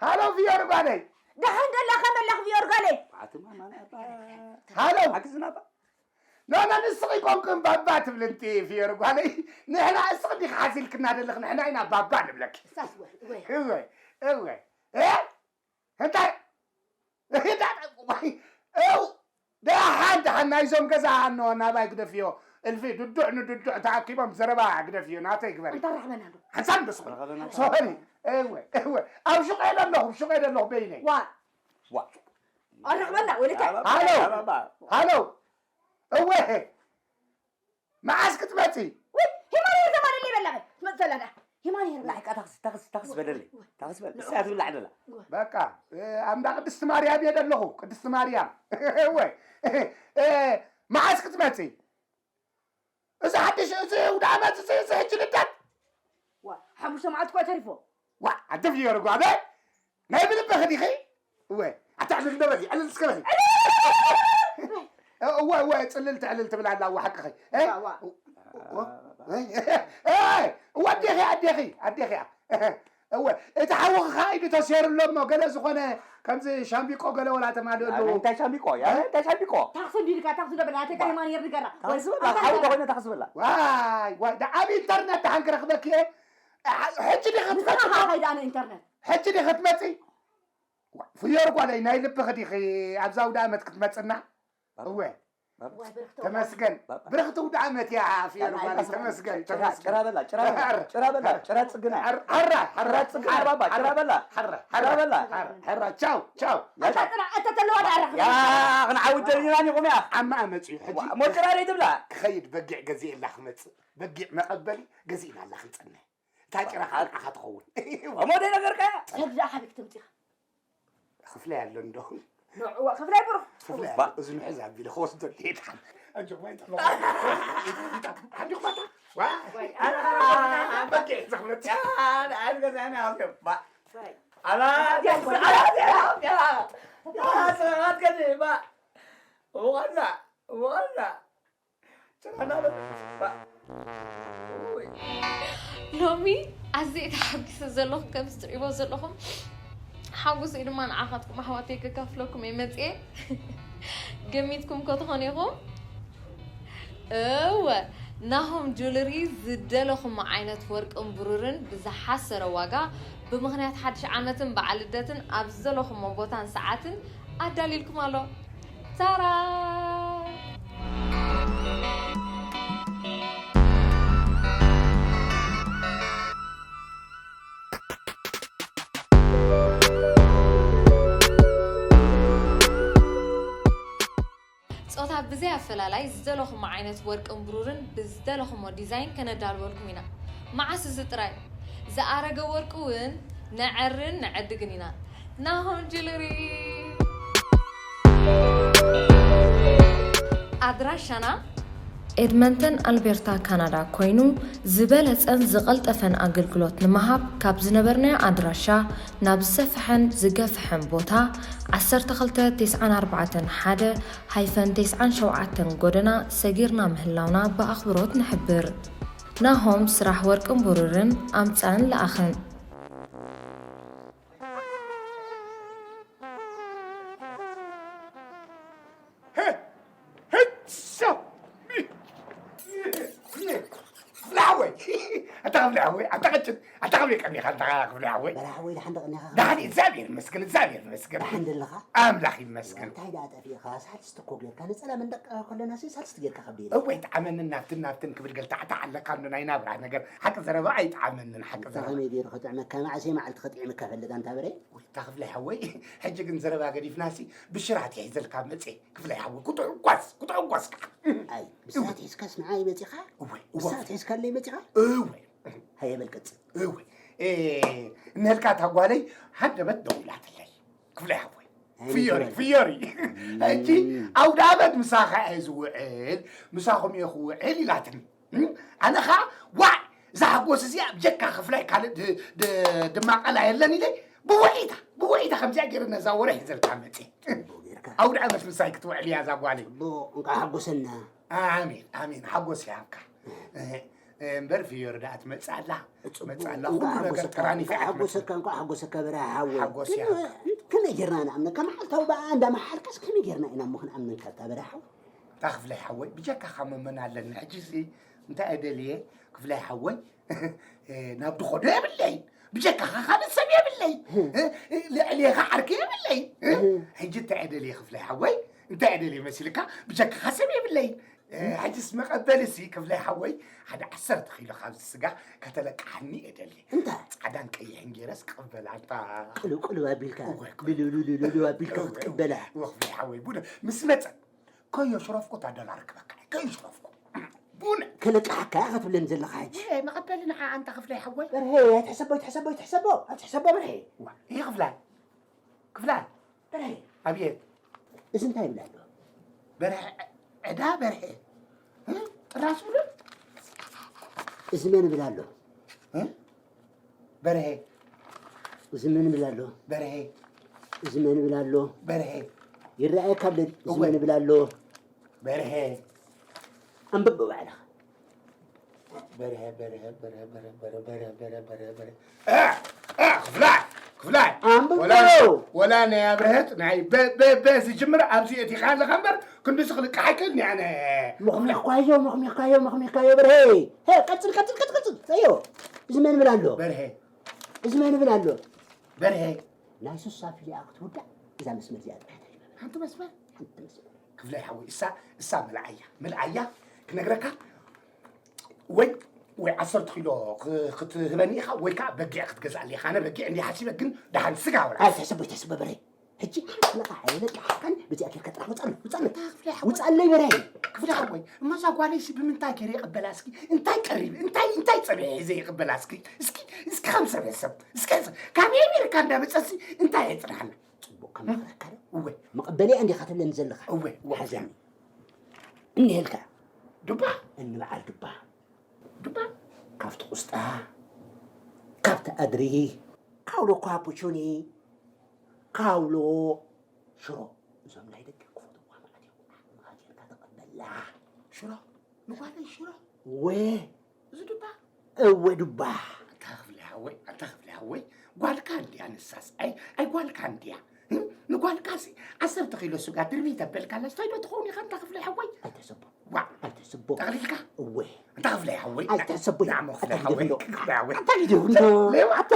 ሃሎ ፊዮር ጓለይ ደሓን ደላ ከመላኽ ፊዮር ጓለይ ሃሎ ሓግዝና ባ ኖ ኖ ንስኺ ኮንክን ባባ ትብሊ እንቲ ፍየር ጓለይ ንሕና እስኺ ዲኺ ሓዚልክና ደለኽ ንሕና ኢና ባባ ንብለኪ እወ እወ እንታይ እንታይ እው ደሓን ደሓን ናይዞም ገዛ ሃኖ ናባይ ግደፍዮ እልፊ ድዱዕ ንድዱዕ ተኣኪቦም ዘረባ ግደፍዮ ናተይ ግበሪ ሓንሳብ ደስ ሶሪ እወ እወ ኣብ ሹቕ የለ ኣለኹ ሹቕ የለ ኣለኹ በይነይ ኣረኽበና ወለተ ሃሎ ሃሎ እወ መዓስ ክትመፂ? ውይ ሂማን ይርዘማ ደለ ይበላ ትመፅእ ዘላ ዳ ሂማን ይርላ ላይቃ ታክሲ ታክሲ ታክሲ በደለይ ታክሲ በል እሳ ትብላዕ ደላ በቃ ኣምዳ ቅድስቲ ማርያም እየ ደለኹ ቅድስቲ ማርያም ወይ መዓስ ክትመፂ? እዚ ሓድሽ እዚ ውዳ ዓመት እዚ እዚ ሕጂ ልደት ዋ ሓሙሽተ መዓልቲ እኳ ተሪፎ ዋ ዓዲ ፍየሩ ጓበ ናይ ብልብኺ ዲኺ እወ ኣታ ዕልል ዶ በሊ ዕልል እስከ በሊ እወ እወ ፅልል ትዕልል ትብል ኣላ እወ ሓቅኺ እወ ኣዴኺ ኣዴኺ ኣዴኺ እወ እቲ ሓውኺ ከዓ ኢዱ ተሰይሩ ኣሎ እሞ ገለ ዝኾነ ከምዚ ሻምቢቆ ገለ ወላ ተማልኡ ኣለዉ እንታይ ሻምቢቆ ያ እንታይ ሻምቢቆ ታክሲ እንዲልካ ታክሲ ዶ በላ ተቀይማን የርድገራ ታክሲ በላ ሓው ዶ ኮይነ ታክሲ በላ ዋይ ዋይ ኣብ ኢንተርነት ደሓን ክረኽበኪ እየ ሕጂ ዲኺ ክትመፂ ንስኻ ከይዳ ንኢንተርነት ሕጂ ዲኺ ክትመፂ ፍዮር ጓለይ ናይ ልብኺ ዲኺ ኣብዛ ኣውደ ኣመት ክትመፅና እወ ተመስገን ብርኽቲ ኣውደ ኣመት እያ ፍዮር ጓለይ ተመስገን ተመስገን ጭራ በላ ጭራ በላ ጭራ በላ ጭራ ፅግና ሕራ ሕራ ፅግና ባባ ጭራ በላ ሕራ ሕራ በላ ሕራ ቻው ቻው ኣታ ተለዋ ዳረኽ ያ ክንዓውድ ደሊና ኒኹም ያ ዓማ መፅዩ ሕጂ ሞጭራ ደይ ትብላ ክኸይድ በጊዕ ገዚኤላ ክመፅእ በጊዕ መቐበሊ ገዚእናላ ክንፀንሕ እታ ጭራ ከዓ ንዓኻ ትኸውን እሞ ደይ ነገርካያ ሰብ ዝኣ ሓቢክ ትምፂኻ ክፍለ ያለ እንዶ ንዕዋ ክፍላይ ብሩኽ ክፍለ ያለ እዚ ንሕዝ ኣቢለ ክወስዶ ድሄድሓን ኣጆኹም ኣይትሕመቑ። ሓንዲኹም ኣታ? ዋ! ኣላ! በጊዕ ዘኽብረት። ኣላ! ኣላ! ሰባት ከድባ! ወቐላ! ወቐላ! ሎሚ ኣዝየ ተሓጒሰ ዘለኹ። ከምዚ ትሪእዎ ዘለኹም ሓጎሰይ ድማ ንዓኻትኩም ኣሕዋተይ ከካፍለኩም እየ መፅየ። ገሚትኩም ከ ትኾኑ ኢኹም? እወ፣ ናሆም ጁለሪ ዝደለኹሞ ዓይነት ወርቅን ብሩርን ብዝሓሰረ ዋጋ ብምኽንያት ሓድሽ ዓመትን በዓል ልደትን ኣብ ዝደለኹሞ ቦታን ሰዓትን ኣዳልይልኩም ኣሎ። ታራ! ጾታ ብዘይ ኣፈላላይ ዝደለኹሞ ዓይነት ወርቅን ብሩርን ብዝደለኹሞ ዲዛይን ከነዳልወልኩም ኢና። መዓስ እዚ ጥራይ? ዝኣረገ ወርቂ እውን ነዐርን ነዐድግን ኢና። ናሆም ጅልሪ! ኣድራሻና ኤድመንተን ኣልቤርታ ካናዳ ኮይኑ ዝበለጸን ዝቐልጠፈን ኣገልግሎት ንምሃብ ካብ ዝነበርናዮ ኣድራሻ ናብ ዝሰፍሐን ዝገፍሐን ቦታ ዓሰርተ ክልተ ተስዓን ኣርባዕተን ሓደ ሃይፈን ተስዓን ሸውዓተን ጎደና ሰጊርና ምህላውና ብኣኽብሮት ንሕብር። ናሆም ስራሕ ወርቅን ብሩርን ኣምጻእን ለኣኽን። ክፍለ ሓወይ ኣታ ክፍለ ሓወይ ኣታ ቀጭን ኣታ ከመይ ቀኒኻ ኣታ ክፍለ ሓወይ በላ ሓወይ ደሓን ደቐኒኻ ደሓን እግዚኣብሔር ይመስገን እግዚኣብሔር ይመስገን ደሓን ደለኻ ኣምላኽ ይመስገን እንታይ ደኣ ጠፊእኻ ሳልስቲ እኮ ጌርካ ንጸላም እንደቀ ከለና ሲ ሳልስቲ ጌርካ ከብደ ኢለ እወ ይጥዓመንን ናብትን ናብትን ክብል ገልታዕታዕ ኣለካ እንዶ ናይ ናብራ ነገር ሓቂ ዘረባ ኣይጥዓመንን ሓቂ ዘረባ ከመይ ገይሩ ክጥዕመካ መዓሰይ መዓልቲ ክጥዕመካ ፈልጥ ኣንታ በረይ እታ ክፍለ ሓወይ ሕጂ ግን ዘረባ ገዲፍናሲ ብሽራት ይሒዘልካ መፅየ ክፍለ ሓወይ ክትዕጓስ ክትዕጓስ ከዓ ኣይ ብስራት ሒዝካስ ንዓይ መፂኻ እወ እወ ብስራት ሒዝካለይ መፂኻ እወ ሃየ በል ቀፅል እወ እነልካ እታ ጓለይ ሃንደበት ደዊላትለይ ክፍለ ሓወይ ፍዮሪ ፍዮሪ ሕጂ ኣውደ ኣመት ምሳኻ እየ ዝውዕል ምሳኹም እየ ክውዕል ኢላትኒ ኣነ ኸዓ ዋይ እዛ ሓጎስ እዚኣ ብጀካ ክፍላይ ካልእ ድማ ቃላ የለን ኢለ ብውዒታ ብውዒታ ከምዚኣ ገይረ ነዛ ወረ ሒዘልካ መፅየ ኣውደ ዓመት ምሳይ ክትውዕል እያ እዛ ጓለይ እንቃ ሓጎሰና ኣሜን ኣሜን ሓጎስ ይሃብካ እምበር ፍዮሪ ደኣ ትመፅእ ኣላ ትመፅእ ኣላ ኩሉ ነገር ተራኒፋ እያ ትመፅእ ሓጎሰካ እንኳ ሓጎሰካ በርሃ ሓወይ ሓጎስ ይሃብካ ከመይ ጌርና ንኣምነካ መዓልታዊ ብኣ እንዳመሓልካስ ከመይ ጌርና ኢና እሞ ክንኣምነካ እታ በርሃ ሓወይ እታ ክፍለይ ሓወይ ብጀካኻ መመን ኣለኒ ሕጂ ሲ እንታይ እየ ደልየ ክፍለይ ሓወይ ናብ ድኾዶ የብለይ ብጀካኻ ካልእ ሰብ የብለይ ልዕሌኻ ዓርኪ የብለይ ሕጂ እንታይ እየ ደልየ ክፍለይ ሓወይ እንታይ እየ ደልየ መሲልካ ብጀካኻ ሰብ የብለይ ሕጂስ መቐበሊ ሲ ክፍለይ ሓወይ ሓደ ዓሰርተ ኪሎ ካብዚ ስጋ ከተለቅሓኒ እየ ደልየ እንታይ ፃዕዳን ቀይሕን ገይረስ ክቕበላ እንታ ቅልውቅልው ኣቢልካ እወ፣ ቅልውቅልው። ልሉሉሉሉ ኣቢልካ ክትቅበላ እወ ክፍለይ ሓወይ ቡነ ምስ መፀ ከዮ ሽረፍኩ እታ ዶላር ክበካ ከዮ ሽረፍኩ ቡነ ክልቅሓካ እያ ክትብለኒ ዘለኻ ሕጂ እየ መቐበሊ ንዓ ኣንታ ክፍለይ ሓወይ በርሀ ኣይትሕሰቦ ኣይትሕሰቦ ኣይትሕሰቦ ኣይትሕሰቦ በርሀ ዋ ይህ ክፍላይ ክፍላይ በርሀ ኣብየት እዚ እንታይ ይብል ኣሎ በርሀ ዕዳ በርሀ ጥራስ ብሉ እዚ መን ይብል ኣሎ በርሀ እዚ መን ይብል ኣሎ በርሀ እዚ መን ይብል ኣሎ በርሀ ይረኣየካ ኣሎ እዚ መን ይብል ኣሎ በርሀ ኣንብብ ባዕልኻ ክፍላይ ክፍላይ ኣንብቦ ወላ ናይ ኣብርሀት ናይ በ ዝጅምር ኣብዚ እቲኻ ኣለኻ እምበር ክንድዚ ክልቃሕ ኣይክእልን ኣነ መኽሚኽኳዮ መኽሚኽኳዮ መኽሚኽኳዮ በርሀ ቀፅል ቀፅል ቀፅል ቀፅል ሰዮ እዚ መን ብል ኣሎ በርሀ እዚ መን ብል ኣሎ በርሀ ናይ ሱሳ ፊልያ ክትውዳእ እዛ መስመር እዚኣ ጥራሕ ተሪባ ሓንቲ መስመር ሓንቲ መስመር ክፍላይ ሓወይ እሳ እሳ ምልዓያ ምልዓያ ክነግረካ ወይ ወይ ዓሰርተ ኪሎ ክትህበኒ ኢኻ ወይ ከዓ በጊዕ ክትገዝኣሊ ኢኻ ኣነ በጊዕ እንዲ ሓሲበ ግን ደሓን ስጋ ወላ ኣይትሕሰቦ ኣይትሕሰቦ በረይ ሕጂ ሓለኻ ሓይለ ጣሓካን ብዚኣ ጌርካ ጥራሕ ውፃሉ ውፃሉ ውፃለይ በረይ ክፍለ ሓወይ እሞ እዛ ጓለይሲ ብምንታይ ገይረ ይቕበላ እስኪ እንታይ ቀሪብ እንታይ እንታይ ፀብሒ ሒዘ ይቕበላ እስኪ እስኪ እስኪ ከም ሰበ ሰብ እስኪ ካብ ኣሜሪካ እንዳመፀሲ እንታይ የፅናሓና ፅቡቕ ከመኽረካ ዶ እወ መቐበሊኣ እንዲኻ ትብለኒ ዘለኻ እወ እወ ሓዚኒ እኒሀልካ። ዱባ? እንበዓል ዱባ። ዱባ? ካብቲ ቁስጣ፣ ካብቲ ኣድሪ፣ ካውሎ ካፑቹኒ፣ ካውሎ ሽሮ። እዞም ናይ ደገ ክፈትዋ ማለት እዮም። ሃገርካ ተቐበላ። ሽሮ? ንጓለይ ሽሮ? ወ- እዚ ዱባ? እወ ዱባ። ኣታ ክፍለ ሓወይ፣ ኣታ ክፍለ ሓወይ፣ ጓልካ እንድያ ንሳስ። ኣይ፣ ኣይ ጓልካ እንድያ። እም? ንጓልካሲ ዓሰርተ ኪሎ ስጋ ድርቢ ተበልካላስ ታይ ዶ ትኸውን ኢኻ ኣታ ክፍለ ሓወይ? ኣይተሰቦ። ዋ። ኣይተሰቦ። ጠቕሊልካ? እወ። ኣታ ክፍለ ሓወይ። ኣይተሰቦ። ንዓሞ ክፍለ ኣታ ሓወይ። ግደፍሎ። ክፍለ ሓወይ። ኣታ ግደፍሎ። ሌባ። ኣታ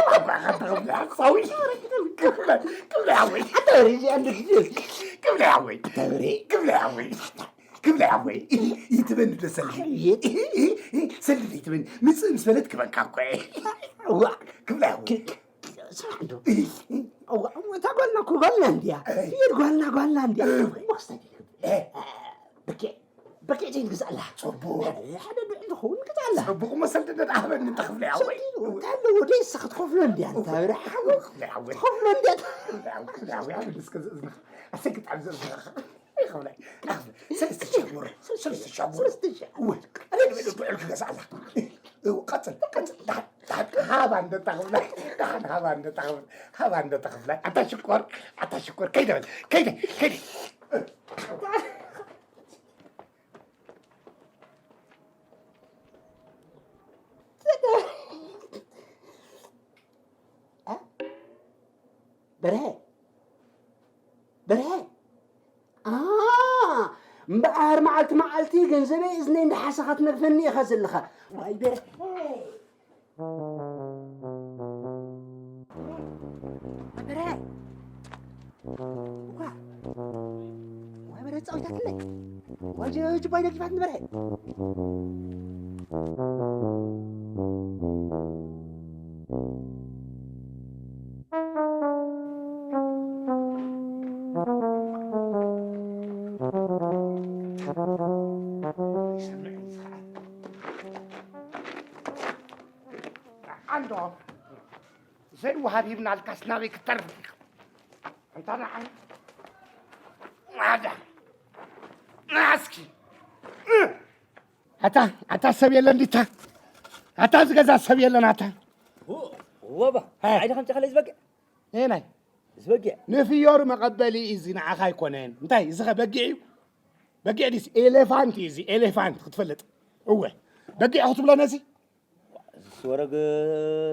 ሌባ፣ ኣታ ክፍለ ሓወይ። ክፍለ፣ ክፍለ ሓወይ። ኣታ ወሬ፣ ኣንድ ጊዜ። ክፍለ ሓወይ። ኣታ ወሬ። ክፍለ ሓወይ። ክብለ ሓወይ፣ ይትበኒ ዶ ሰልዲ? ኣቤት። ሰልዲ ይትበኒ። ምጽእ ምስ በለት ክበካ እኮ እየ። እዋ። ክብለ ሓወይ። ክ-፣ ክ-፣ ስማዕ እንዶ። እዋ፣ እዋ፣ እታ ጓልና እኮ ጓልና እንድያ። እይ። ፍየል ጓልና፣ ጓልና እንድያ። እይ። ወስታ ዲኹ? እይ። በኬ-፣ በኬ ዘይንግዛእላ። ጽቡቕ። ሓደ፣ ሓደ ድዑ ዝኸውን ንግዛእላ። ጽቡቕ መሰል ደደ ኣህበኒ እንተ ክብለ ሓወይ። ሰልዲ፣ እንታይ ኣለዎ? ደይ ንስኻ ትኸፍሎ እንድያ፣ እንታ ብረ ሓወይ። ክብለ ሓወይ። ትኸፍሎ እንድያ። ክብለ ሓወይ፣ ክብለ ሓወይ፣ ኣበኒ እስከ ዝእዝንኻ። ኣሰግጥ ኣብ ዘዝንኻ። ኣይኸብላይ። ሰለስተ ሽሕ ጉረ፣ ሰለስተ ሽሕ ጉረ። ሰለስተ ሽሕ። እወ፣ ኣነ ንበለ ብዕል ክገዝኣላ። እወ፣ ቀጽል፣ ቀጽል። ደሓን፣ ደሓን፣ ሃባ እንደ ታኽብላይ። ደሓን፣ ሃባ እንደ ታኽብላይ። ሃባ እንደ ታኽብላይ። ኣታ ሽኮር፣ ኣታ ሽኮር። ከይደ በል፣ ከይደ፣ ከይደ። እ? በርሀ፣ በርሀ። ኣ፣ እምበኣር መዓልቲ መዓልቲ ገንዘበይ እዝነይ እንዳሓሰኻ ትነግፈኒ ኢኻ ዘለኻ። ዋይ በርሀ። በርሀ። ዋ። ዋ በርሀ ጻዊታትለይ። ዋጀ ጅባይ ነጊፋት ንበርሀ። ኣንዶ ዘይወሃብ ሂብናልካስ ናበይ ክትተርፍ ኢኻ? እንታ ንዓይ ማዳ ናስኪ። ኣታ፣ ኣታ ሰብ የለን ዲታ? ኣታ ዝገዛ ሰብ የለን ኣታ? ወባ፣ ሀ። ዓይዲ ከምፂ ከለይ ዝበቅዕ? እ፣ ናይ ዝበግዕ? ንፍዮሪ መቐበሊ እዩ እዚ፣ ንዓኻ ኣይኮነን። እንታይ፣ እዚ ኸ በጊዕ እዩ? በጊዕ ዲስ? ኤሌፋንት እዩ እዚ፣ ኤሌፋንት ክትፈልጥ። እወ፣ በጊዕ ክትብሎ ነዚ? እዚ ወረግ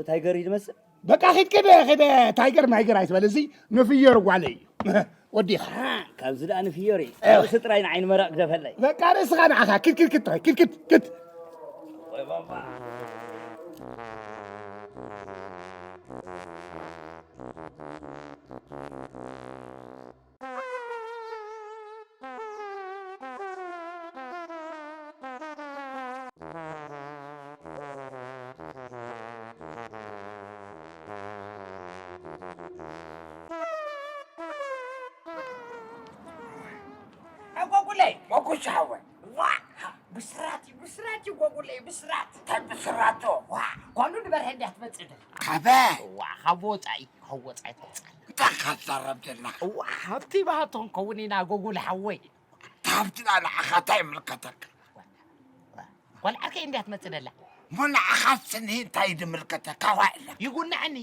ታይገር እዩ ዝመስል። በቃ ኺድ፣ ኪድ፣ ኺድ፣ ታይገር ማይገር ኣይትበል። እዚ ንፍዮሪ ጓለይ እዩ። ወዲኻ። አ፣ ካብዚ ደኣ ንፍዮሪ። እወ። ርእሲ ጥራይ ንዓይኒ መራቕ ግደፈለይ። በቃ ርእስኻ ንዓኻ። ኪድ፣ ኪድ፣ ኪድ፣ ጥራይ። ኪድ፣ ኪድ፣ ኪድ። ወይ ባባ። ኣይ ጎጉለይ፣ ሞጉሻ ሓወይ። ዋ፣ ብስራት እዩ፣ ብስራት እዩ ጎጉለይ፣ ብስራት። እንታይ ብስራቶ? ዋ፣ ጓሉ ንበርሀ እንድያ ትመጽእ ደላ። ካበይ? ዋ፣ ካብ ወጻኢ፣ ካብ ወጻኢ ትመጽእ ኣላ። እንታይ ኢኻ ትዛረብ ዘለኻ? ዋ፣ ሃብቲ ብሃብቲ ክንከውን ኢና ጎጉለ ሓወይ። እታ ሃብትና ንዓኻ እንታይ ይምልከተካ? ጓል ዓርከይ እንድያ ትመጽእ ደላ። እሞ ንዓኻ ስኒ እንታይ ድምልከተካ? ዋእ ኢላ። ይጉንዐኒ።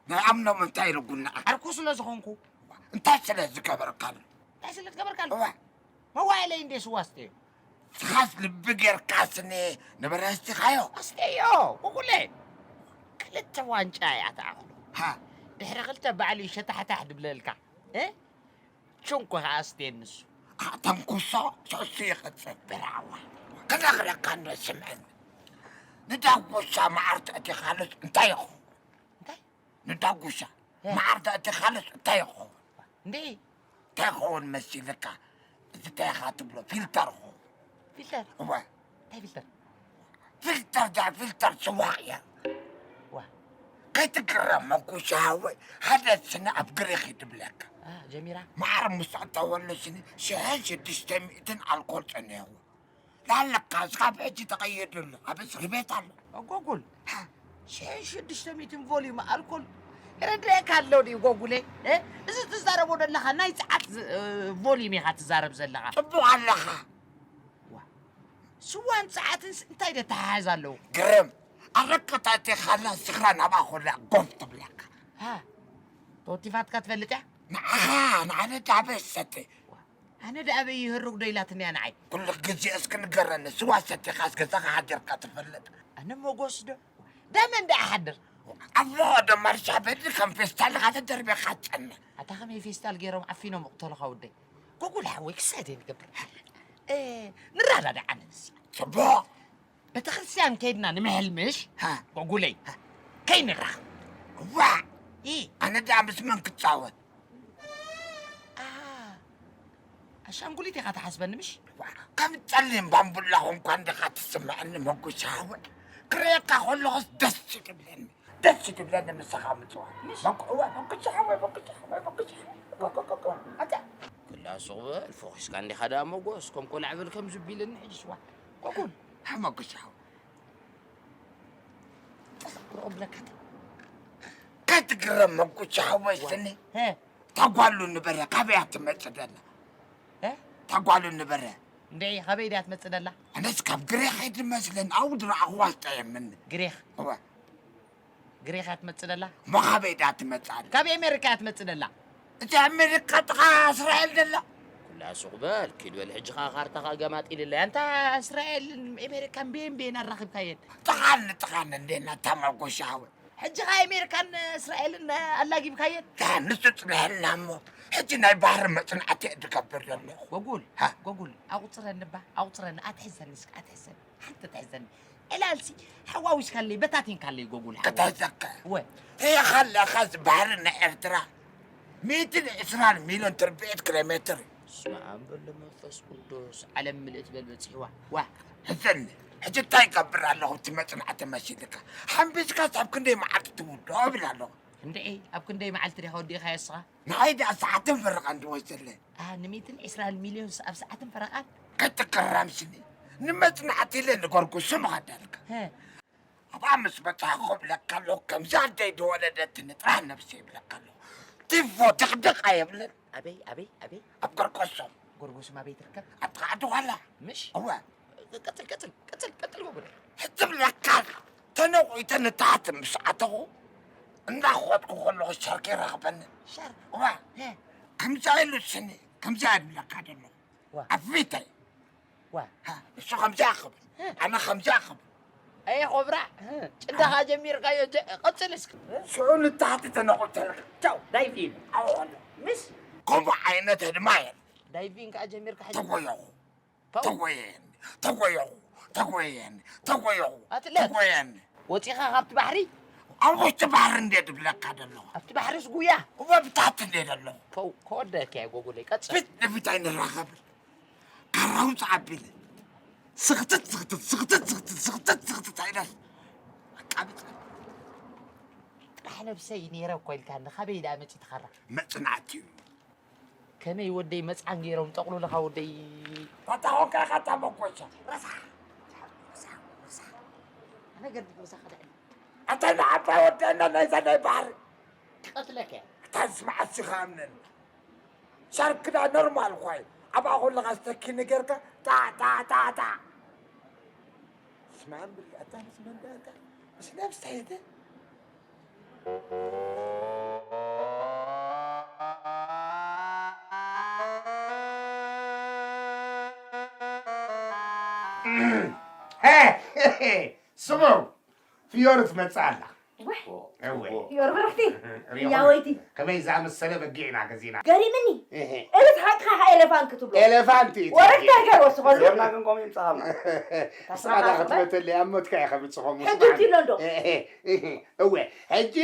ናይ ኣምኖም እንታይ ኢሉ ጉንዐ? ዓርኩ ስለ ዝኾንኩ። እንታይ ስለ ዝገበርካሉ? እንታይ ስለ ዝገበርካሉ? እዋ። መዋእለይ እንዴ ስዋ ኣስተዮ። ንስኻስ ልቢ ጌርካ ስኒ ንበርሀ ኣስቲኻዮ? ኣስተዮ፣ ብጉለ። ክልተ ዋንጫ እያ ትኣኽሎ። ሃ። ድሕሪ ክልተ ባዕሉ ይሸታሕታሕ ድብለልካ። እ? ቹንኮ ከኣ ኣስትየኒ ንሱ። ኣተንኩሶ፣ ሰሱ ይቕጽል ብራዋ። ክነግረካ እንዶ ስምዕኒ። ንዳጉሻ መዓር ተእቲኻሉስ እንታይ ይኸውን? እንታይ? ንዳጉሻ እ። መዓር ተእቲኻሉስ እንታይ ይኸውን? እንዴ? እንታይ ይኸውን መሲልካ? እዚ እንታይ ኢኻ ትብሎ? ፊልተር ይኸውን። ፊልተር? እወ። እንታይ ፊልተር? ፊልተር፣ ዳ ፊልተር ስዋቕ እያ። ዋ። ከይትግረም መጉሻ ሓወይ፣ ሓደ ስነ ኣብ ግሪኽ ይድብለካ። አ፣ ጀሚራ። መዓር ምስ ኣተወሉ ስኒ ሽሕን ሽዱሽተ ሚእትን ኣልኮል ጸኒሕዎ። ላለካ፣ እስካብ ሕጂ ተቐይድሉ፣ ኣብ እስሪ ቤት ኣሎ። ጎጉል፣ ሃ? ሽሕን ሽዱሽተ ሚእትን ቮሊዩም ኣልኮል ይረድኣካ ኣሎ ድዩ ጎጉለይ? እ? እዚ ትዛረቦ ዘለኻ ናይ ጸዓት ዝ-፣ እ፣ ቮሊዩም ኢኻ ትዛረብ ዘለኻ። ጽቡቕ ኣለኻ። ስዋን ጸዓትን እንታይ ደተሓሓዝ ኣለዎ? ግርም። ኣረቀታቴ ካላ ስኽራ ናብኣ ኮላ ጎፍ ትብለካ። ሃ፣ ተወቲፋትካ ትፈልጥ እያ? ንዓኻ፣ ንዓነ ዳበ ሰተ። ኣነ ደኣ ኣበይ ይህርግ ዶ ኢላትኒ እያ ንዓይ። ኩሉ ግዜ እስኪ ንገረኒ፣ ስዋ ሰቲኻስ ገዛኻ ሓዲርካ ትፈልጥ? ኣነ መጎስ ዶ? ዳመን ደኣ ሓድር። ኣቦ ዶ ማርሻ በሊ ከም ፌስታልኻ ተደርቢኻ ትጸንሕ። ኣታ ከመይ ፌስታል ገይሮም ዓፊኖም እቕተሉኻ ወደይ? ጎጉል ሓወይ ክሳይ ዘይንገብር። እ፣ ንረዳዳእ ኣነ ንስኻ። ጽቡቕ። ቤተክርስትያን ከይድና ንምሕል ምሽ? ሃ። ጎጉለይ። ሃ። ከይንራኸብ። ዋ! ኢ። ኣነ ደኣ ምስ መን ክጻወት? ኣ፣ ኣሻንጉሊት ኢኻ ትሓስበኒ ምሽ? ዋ፣ ከም ጸሊም ባምቡላ ኾንኳ እንዲኻ ትስምዐኒ መጉሻ ሓወይ። ክርእየካ ከለኹስ ደስ እዩ ትብለኒ። ደስ እዩ ትብለኒ ምሳኻ ምጽዋት። ምሽ? መጉ-፣ እዋ፣ መጉሻ ሓወይ፣ መጉሻ ሓወይ፣ መጉሻ ሓወይ። ጎ-፣ ጎ-፣ ጎ-፣ ጎ-፣ ኣታ። ክላ ሱቕ በል፣ ፎኺስካ እንዲኻ ደኣ መጎስ፣ ከም ቆልዓ በል ከም ዝቢልኒ ሕጂ ስዋ። ጎጉል። ሃ፣ መጉሻ ሓወይ። ጠስቕ ክብለካ። ከትግረም መጉሻ ሓወይ ስኒ። ሄ። እታ ጓሉ ንበረ ካበይ እያ ትመጽእ ዘላ? እ? እታ ጓሉ ንበረ። እንድዒ፣ ካበይ ድያ ትመጽእ ዘላ? ኣነስ ካብ ግሬኽ እየ ዝመስለኒ፣ ኣብኡ ዝረኣኹዋ ስጠየምኒ። ግሬኽ? እወ። ግሬኽ እያ ትመጽእ ዘላ? እሞ ካበይ ድያ ትመጽእ ኣላ? ካብ ኣሜሪካ እያ ትመጽእ ዘላ። እቲ ኣሜሪካ ጥቓ እስራኤል ዘላ? ኩላ ሱቕ በል፣ ኪድ በል፣ ሕጂ ኸኣ ካርታኻ ገማጢልለይ። ኣንታ እስራኤልን ኣሜሪካን ቤን ቤን ኣራኺብካየን? ጥቓን ንጥቓን እንዴና ተመጉሻዊ። ሕጂ ኸኣ ኣሜሪካን እስራኤልን ኣላጊብካየን? ታ ንሱ ጽንሐልና እሞ፣ ሕጂ ናይ ባህሪ መጽናዕቲ እየ ዝገብር ዘለኹ። ጎጉል፣ ሃ? ጎጉል፣ ኣቑጽረኒ እባ፣ ኣቑጽረኒ፣ ኣትሕዘኒ እስኪ፣ ኣትሕዘኒ። ሓንቲ ትሕዘኒ። ዕላልሲ፣ ሓዋዊስካለይ፣ በታቲንካለይ ጎጉል፣ ሓወይ። ክተዘከ። ወ። ተየኻለኻ እዚ ባህሪ ናይ ኤርትራ፣ ሚእትን ዕስራን ሚልዮን ትርብዒት ኪሎ ሜትር እዩ። በስመ ኣብ በሎ መንፈስ ቅዱስ፣ ዓለም ምልእቲ በል በጺሕዋ። ዋ። ሕዘኒ፣ ሕጂ እንታይ ይገብር ኣለኹ እቲ መጽናዕቲ መሲልካ? ሓምቢስካስ ኣብ ክንደይ መዓልቲ ትውድኦ እብል ኣለኹ። እንድዒ፣ ኣብ ክንደይ መዓልቲ ዲኻ ወዲእኻዮ እስኻ? ንዓይ ደኣ ሰዓትን ፈረቓን ድወስደለይ። ኣ፣ ንሚእትን ዕስራን ሚልዮንስ ኣብ ሰዓትን ፈረቓን? ከይትገረም ስኒ። ንመጽናዕቲ ኢለ ንጎርጉሱ ምኸደልካ። ሀ። ኣብኣ ምስ በጻሕኩ ክብለካ ኣለኹ፣ ከምዛ ኣደይ ዝወለደትኒ ጥራሕ ነብሰይ ይብለካ ኣለኹ። ቲፎ ድቕድቕ ኣይብልን። ኣበይ፣ ኣበይ፣ ኣበይ? ኣብ ጎርጎሶም። ጎርጎሶም ኣበይ ትርከብ? ኣብ ጥቓ ዓዲ ጓላ። ምሽ? እወ። ቀጽል፣ ቀጽል፣ ቀጽል፣ ቀጽል፣ ጎጉል። ሕጂ ብለካ ተነቑይተ ንታሕቲ ምስ ኣተኹ፣ እናኸድኩ ከለኹ ሻርክ ይረኽበኒ። ሻርክ? እዋ፣ ሄ። ከምዛ ኢሉ ስኒ፣ ከምዛ ይብለካ ዘለኹ። ዋ። ኣብ ፊተይ። ዋ። ሃ፣ እሱ ከምዛ ክብል፣ ሄ። ኣነ ከምዛ ክብል። ኣየ ኮብራ፣ ሄ፣ ጭንዳኻ ጀሚርካዮ፣ ጀ-፣ ቀጽል እስኪ። ሽዑ ንታሕቲ ተነቑተልካ። ቻው፣ ዳይቪን። ኣዎ፣ ኣሎ። ምስ? ከምኡ ዓይነት ህድማ የለ። ዳይቪን ከኣ ጀሚርካ ሕጂ? ተጎየኹ። ተው። ተጎየኒ፣ ተጎየኹ፣ ተጎየኒ፣ ተጎየኹ፣ ኣትለት። ተጎየኒ። ወጺኻ ካብቲ ባሕሪ? ኣብ ውሽጢ ባሕሪ እንዴ ድብለካ ዘለኹ? ኣብቲ ባሕሪስ ጉያ? እወ፣ ብታሕቲ እንዴ ዘለኹ? ተው፣ ከወደልካ እየ ጎጉለይ፣ ቀጽል። ፊት ንፊት ኣይንራኸብን። ካራውፅ ኣቢለ። ስኽትት፣ ስኽትት፣ ስኽትት፣ ስኽትት፣ ስኽትት፣ ስኽትት ኣይነስ። ኣቃብጸ። ጥራሕ ነብሰይ ነይረ እኮ ኢልካኒ፣ ካበይ ደኣ መጺእቲ ካራ? መጽናዕቲ እዩ። ከመይ ወደይ መጽዓን ገይሮም ጠቕሉልኻ ወደይ? ታታ ኾንካ ኢኻ እታ መኮቻ። ረሳሕ። ረሳሕ። ረሳሕ። ኣነ ገርዲፍ ምሳኻ ድዕል። ኣታ ንዓባይ ወደና ናይዛ ናይ ባሕሪ። ክቐትለካ እየ። ኣታ ስማዕ እስኻ ኣምነኒ። ሻርክ ዳ ኖርማል እኳ እዩ። ኣብኣ ከለኻ ስተኪ ንገርካ ታ፣ ታ፣ ታ፣ ታ። ስማዕ እምበር ኣታ ምስ መን ዳ ኣታ? ምስ ነብሰይ ደ? ሄ፣ ስሙ፣ ፍዮሪ ትመጽእ ኣላ። እወ። እወ። ፍዮሪ ብርኽቲ፣ ሪኢኹም? ህያወይቲ። ከመይ ዝኣመሰለ በጊዕ ኢና ገዚእና። ገሪምኒ። እህ። እልት ሓቅኻ ኢኻ ኤሌፋንት ክትብሎ። ኤሌፋንት እዩ። ወረድካ ገር ወስኸሉ። ዞርና ግን ከምኡ ይምጽኣና። ንስኻ ዳ ክትመተለይ ኣብ ሞትካ ኢኻ ምጽኾም። ሕጂ ውስማን። ትብሎ እንዶ። እህ፣ እህ፣ እህ። እወ፣ ሕጂ፣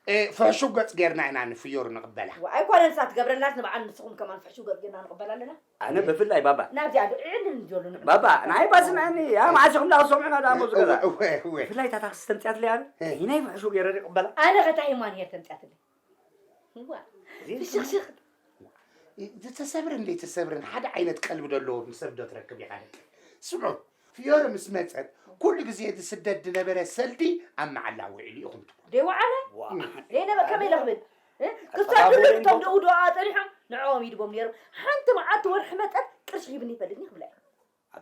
እ፣ ፍሕሹ ገጽ ጌርና ኢና ንፍዮሪ ንቕበላ። ዋ፣ ኣይኮነን፣ ንሳ ትገብረላስ ንበዓል ንስኹም ከማን ፍሕሹ ገጽ ጌርና ንቕበላ ኣለና። ኣነ ብፍላይ ባባ። ናብዚኣ ዶ ዕልል እንድዮ ኣሎ ንዕኡ። ባባ፣ ንዓይ እባ ስምዐኒ፣ ያ መዓስ ኢኹም ዳ ክትሰምዑና ዳ እሞ ዝገዛ? እወ፣ እወ፣ እወ። ብፍላይ እታ ታክሲ ተምጽኣትለይ ኣነ፣ እህ። ይናይ ፍሕሹ ገይረ ድየ ቅበላ? ኣነ ኸታ ሂማን እየ ተምጽኣትለይ። እዋ፣ እዚን ፍሽኽሽኽ። ተሰብርን ዘይተሰብርን ሓደ ዓይነት ቀልቢ ዶ ኣለዎም ንሰብ ዶ ትረክብ ኢኻ ደቂ? ስምዑ፣ ፍዮሪ ምስ መጸት ኩሉ ግዜ ዝስደድ ዝነበረ ሰልዲ ኣብ መዓላ ውዒሉ ኢኹም ትብሉ። ደይወዓለ? ዋ። ደይነበ ከመይ ኢለ ክብል? እ? ክሳብ ኣባቡለይ ክልተ እንዶ- ደኡ ደኣ ጸኒሖም ንዕኦም ይድቦም ነይሩ። ሓንቲ መዓልቲ ወርሒ መጠን ቅርሺ ሂብኒ ይፈልጥኒ ክብላ እየ። ኣብ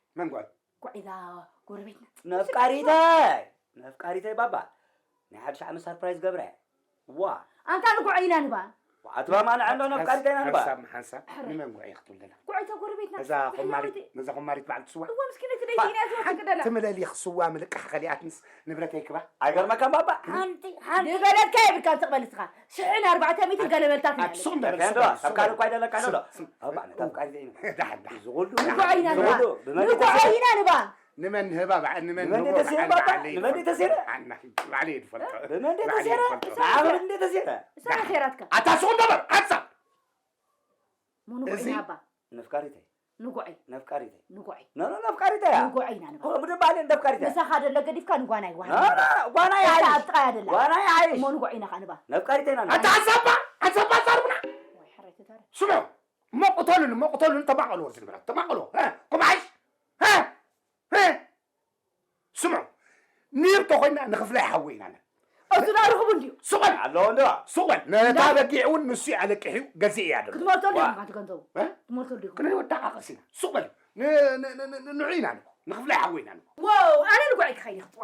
መን ጓል? ጓዒዛ ጎረቤትና። ነፍቃሪተይ ነፍቃሪተይ ባባ ናይ ሓድሽ ዓመት ሳርፕራይዝ ገብረ። ዋ ኣንታ ንጉዖ ኢና ንባ። ኣትባ ማን ዕንዶ ነፍቃሪተይ ኢና ንባ። ሓንሳብ ሓንሳብ ንመን ጉዒ ክትብል ደላ? ጉዒታ ጎረቤትና። ነዛ ኮማሪት ነዛ ኮማሪት በዓልቲ ስዋ እዋ ምስኪነቲ ደይቲና ያዝዋ ትቅደላ። ትምለሊ ክስዋ ምልቃሕ ከሊኣትንስ ንብረተይ ክባ። ኣይገርመካን ባባ ሓንቲ ሓንቲ ዝበለትካ የብልካ ትቕበል እስኻ። ሽሕን ኣርባዕተ ሚእትን ገለመልታት ኢና ኣትሱም ዘለና። ደላ ከንዶ ካብ ካልእ እኳ ኣይደለካ ዘሎ። ኣባ ነታ ፍቃሪተይ ኢና። ዳሕዳ ንጉዖ ኢና ንባ። ንጉዑ ብመን ንጉዖ ኢና ንባ። ንመን ህባ በዓል ንመን ንመን ንቦ ተሴረ በዓል ባባ? ንዓለይ ንመን ይፈልጦ። ተሴረ? ኣና ባዕለይ ይፈልጦ። ብመን ባዕለይ ተሴረ? ይፈልጦ። ብመን ተሴረ? እሳ መሴራትካ። ኣታ ሱቕ ደበር ሓንሳብ ሞ ንጉዖ እዚ ኢና ኣባ። ነፍቃሪተይ ንጉዖ ነፍቃሪተይ ንጉዖ ኖ ኖ ነፍቃሪተይ እያ። ንጉዖ ኢና ንባ። ከምኡ ድማ ነፍቃሪተይ ምሳኻ ደሎ ገዲፍካ ንጓና ይዋሃ። ጓና ይሓይሽ ኣብ ጥቓያ ደላ። ጓና ይሓይሽ እሞ ንጉዖ ኢና ኸዓ ንባ። ነፍቃሪተይ ኢና ኣታ ሓንሳባ ሓንሳባ ዛርብና ወይ ሕራይ ተዛረብ። ስምዑ እሞ ቅተሉን እሞ ቅተሉን ተማቐሉ ወርዚ ንብረት ተማቐሉ እ፣ ኩምሓሽ እ፣ እ። ስምዑ ኒር ተኮይና ንክፍላይ ሓወ ኢና ነ እሱ ዳ ርኽቡ እንድዩ። ሱቐል ኣለዎ እንዶ ሱቐል ነታ በጊዕ እውን ንሱ ኣለቅሕ እዩ ገዚእ እያ ደሎ ክትመርተሉ ዋ። ኢኹም ኣቲ ገንዘቡ። እ? ክትመርተሉ ኢኹም። ክንወዳቃቀስ ኢና ሱቐል ንዑ ኢና ንኹ ንዕኡ ኢና ንኹ ንክፍላይ ሓወ ኢና ንኹ ዋው ኣነ ንጉዖ ክኸይድ ይኽጥዋ።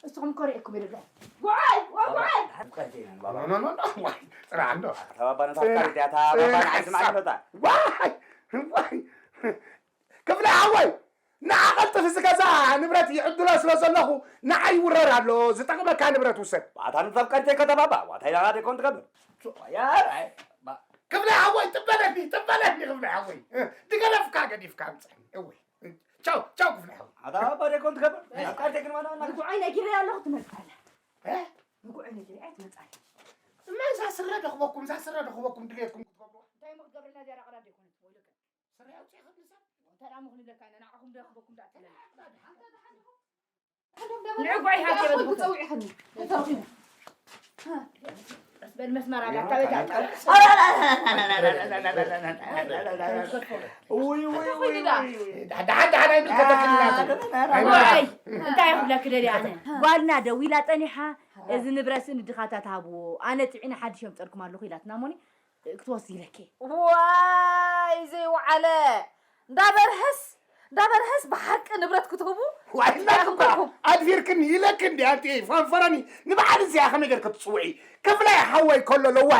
እስኹም ኮሪእኩም ይደሎ። ጉዓይ ዋ ጉዓይ። ነፍቃሪተይ ኢና ንባባ። ኖ ኖ ኖ ዋይ ጽናዕ እንዶ ተባባ ነታ ፍቃሪተይ እያ ተባባ ንዓይ ስማዕ ይመጣ። ዋይ ዋይ ክፍለ ሓወይ ንዓ ቀልጥፍ እዚ ገዛ ንብረት ይዕድሎ ስለ ዘለኹ ንዓ ይውረር ኣሎ ዝጠቕመካ ንብረት ውሰድ ባታ ንተፍቀርቴ ከተባባ ዋታ ኢላና ደይኮን ትገብር። ያራይ ክፍለ ሓወይ ጥበለኒ ጥበለኒ ክፍለ ሓወይ ድገለፍካ ገዲፍካ ኣምፀኒ እወይ ቻው ቻው ክፍለ ሓወይ ኣታ ባባ ደይኮን ትገብር። ተፍቀርቴ ግን ዋና ዋና ንጉዓይ ነጊረ ኣለኹ ትመጣለ። እ? ንጉዕ ነጊረ ኣይትመጻኒ። እማ እዛ ስረ ደኽበኩም፣ እዛ ስረ ደኽበኩም ድሌትኩም ክትገብሩ። እንታይ እሞ ክትገብረልና እዚኣ ራቕራ ዘይኮነት? ወይለከ። ስረ ኣውፂእኻ ንሳ? እንታይ ደኣ እሞ ክንብለካ ኢና፣ ንዓኹም ዶ ክበኩም ደኣ ትብለኒ? ንዕጉዕ ይሃብ የብልኩም። ክፀውዒ ኸኒ። እንታይ ረኺቡ? በል መስመር ኣላ፣ ኣታ በል ኣታ። ውይ፣ ውይ፣ እንታይ ውይ፣ ኮይኑ ውይ፣ ደኣ? ውይ። ደሓን፣ ደሓን ኣይምልከተክን ናቱ። ውይ፣ እንታይ ክብለኪ ደልየ ኣነ? ጓልና ደዊላ ጸኒሓ፣ እዚ ንብረት ንድኻታት ሃብዎ፣ ኣነ ጥዒነ ሓድሽ የምጸልኩም ኣለኹ ኢላትና እሞኒ፣ ክትወስድ ኢለኪ። ዋይ ዘይወዓለ፣ እንዳበርሀስ፣ እንዳበርሀስ ብሓቂ ንብረት ክትህቡ ዋይ፣ እንታይ እናትኳ ክብለኩም? ኣድፊርክኒ ኢለኪ እንዲ ኣንቲ ፈንፈረኒ። ንበዓል እዚኣ ከመይ ጌርክ ትጽውዒ? ክፍላይ ሓወይ ከሎ ለዋህ።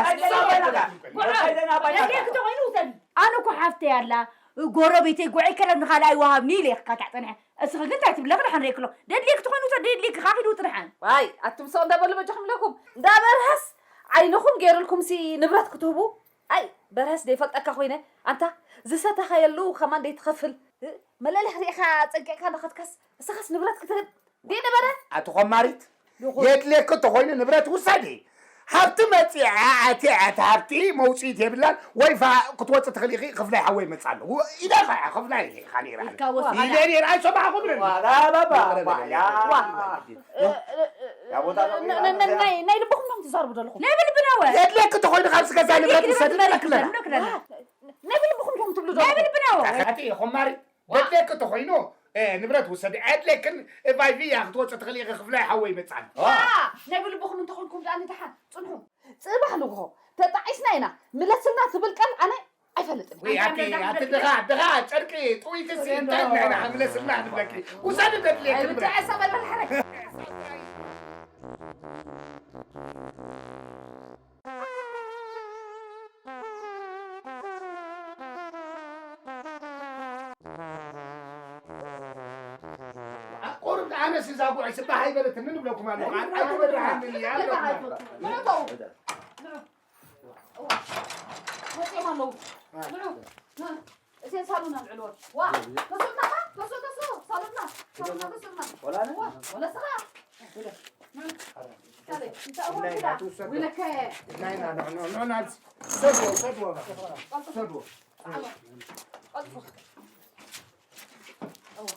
ደድልየኪ ተኾይኑ ውሰዲ። ኣነ እኮ ሓፍተይ ኣላ፣ ጎረቤተይ ጉዐይ ከለ ንኻልኣይ ወሃብኒ ኢለ እየ ክካታዕ ጸኒሐ። እስኺ ግን እንታይ ትብለኺ? ደሓን ርእየክሎ። ደድልየኪ ተኾይኑ ውሰዲ፣ ደድልየኪ ካኺዱ ጥርሓን። ዋይ፣ ኣቱም ሰው እንዳበሉ በጃኹም ኣለኩም። እንዳበርሀስ ዓይንኹም ገይሩልኩም ሲ ንብረት ክትህቡ? ኣይ፣ በርሀስ ደይፈልጠካ ኮይነ። ኣንታ፣ ዝሰተኻየሉ ከማን ደይትኸፍል። እ፣ መለሊኽ ርኢኻ ጸንቂቕካ ንኸትከስ፣ እስኻስ ንብረት ክትህብ ደይነበረ? ኣቲ ኾማሪት፣ ይኹን። የድልየኪ እንተኾይኑ ንብረት ውሰዲ። ሃብቲ መጺኣ ኣትያ፣ እቲ ሃብቲ መውጽኢት የብላን፣ ወይ ፋ-፣ ክትወጽእ ትኽእሊ ኢኺ፣ ክፍላይ ሓወይ ይመጽእ ኣሎ። ው-፣ ኢለ ኸ-፣ ክፍላይ ኢኻ ነይራ። ኢልካ ወስዳ። ኢለ ነይራ፣ ኣይሰማዕኹምን። ዋላ ባባ፣ ይቕረ በለኒ፣ ዋያ። ይቕረ በለኒ። ዋ፣ እ፣ እ፣ እ፣ ያ ቦታ ን-፣ ን-፣ ን-፣ ናይ፣ ናይ ልብኹም ዶም ትዛረቡ ዘለኹም? ናይ ብልብና ወ። የድልየኪ እንተኾይኑ ካብዚ ገዛ ንብረት ውሰዲ ንብለክለና። ንብለክለና። ናይ ብልብኹም ዶም ትብሉ ናይ ዘለኹም? ብልብና ወ። ኣቲ ኾማሪ፣ ዋ። የድልየኪ እንተኾይኑ፣ እ፣ ንብረት ውሰዲ። ኣየድልየክን፣ እ፣ ቫይቪያ ክትወጽእ ትኽእሊ ኢኺ፣ ክፍላይ ሓወይ ይመጽእ ኣሎ። ዋ። ዋ፣ ናይ ብልብኹም እንተኾንኩም ደኣ ንደሓን ጽንሑ። ጽባሕ ንግሆ ተጣዒስና ኢና፣ ምለስልና ትብል ቃል ኣነ ኣይፈልጥን። ወይ፣ ኣቲ፣ ኣቲ ድኻ፣ ድኻ ጨርቂ ጥውይክሲ እንታይ ናይ ንዓ ምለስልና ንብለኪ። ውሰዲ ዘድልየኪ ንብረት። ብትዕሳ በል በል ሓረግ። ቁሩብ ኣነስ እዛ ጉዕ ስባሕ ኣይበለትኒ ንብለኩም ኣለኹ። ኣይትበርሃኒ እያ። ንዑ፣ ንዑ። መፅኦም ኣለዉ። ንዑ፣ ንዑ። እዚአን ሳሎና ንዕልወን። ዋ፣ ተስኡ፣ ተስኡ፣ ተስኡ፣ ተስኡ፣ ሳሎና፣ ሳሎና ተስኡና። ወላ ኣነ? ዋ፣ ወላ ስኻ። ንዑ፣ ካልእ፣ እንታይ እሞ ናይ እንዳ ናቱ ውሰድ። ወይለከ። ናይ ና፣ ንዑ፣ ንዑ፣ ንዑ፣ ናብዚ። ውሰድዎ፣ ውሰድዎ፣ በቃ። ቀልጥፉ። ውሰድዎ። ጣዕሞ። ቀልጥፉ። እዋ።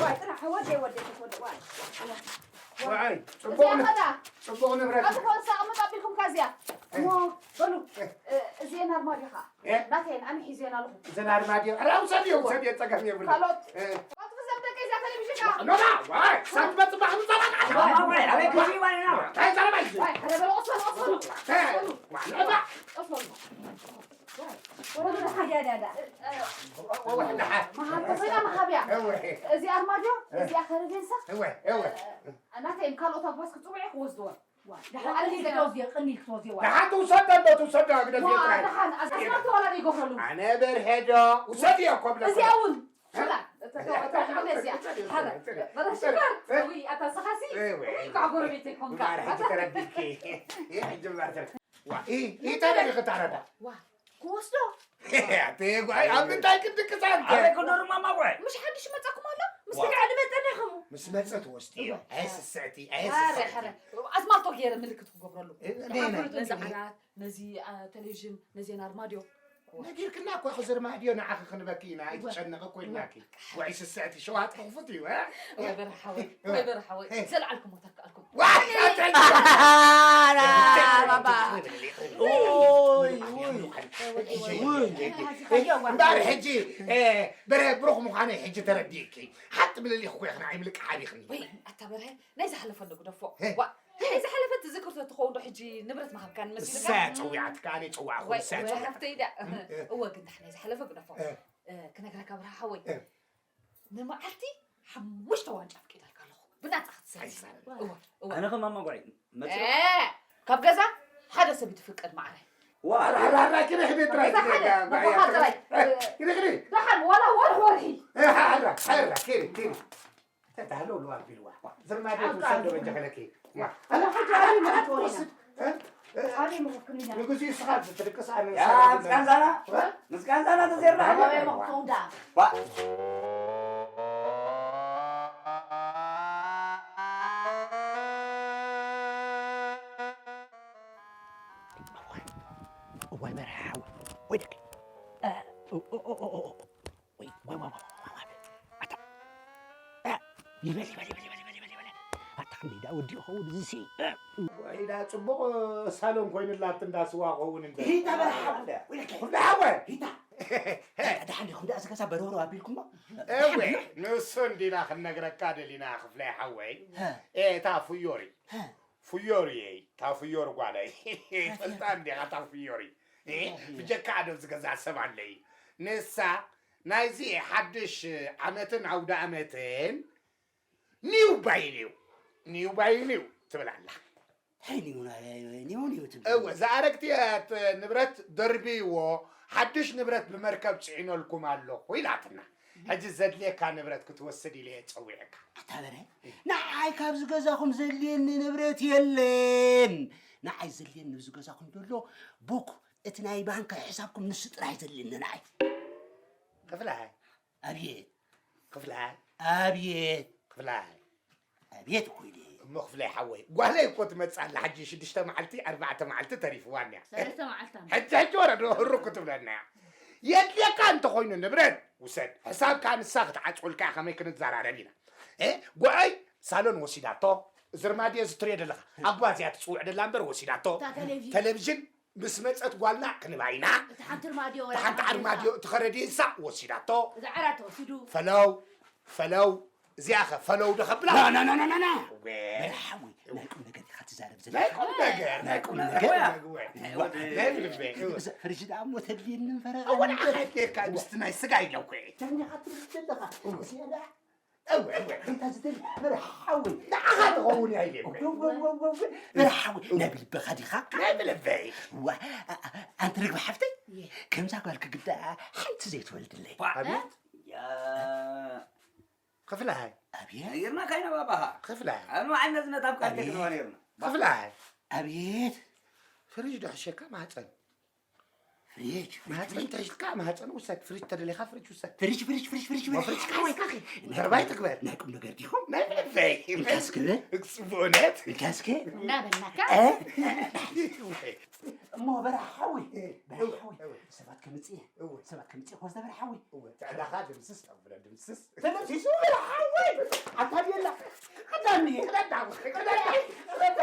ዋይ፣ ጥራሕ ወደይ፣ ወደይ፣ ወደይ፣ ዋይ። ዋይ፣ ጽቡቕ እዚኣ ን-፣ ኸዳ። ጽቡቕ ንብረት። ኣቲ ፎርሳ ኣቕምጥ ኣቢልኩም ካዚያ። እ። እሞ፣ በሉ፣ እ። እ፣ እዚኤን ኣርማድዮ ኸዓ። እ። ናተየን፣ ኣነ ሒዘየን ኣለኹ። እዘን ኣርማድዮ። ኧረ፣ ውሰድዮ፣ ውሰድዮ፣ ጸገም የብሉን። ካልኦት። እ። ኣቲ ፍዘም ደቀይ እዚኣ ቴሌቪዥን ከኣ። ኖ፣ ኖ፣ ዋይ፣ ሳት መጽባሕ ምጸባሕ። ዋይ፣ ዋይ፣ ኣበይ ክጂ ዋይ፣ ና። እንታይ ዘረባ እዩ? ዋይ፣ ሓደ በሉ፣ ቀስ በሉ፣ ቀስ በሉ። እ። ቀስ በሉ። ዋይ፣ ኖ፣ ኖ። ቀስ በሉ። እዚ ኣርማድዮ፣ እዚኣ ከረቬንሳ፣ ናተይን ካልኦት ኣጓስ ክጽውዕ ክወስድወን። ደሓን ቅኒል ክትወስድዮ፣ ቅኒል ክትወስድዮ። ደሓን ትውሰድ እንዶ ትውሰድ፣ ግደፍ ዋ፣ የጥራይ። ደሓን፣ ኣስማት ተዋላዲ ይገብረሉ። ኣነ በርሄዶ፣ ውሰድዮ እኮ ብለኩ። እዚኣ እውን፣ ሽላ፣ እተ-፣ እተ-፣ እተ-፣ እተ-፣ እዚኣ፣ እተ-፣ ሓረ፣ እተ-፣ በረ እተ-፣ ሽጋር፣ እተ-፣ ውይ፣ ኣታ ስኻሲ፣ እወ። ውይ፣ ከዓ ጎረቤተይ ኮንካ። እምበኣር ሕጂ ተረዲእኪ። ሕጂ እምበኣር ተረ-፣ ዋ፣ ኢ-፣ ኢተበል ኢኺ ታረዳ? ዋ፣ ክወስዶ? ኣተ ጓይ፣ ኣብ ምንታይ ክድቅስ ኣንተ? ኣበይ ክደሩ ማማ ጓይ? ምሽ ሓድሽ መጻኩም ኣሎ? ምስ ዋ። ክድዓ ድመጸና ኸሙ። ምስ መጸ ትወስድዮ። ኣይ ስስዕቲ፣ ኣይ ኣረ፣ ስስዕቲ። ኣረ፣ ኣስማልቶ ገይረ ምልክት ክገብረሉ። እ-፣ ነይ፣ ነይ። ነዚ ዓራት፣ ነዚ፣ ኣ፣ ቴሌቪዥን፣ ነዚ ኣርማድዮ። ነጊርክና እኮ፣ እዚ ኣርማድዮ ንዓኺ ክንበኪ ኢና፣ እወ። ኣይትጨነቒ እኮ እወ። ኢልናኪ። ውዒ ስስዕቲ ሸውሃት ክፉት እዩ፣ እ? ወይ በርሃ ወይ፣ ወይ በርሃ ወይ፣ እ። ዘልዓልኩሞ ተክኣልኩም። ዋይ፣ ኣንተ ና፣ ባባ። ውይ፣ ውይ። እምበኣር ሕጂ፣ እ፣ በረ-፣ ብሩኽ ምዃነይ ሕጂ ተረዲእኪ። ሓንቲ ምልሊኽ እኮ ኢኽና፣ ኣይምልቃሕ ኣቢኽኒ። ወይ፣ ኣታ በርሀ፣ ናይ ዝሓለፈ እንዶ ግደፎ። እ። ዋ፣ ናይ ዝሓለፈ ትዝክርቶ ትኸውን ዶ ሕጂ ንብረት ምሃብካን መሲሉካ? እሳ ጸዊዓትካ፣ ኣነ ጸዋዕኹ፣ ወይ፣ እሳ ወይ ጸዊዓትካ። ሓፍተይ ድያ? እ፣ እ። እወ፣ ግን ዳሕና ናይ ዝሓለፈ ግደፎ። እ። እ፣ ክነግረካ በርሃ ሓወይ። እ። ንመዓልቲ ሓሙሽተ ዋንጫ ኣፍቂደልካ ኣለኹ። ብናጻ ክትሰቲ። ኣይሳነ። እወ፣ እወ። ኣነ ከማማ ጓይ፣ መጽእ? እ፣ ካብ ገዛ ሓደ ሰብ እዩ ትፍቀድ ማዕረ። ዋ፣ ራ፣ ራ፣ ራ፣ ኪነ ሕደ ጥራይ፣ ካብ ገዛ ሓደ፣ ኪነ፣ ነቦኻ ጥራይ። እ፣ ኪነ፣ ኪነ። ደሓን፣ ዋላ ወርሒ፣ ወርሒ። እ፣ ሓራ፣ ሓራ፣ ኪነ፣ ኪነ። ተታህሎ፣ ልዋ፣ ቢልዋ። ዘርማዴ ዓቃ ትውሰድ፣ ኣሎ። በጃ ከለኪ። ዋ። ኣነ ሕጂ ኣነ መዓት ትወስድ። እ? እ? ኣበይ መኽፍክኒ ኢና? ንጉሲ እስኻ ትድቅስ ኣነ ያ፣ ሰላም ምስጋን ዛና? እ? ምስጋን ዛና ተዘይርና? ኣበይ መኽፍክንዳ? ዋ። ወይ መርሓ ወይ ደቂ ወይ ወይ ወይ ወይ ወይ ወይ ወይ ኣታ ይበል ይበል ይበል ይበል ይበል ይበል ኣታ ከመይ ዳ ወዲ ይኸውን እዚ ሲ ወይ ዳ ጽቡቕ ሳሎን ኮይኑላት እንዳ ስዋ ኸውን እንደ ሂታ መርሓ ወይ ደቂ ኩሉ ሓወ ሂታ ደሓን ዲኹም ደኣ ዝገዛ በረሮ ኣቢልኩሞ እወ ንሱ እንዲና ክንነግረካ ደሊና ክፍላይ ሓወይ እታ ፍዮሪ ፍዮሪ እየ እታ ፍዮሪ ጓለይ ፈልጣ እንዲኻ እታ ፍዮሪ ብጀካ ኣደብ ዝገዛ ሰብ ኣለይ ንሳ ናይዚ ሓድሽ ዓመትን ኣውደ ኣመትን ኒው ባይ ኒው ኒው ባይ ኒው ትብል ኣላ እንታይ ኒው ኒው ኒው ትብል እወ ዝኣረግትያት ንብረት ደርብይዎ ሓድሽ ንብረት ብመርከብ ፅዒነልኩም ኣለኹ ኢላትና ሕጂ ዘድልየካ ንብረት ክትወስድ ኢለ እየ ፀዊዕካ ኣታ በረ ንዓይ ካብዚ ገዛኹም ዘድልየኒ ንብረት የለን ንዓይ ዘድልየኒ ንብዚ ገዛኹም ዘሎ ቡክ እቲ ናይ ባንክ ሕሳብኩም ንሱ ጥራይ ዘድልየኒ ንዓይ ክፍላይ ኣብየት ክፍላይ ኣብየት ክፍላይ ኣብየት እኮ ኢለ እሞ ክፍላይ ሓወይ ጓለይ እኮ ትመፅእ ኣላ ሕጂ ሽዱሽተ መዓልቲ ኣርባዕተ መዓልቲ ተሪፍዋ እኒያ ሰለስተ መዓልታ ሕጂ ሕጂ ወረዶ ህሩ ክትብለና እያ የድልየካ እንተኮይኑ ንብረት ውሰድ ሕሳብካ ንሳ ክትዓፅወልካ እያ ከመይ ክንዘራረብ ኢና እ ጉዐይ ሳሎን ወሲዳቶ እዚ ርማድዮ እዚ ትሪኦ ዘለካ ኣጓዝያ ትፅውዕ ደላ እምበር ወሲዳቶ እታ ቴሌቪዥን ቴሌቪዥን ምስ መጸት ጓልና ክንባ ኢና። እቲ ሓንቲ ኣርማድዮ ወላ እቲ ሓንቲ ኣርማድዮ እቲ ከረዲንሳ ወሲዳቶ። እዚ ዓራት ተወሲዱ። ፈለው ፈለው እዚኣ ኸ ፈለው ዶ ከብላ? ና ና ና ና ና። መርሓዊ ናይ ቁም ነገር ኢኻ ትዛረብ ዘለኻ። ናይ ቁም ነገር። ናይ ቁም ነገር። ናይ ፍርጅ ደኣ እሞ ተድልየኒ እምበር። ኣወን ዓኸቴካ ምስቲ ናይ ስጋ ኢለ እኮ እየ። ተኒኻ ትብል ዘለኻ። እዚኣ ደኣ እወ እወ እንተ ዝደሊ መርሓዊ ንዓኻ ትኸውን እያ ኢለ እኮ። እወ እወ እወ እወ መርሓዊ ናይ ብልብኻ ዲኻ? ናይ ብልበይ። ዋ ኣ- ኣ- ኣንቲ ርግቢ ሓፍተይ ከምዛ ጓል ክግዳ ሓንቲ ዘይትወልድለይ። ባ- ኣቤት ያ ክፍለ ሃይ ኣቤት ነጊርና ካይና ባባኻ ክፍለ ሃይ ኣኑ ዓነዝነት ኣብ ካልቴ ክንዋ ነርና ክፍለ ሃይ ኣቤት ፍሪጅ ዶ ሕሸካ ማህፀን ፍሪጅ፣ ፍሪጅ፣ ማህፀን ፍሪጅ። ተሽልካ ማህፀን ውሰድ፣ ፍሪጅ ተደሊኻ ፍሪጅ ውሰድ። ፍሪጅ፣ ፍሪጅ፣ ፍሪጅ፣ ፍሪጅ፣ ሞ ፍሪጅ ፍሪጅ። ካስካ ኺ፣ ደርባይ ትግበር። ናይ ቁም ነገር ዲኹም? ናይ ምንታይ? እንካስ ክብል? እግስ ብእውነት? እንካስ ክብል? እናበልናካ? እ? እሞ በረኻ ሓወይ፣ በረኻ ሓወይ፣ እወ። ሰባት ከምፅእ እየ። እወ። ሰባት ከምፅእ እየ፣ ኮስተ በረኻ ሓወይ። እወ፣ ትዕላኻ ድምስስ፣ ጠብለ ድምስስ። ተደምሲሱ በረኻ ሓወይ! ኣታ ቤላ! ኣታ እንድየ! ቅደዳ፣ ቅደዳ! ቅደዳ!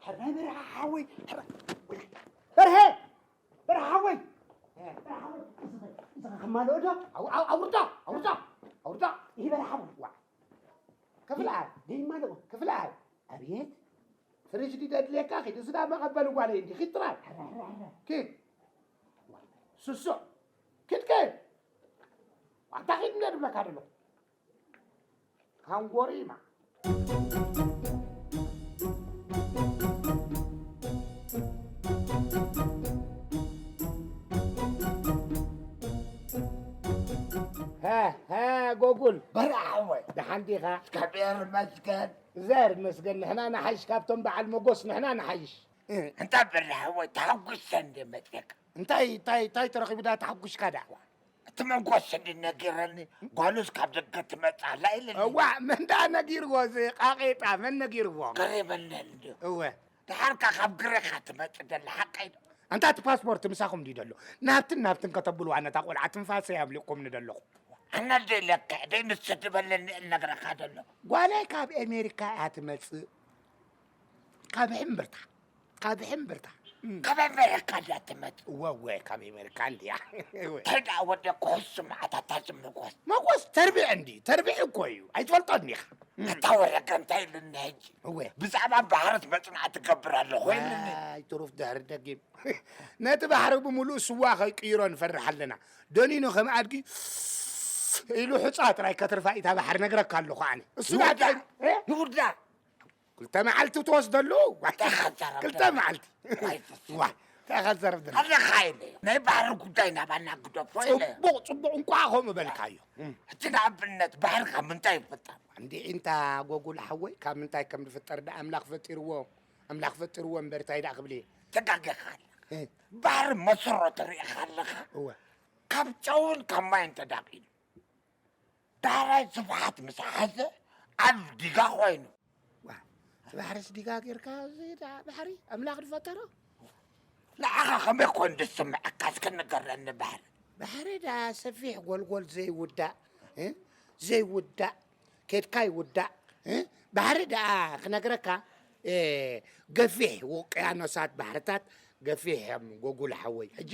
ሕራይ በርሀ ሓወይ፣ ሕራይ። በርሀ! በርሀ ሓወይ! በርሀ ሓወይ! እዚ ኸ-፣ እዚ ኸ ከማልኦ ዶ? ኣው-፣ ኣው-፣ ኣውርዳ! ኣውርዳ! ኣውርዳ! ይህ በርሀ ሓወይ! ዋ! ክፍልኣይ! ደይማልኦ! ክፍልኣይ! ኣቤት! ፍሪጅ ድዩ ደድልየካ? ኪድ፣ እዚ ዳ መቐበሊ ጓለይ እንዲ፣ ኪድ ጥራይ! ሕራይ፣ ሕራይ፣ ሕራይ! ኪድ! ዋ! ስሱዕ! ኪድ፣ ኪድ! ኣንታ ኪድ እንደ ድብለካ ደለኹ። ካንጎሪማ። ሃ፣ ሃ፣ ጎጉል። በርሃ ሓወይ። ደሓን ዲኻ? እግዚኣብሔር ይመስገን። እግዚኣብሔር ይመስገን። ንሕና ንሓይሽ፣ ካብቶም በዓል መጎስ ንሕና ንሓይሽ። እ፣ እንታ በርሃ ሓወይ፣ ተሓጒሰ እንደ መፅየካ። እንታይ፣ እንታይ፣ እንታይ ተረኺቡ ዳ ተሓጒስካ ዳ? እቲ መጎስ እንዲ ነጊረኒ፣ ጓሉስ ካብ ደገ ትመጽእ ኣላ ኢለኒ። እዋእ፣ መን ደኣ ነጊርዎ እዚ ቃቄጣ? መን ነጊርዎ? ገሬ በለል እንድዩ። እወ። ደሓርካ ካብ ግሬኻ ትመጽእ ደላ ሓቀይ ዶ? ኣንታ እቲ ፓስፖርት ምሳኹም ድዩ ደሎ? ናብትን ናብትን ከተብልዋ ነታ ቆልዓ ትንፋሰይ ኣምሊቕኩምኒ ደለኹም። ኣነ ደይ ለክዕ ደይ ንስዲ በለኒ እነግረኻ ደሎ። ጓለይ ካብ ኣሜሪካ እያ ትመጽእ። ካብ ሕምብርታ። ካብ ሕምብርታ። እም። ካብ ኣሜሪካ ድያ ትመጽእ? እወ፣ እወ፣ ካብ ኣሜሪካ እንድያ። እወ። እንታይ ደኣ ወደ ኩሕሱ መዓታታ ዝምጎስ? መጎስ ተርቢዕ እንዲ፣ ተርቢዕ እኮ እዩ። ኣይትፈልጦን ኢኻ። እታ ወረቀ እንታይ ኢሉኒ ሕጂ? እወ። ብዛዕባ ባሕሪ መጽናዕቲ ትገብር ኣለኹ ኢሉኒ። ዋይ፣ ትሩፍ ድሕሪ ደጊም። ነቲ ባሕሪ ብምሉእ ስዋ ከይቅይሮ ንፈርሕ ኣለና። ደኒኑ ከም ኣድጊ ኢሉ ሑጻ ጥራይ ከትርፋ ኢታ ባሕሪ ነግረካ ኣለኹ ኣነ። እሱ ይውዳእ፣ ባዕዳይ፣ እ? ይውዳእ። ክልተ መዓልቲ ትወስደሉ? እንታይ ሓዛረብ ክልተ ደላ? መዓልቲ። ዋይ፣ ዋ፣ እንታይ ሓዛረብ ደላ? ኣለኻ ኢለ። ናይ ባሕሪ ጉዳይ ናባና ግደፎ ኢለ። ጽቡቕ፣ ጽቡቕ፣ እንቋዕ ከምኡ በልካዮ። እም። ሕጂ ንኣብነት ባሕሪ ካብ ምንታይ ይፍጠር? እንዴ፣ እንታ ጎጉል ሓወይ፣ ካብ ምንታይ ከም ዝፍጠር ደኣ ኣምላኽ ፈጢርዎ፣ ኣምላኽ ፈጢርዎ እምበር እንታይ ደኣ ክብል እየ? ተጋጊኻ ኣለኻ። እ። ባሕሪ መሰረቱ ርኢኻ ኣለኻ? እወ። ካብ ጨውን ካብ ማይን ተዳቒሉ። ዳሕራይ ስፍሓት ምስ ሓዘ ኣብ ዲጋ ኮይኑ። ዋ፣ እቲ ባሕርስ ዲጋ ጌርካ፣ እዚ ደኣ ባሕሪ ኣምላኽ ዝፈጠሮ? ንዓኻ ከመይ ኮን ዝስምዐካ እስከ ንገረኒ ባሕሪ። ባሕሪ ደኣ ሰፊሕ ጎልጎል ዘይውዳእ፣ እ? ዘይውዳእ፣ ኬድካ ይውዳእ፣ እ? ባሕሪ ደኣ ክነግረካ፣ እ፣ ገፊሕ ውቅያኖሳት ባሕርታት ገፊሕ እዮም ጎጉል ሓወይ። ሕጂ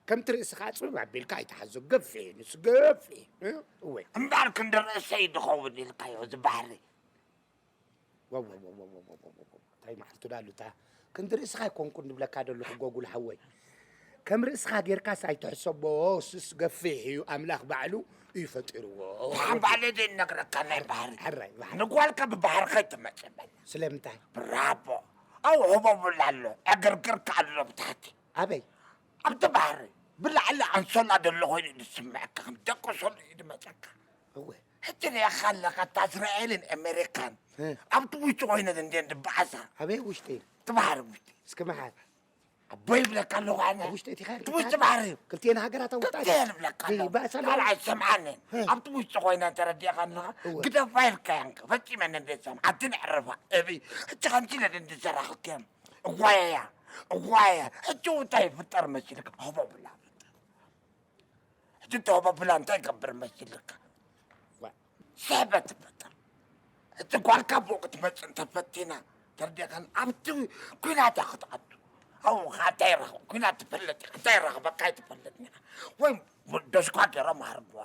ከምቲ ርእስኻ ጽብብ ኣቢልካ ኣይትሓዞ፣ ገፊሕ እዩ ንሱ ገፊሕ እዩ፣ እ? እወ። እምበኣር ክንዲ ርእሰይ ድኸውን ኢልካዮ እዚ ባሕሪ። ዋው፣ ዋው፣ ዋው፣ እንታይ መዓልቱ ዳሉታ? ክንዲ ርእስኻ ኣይኮንኩን ዝብለካ ዘለኹ ጎጉል ሓወይ። ከም ርእስኻ ጌርካስ ኣይትሕሰቦ፣ እሱስ ገፊሕ እዩ፣ ኣምላኽ ባዕሉ እዩ ፈጢርዎ። ሓምባለ ዘይነግረካ ናይ ባህሪ። ሕራይ፣ ባሕሪ። ንጓልካ ብባህሪ ከይትመጽእ በል። ስለምንታይ? ብራቦ። ኣው ህቦብላ ኣሎ፣ ዕግርግርካ ኣሎ ብታሕቲ። ኣበይ? ኣብቲ ባሕሪ። ብላዕሊ ኣንሶላ ዘሎ ኮይኑ እዩ ዝስምዐካ፣ ከም ደቂ ሶሎ እዩ ዝመጸካ። እወ። ሕጂ ርኢኻ ኣለኻ፣ እታ እስራኤልን ኣሜሪካን እ። ኣብቲ ውሽጢ ኮይነን እንድየን ዝበኣሳ። ኣበይ ውሽጢ? እቲ ባሕሪ ውሽጢ። እስኪ መሓር። ኣቦ ይብለካ ኣለኹ ኣነ። ኣብ ውሽጢ እቲ ኸ-፣ እቲ ውሽጢ ባሕሪ። ክልቲኤን ሃገራት ኣብ ውሽጢ ክልቲኤን ይብለካ ኣለኹ። ይበኣሳ ኣለዋ። ካልኣይ ሰምዓኒ። እ። ኣብቲ ውሽጢ ኮይነን ተረዲእኻ ኣለኻ። እወ። ግደፋ ኢልካየን፣ ፈጺመን እንድየን ሰምዓ። እቲ ነዕርፋ። እብይ። ሕጂ ከምዚ ኢለን እንድዘራኽልክየን። እዋየያ። እዋየ። ሕጂ እንታይ ይፍጠር መሲልካ? ህቦብላ ፍጠር። ሕጂ ተወበብላ እንታይ ይገብር መሲልካ? ዋ፣ ስሕበት ትፈጥር። እቲ ጓልካ ብኡ ክትመጽእ እንተፈቲና፣ ተርዲኻን ኣብቲ ኲናት እያ ክትኣቱ። ኣብኡ ኸዓ እንታይ ይረኽብ? ኲናት ትፈልጥ ኢኻ፣ እንታይ ይረኽበካ ኣይትፈልጥን ኢኻ። ወይ ደስኳ ገይሮም ኣህርድዋ።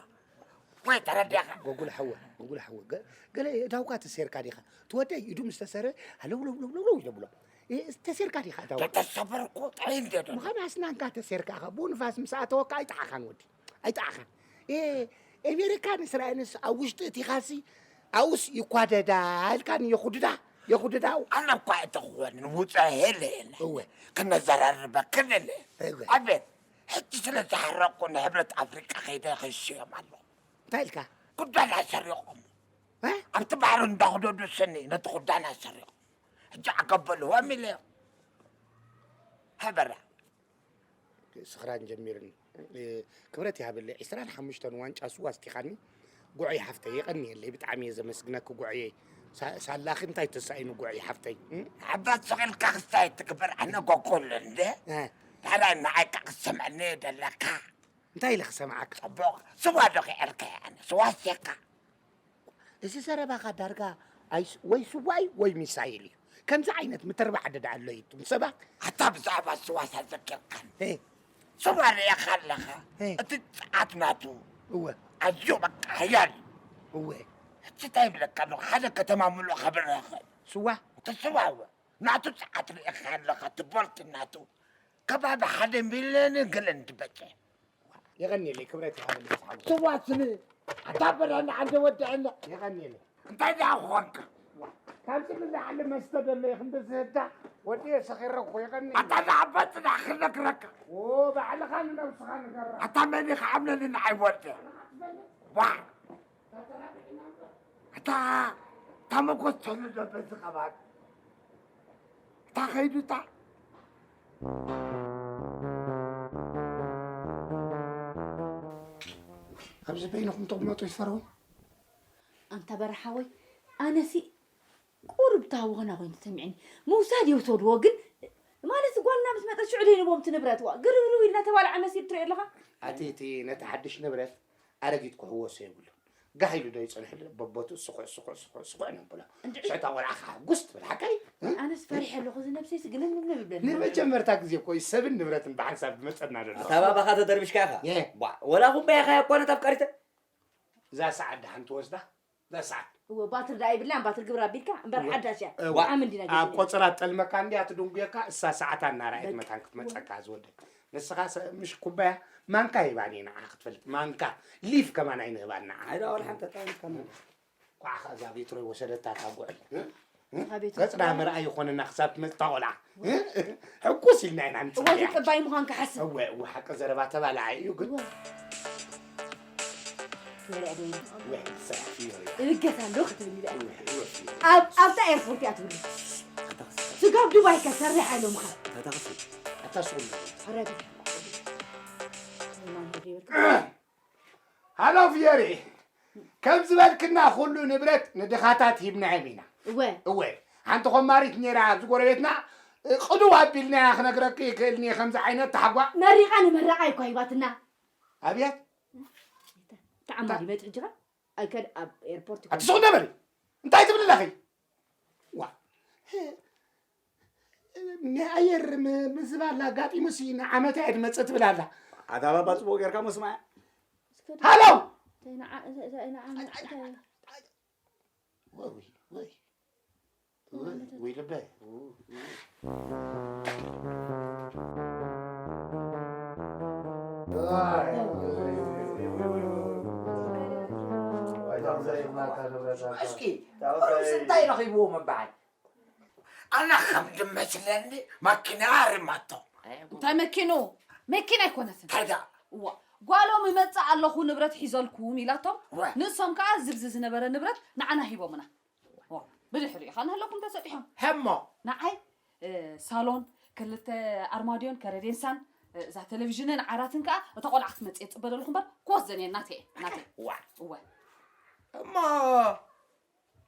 ወይ ተረዲኻ? ጎጉል ሓወ፣ ጎጉል ሓወ። ገ-፣ ገለ እዳውካ ተሰይርካ ዲኻ? እቲ ወደይ ኢዱ ምስ ተሰረ፣ ሃለው ለው ለው ለው ለው ይደብሎ። እ፣ ተሰይርካ ዲኻ እዳውካ? ተተሰበርኩ ጥራይ እንደ ዶ። ምዃን ኣስናንካ ተሰይርካ ኢኻ። ብኡ ንፋስ ምስ ኣተወካ ኣይጠዓኻን ወዲ። ኣይጠዓኻን። እ፣ ኣሜሪካን እስራኤልንስ ኣብ ውሽጢ እቲ ኻሲ ኣውስ ይኳደዳ ኢልካን የኹድዳ፣ የኹድዳው። ኣነ እኳ እተኽወንን ውፀ ሄለ ሄለ። እወ። ክነዘራርበክን ሄለ። እወ። ኣቤት፣ ሕጂ ስለ ዝሓረቕኩ ንሕብረት ኣፍሪቃ ከይደ ክሽዮም ኣለኹ። እንታይ ኢልካ? ክዳና ሰሪቖም። እ? ኣብቲ ባሕሪ እንዳኽደዱ ስኒ ነቲ ክዳና ሰሪቖም። ሕጂ ዓገብ በልዎም ኢለ። ሃበራ። ስኽራን ጀሚርኒ። እ፣ ክብረት ይሃበለይ። ዕስራን ሓሙሽተን ዋንጫ ስዋ ኣስቲኻኒ። ጉዕይ ሓፍተይ፣ የቐንየለይ። ብጣዕሚ እየ ዘመስግነኪ ጉዕየይ። ሳ-፣ ሳላኺ እንታይ ተሳኢኑ ጉዕይ ሓፍተይ? እ? ኣባት ስቕ ኢልካ ክስታይ ትግበር፣ ኣነ ጎጎሎ እንደ። እ። ታዲያ ንዓይ ከዓ ክትሰምዐኒ ደለካ? እንታይ ኢለ ክሰምዓካ? ጽቡቕ። ስዋ ዶ ክዕርከ ኣነ? ስዋ ኣስቴካ? እዚ ዘረባኻ ዳርጋ ኣይስ-፣ ወይ ስዋ እዩ ወይ ሚሳይል እዩ። ከምዚ ዓይነት ምትርባዕ ደዳ ኣሎ እዩ እቱም ሰባት። ኣታ ብዛዕባ ስዋ ሳዘኪርካን። እ። ስዋ ርኢኻ ኣለኻ? እ። እቲ ጸዓት ናቱ እወ። ኣዝዩ በቃ ሓያል እዩ። እወ። እቲ እንታይ ይብለካ ኣለኹ? ሓደ ከተማ ምሉእ ከብርህ ይኽእል። ስዋ? እቲ ስዋ እወ። ናቱ ጸዓት ርኢኻ ኣለኻ? እቲ ቦልት ናቱ ከባቢ ሓደ ሚልዮን ገለን ዝበጽሕ። የቐንየለይ፣ ክብረት ይሃበለይ፣ ዝሓጎስ። ስዋ ስኒ፣ ኣታ በላና፣ ዓንደ ወዲ ዕነ። የቐንየለይ። እንታይ ደኣ ኾንካ? ካብዚ ንላዕሊ መስተ ደሎ ኢኺ እንደ ዝህዳ? ወዲ እየ ሰኺረ እኮ፣ የቐንየለይ። ኣታ ዝዓባ ጽናሕ ክነግረካ። ኦ፣ ባዕልኻ ንነብስኻ ንገራ። ኣታ መን ኢኻ ዓምለኒ ንዓይ ወዲ? ዋ! እታ፣ እታ መጎስ ተሉ ዶ በዚ ከባቢ? እታ ኸይዱ እታ። ኣብዚ በይንኹም ተቕመጡ ይፈረው። ኣንታ በረሓወይ፣ ኣነሲ ቁሩብ ታህወኸና ኮይኑ ተሰሚዕኒ። ምውሳድ የውሰድዎ ግን፣ ማለት ጓልና ምስ መጠት ሽዑ ዘይንቦም እቲ ንብረት፣ ዋ፣ ግርብርብ ኢልና ተባልዓ መሲል ትርኢ ኣለኻ። ኣቲ እቲ ነቲ ሓድሽ ንብረት ኣረጊት ክሕወሶ የብሉን። ጋህ ኢሉ ዶ ይጸንሕ ኣሎ? በቦቱ ስኹዕ፣ ስኹዕ፣ ስኹዕ፣ ስኹዕ ነብሎ። እንድዒ። ሽዕታ ቆልዓ ከዓ ጉስ ትብል ሓቀይ? እ? ኣነስ ፈሪሐ ኣለኹ፣ እዚ ነብሰይ ስግልምልም ይብለኒ። ንመጀመርታ ግዜ እኮ እዩ ሰብን ንብረትን ብሓንሳብ ዝመጸና ዘሎ። ኣታ ባባኻ ተደርቢሽካ ኢኻ። የ። ቧ፣ ወላ ኹምበያኻ እኮ ነታ ኣፍቃሪተ። እዛ ሰዓት ደሓን ትወስዳ? እዛ ሰዓት። እወ፣ ባትሪ ደኣ ይብላን፣ ባትሪ ግብር ኣቢልካ፣ እምበር እወ። ሓዳሽ እያ። እወ። ዓም እንዲና ኣብ ገዚእና። ቆጽራ ትጠልመካ እንድያ ትድንጉየካ፣ እሳ ሰዓታ እናረኣየት በቃ። መታን ክትመጸካ ዝወደድ። ንስኻ ሰ-፣ ምሽ ኩባያ ማንካ ሂባኒ ንዓ ክትፈልጥ። ማንካ፣ ሊፍ ከማን ኣይንህባን ንዓ። ኣይዳ ወላ ሓንቲ ኣታ ከማን። ኳዕ ኸኣ እዛ ቤትሮ ወሰደታ እታ ጉዕይ። እ? እ? እታ ቤትሮ ገጽና ምርኣይ ይኾነና ክሳብ ትመጽእ እታ ቆልዓ። እ? ሕጉስ ኢልና ኢና ንጽበያ። እወ፣ ተጸባይ ምዃንካ ሓስብ። እወ፣ እወ፣ ሓቂ ዘረባ ተባላዓይ እዩ ግን። እወ። ትበልዕ ዶ? እወ፣ ሰራሕ እዩ። እብገት ኣሎ ክትብል እያ። እወ፣ እወ፣ እወ። ኣብ፣ ኣብታ ኤርፖርት እያ ትብሉ። ኣታ ክስ-፣ ስጋብ ዱባይ ከሰርሕ ኢሎምኻ። ኣታ ክስ-፣ ኣታ ስኹም። ኧረ፣ ሃሎ ፍየሪ፣ ከም ዝበልክና ኩሉ ንብረት ንድኻታት ሂብናዮም ኢና። እወ። እወ። ሓንቲ ኮማሪት ነይራ ኣብዚ ጎረቤትና፣ ቅድው ኣቢልናያ ክነግረኪ ይክእልኒ ከምዚ ዓይነት ታሕጓ። መሪቓ ንመረቓ እኮ ሂባትና። ኣብየት? ተዓማዲ መጽ ሕጂ ኸ? ኣይከድ ኣብ ኤርፖርት ይኮን? ኣቲ ስቕ እንደ በሊ። እንታይ ትብሊ ኣለኺ? ዋ። ናይ ኣየር ም-፣ ምዝባል ኣጋጢሙሲ ንዓመታ እየ ድመጽእ ትብል ኣላ። ኣዛባባ ጽቡቕ ጌርካ መስማያ። ሃሎ! እንታይ ንዓ-፣ እንታይ፣ እንታይ ንዓ-፣ እንታይ፣ እንታይ? ወይ፣ ወይ፣ ወይ። ወይ፣ ወይ ልበይ። እስኪ፣ ቁሩብስ እንታይ ረኺብዎ ምበዓል? ኣነ ከም ድመስለኒ ማኪና ኣርማቶ። እንታይ መኪኑ? መኪና ኣይኮነትን። እንታይ ደኣ? እዋ፣ ጓሎም እመጽእ ኣለኹ ንብረት ሒዘልኩም ኢላቶም። እዋ። ንሶም ከኣ ዝብዚ ዝነበረ ንብረት ንዓና ሂቦምና። እዋ፣ ብድሕሪኡ ከኣ ንህለኩም ተሰጢሖም። ህሞ? ንዓይ፣ እ፣ ሳሎን፣ ክልተ ኣርማድዮን ከረዴንሳን፣ እ፣ እዛ ቴሌቪዥንን ዓራትን ከኣ እታ ቆልዓ ክትመጽእ እየ ዝጽበ ዘለኹ እምበር ክወስደን እየ፣ ናተይ እየ፣ ናተይ። እዋ። እወ። እሞ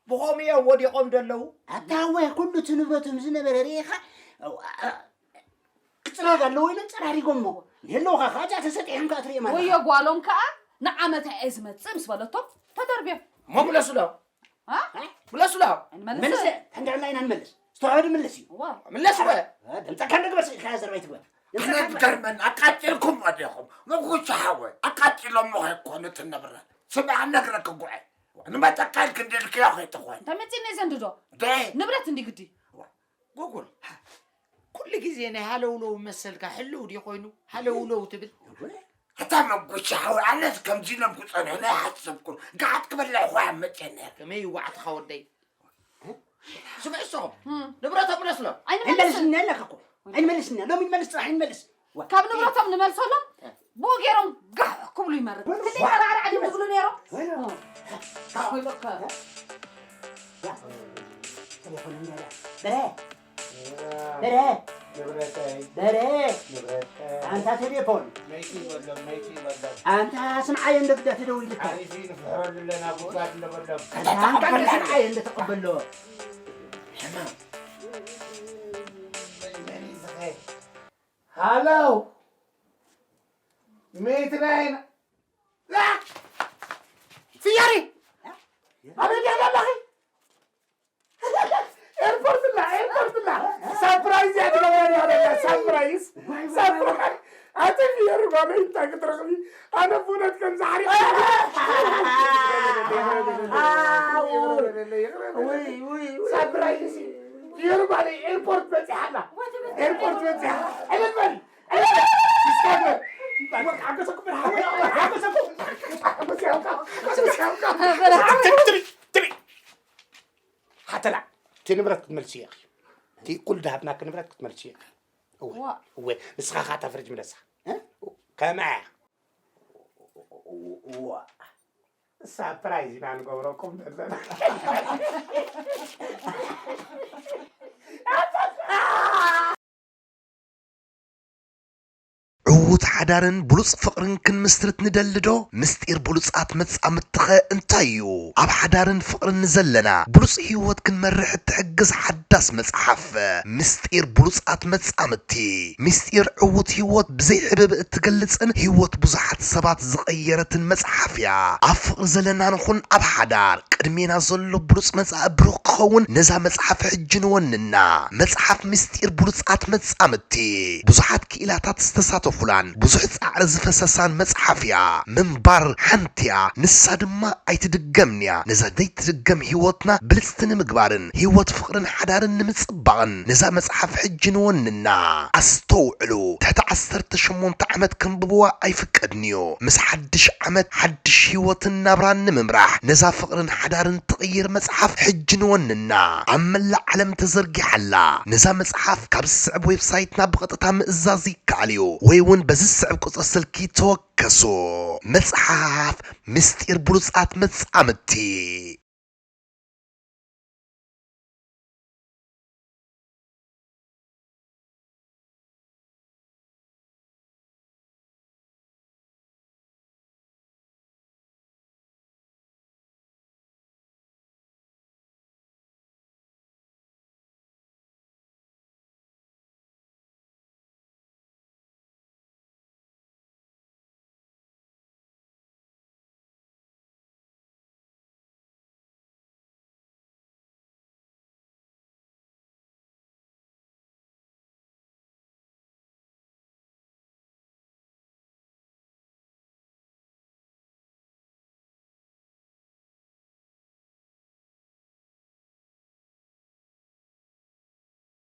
ብኸምኡ እዮም ወዲቖም ዘለዉ። ኣታ እወ፣ ኩሉ እቲ ንብረቶም ዝነበረ ርኢኻ፣ ክጽረግ ኣለዎ ኢሎም ጸራሪጎሞ። የለውኻ፣ ካብዚኣ ተሰጢሖም ከኣ ትርኢ ማለት ወዮ ኢኻ። ጓሎም ከኣ ንዓመታ እየ ዝመጽእ ምስ በለቶም ተደርብዮም። እሞ ምለሱሎም። አ? ምለሱሎም። ኣይንመልስን። መልስ፣ ተንድዕና ኢና ንመልስ። ዝተዋህደ ምልስ እዩ። እዋ። ምለስ እወ። እ፣ ድምፅካ እንደግበር ስኢልካ ዘርባይ ትግበር። ኣነ ድምፅካ ዝገርመኒ ኣቃፂልኩም ወዲኹም። ንጉቻ ሓወይ፣ ኣቃፂሎሞ ከይኮኑ እቲ ንብረት። ስምዕ፣ ነግረክ ጉዐ። ንመጠቃል ክንደልክዮ ከይትኾን። እንታይ መፂእኒ ዘንድዶ? ደ? ንብረት እንዲ ግዲ። እዋ። ጎጎል፣ ኩሉ ግዜ ናይ ሃለውለው መሰልካ ህልው ድዩ ኮይኑ? ሃለውለው ትብል? ኣታ መጉሻ ሓወይ፣ ኣነስ ከምዚ ኢሎም ክጸንሑኒ ኣይሓሰብኩን። ገዓት ክበልዕ እኳ እየ መጸ ነይረ። ከመይ ይዋዕትኻ ወደይ? ስምዕ እሶ፣ እም። ንብረቶም ምለስሎም። ኣይንመልስን። ኣይንመልስን ኣለካ እኮ። ኣይንመልስን። ሎሚ ንመልስ፣ ጽባሕ ኣይንመልስ። ዋ። ካብ ንብረቶም ንመልሰሎም፣ እ። ብኡ ገይሮም ጋሕ ክብሉ ይመርጥ። ወይ፣ ክንደይ ዋ። ሓራዕራዕ ድዮም ዝብሉ ነይሮም? ወይ፣ ዋ። እ። ቴሌፎን እንዳለ። በረ። በረ። ንብረተይ። በረ። ንብረተይ። ኣንታ ቴሌፎን። መይቲ በሎም፣ መይቲ በሎም። ኣንታ ስምዓዮ እንዶ ግዳ ተደዊልካ። ሓሪፊ ንፍሕረሉ ኣለና፣ ጉድጓድ እንዶ በሎም። ኣንታ ስምዓዮ እንዶ ተቐበሎ። ሕማም። መን እዩ ዝኸ-? ሃሎ። መይትና ኢና። ላ! ፍየሪ! ኣበይ ኣለኺ? ኤርፖርት ኣላ፣ ኤርፖርት ኣላ። ሳፕራይዝ እያ ትገብረና ዘላ፣ ሳፕራይዝ። ዋይ፣ ዋይ፣ ዋይ። ሳፕራይዝ። ኣቲ ፍየሪ ጓለይ እንታይ ክትረኽቢ? ኣነ ብእውነት ከምዚ ሓሪቕ። ኣው። ውይ፣ ውይ፣ ውይ። ሳፕራይዝ። ፍየሪ ጓለይ ኤርፖርት በጺሓ ኣላ። ኤርፖርት በጺሓ። ዕልል በሊ። ዕልል በሊ። ስካይበር። በቃ ሓጎሰኩም፣ ሓጎሰኩም። ሓጎሰኩም። ትሪ፣ ትሪ፣ ትሪ። ሓተላ፣ እቲ ንብረት ክትመልስዮ ኢኺ። እቲ ኩሉ ዝሃብናኪ ንብረት ክትመልስዮ ኢኺ። እወ፣ ዋ። እወ፣ ንስኻ ኸኣ እታ ፍርጅ ምለሳ። እ? ከመይ እያ? እዋ። ሳፕራይዝ ኢና ንገብረኩም ዘለና። ዕዉት ሓዳርን ብሉጽ ፍቕርን ክንምስርት ንደሊ ዶ? ምስጢር ብሉጻት መጻምድትኸ እንታይ እዩ? ኣብ ሓዳርን ፍቕርን ንዘለና ብሉጽ ህይወት ክንመርሕ እትሕግዝ ሓዳስ መጽሓፍ፣ ምስጢር ብሉጻት መጻምድቲ። ምስጢር ዕዉት ህይወት ብዘይ ሕብእብእ እትገልጽን ህይወት ብዙሓት ሰባት ዝቐየረትን መጽሓፍ እያ። ኣብ ፍቕሪ ዘለና ንኹን ኣብ ሓዳር፣ ቅድሜና ዘሎ ብሉጽ መጻኢ ብሩኽ ክኸውን ነዛ መጽሓፍ ሕጂ ንወንና። መጽሓፍ ምስጢር ብሉጻት መጻምድቲ ብዙሓት ክኢላታት ዝተሳተፉላን ብዙሕ ጻዕሪ ዝፈሰሳን መጽሓፍ እያ። ምንባር ሓንቲ እያ፣ ንሳ ድማ ኣይትድገምን እያ። ነዛ ዘይትድገም ህይወትና ብልጽቲ ንምግባርን ህይወት ፍቕርን ሓዳርን ንምጽባቕን ነዛ መጽሓፍ ሕጂ ንወንና። ኣስተውዕሉ፣ ትሕቲ ዓሰርተ ሸሞንተ ዓመት ከንብብዋ ኣይፍቀድን እዩ። ምስ ሓድሽ ዓመት ሓድሽ ህይወትን ናብራን ንምምራሕ ነዛ ፍቕርን ሓዳርን ትቕይር መጽሓፍ ሕጂ ንወንና። ኣብ መላእ ዓለም ተዘርጊሓ ኣላ። ነዛ መጽሓፍ ካብ ዝስዕብ ዌብሳይትና ብቐጥታ ምእዛዝ ይከኣል እዩ፣ ወይ እውን በዚ ዝስዕብ ቁጽሪ ስልኪ ተወከሱ። መጽሓፍ ምስጢር ብሉጻት መጻምድቲ።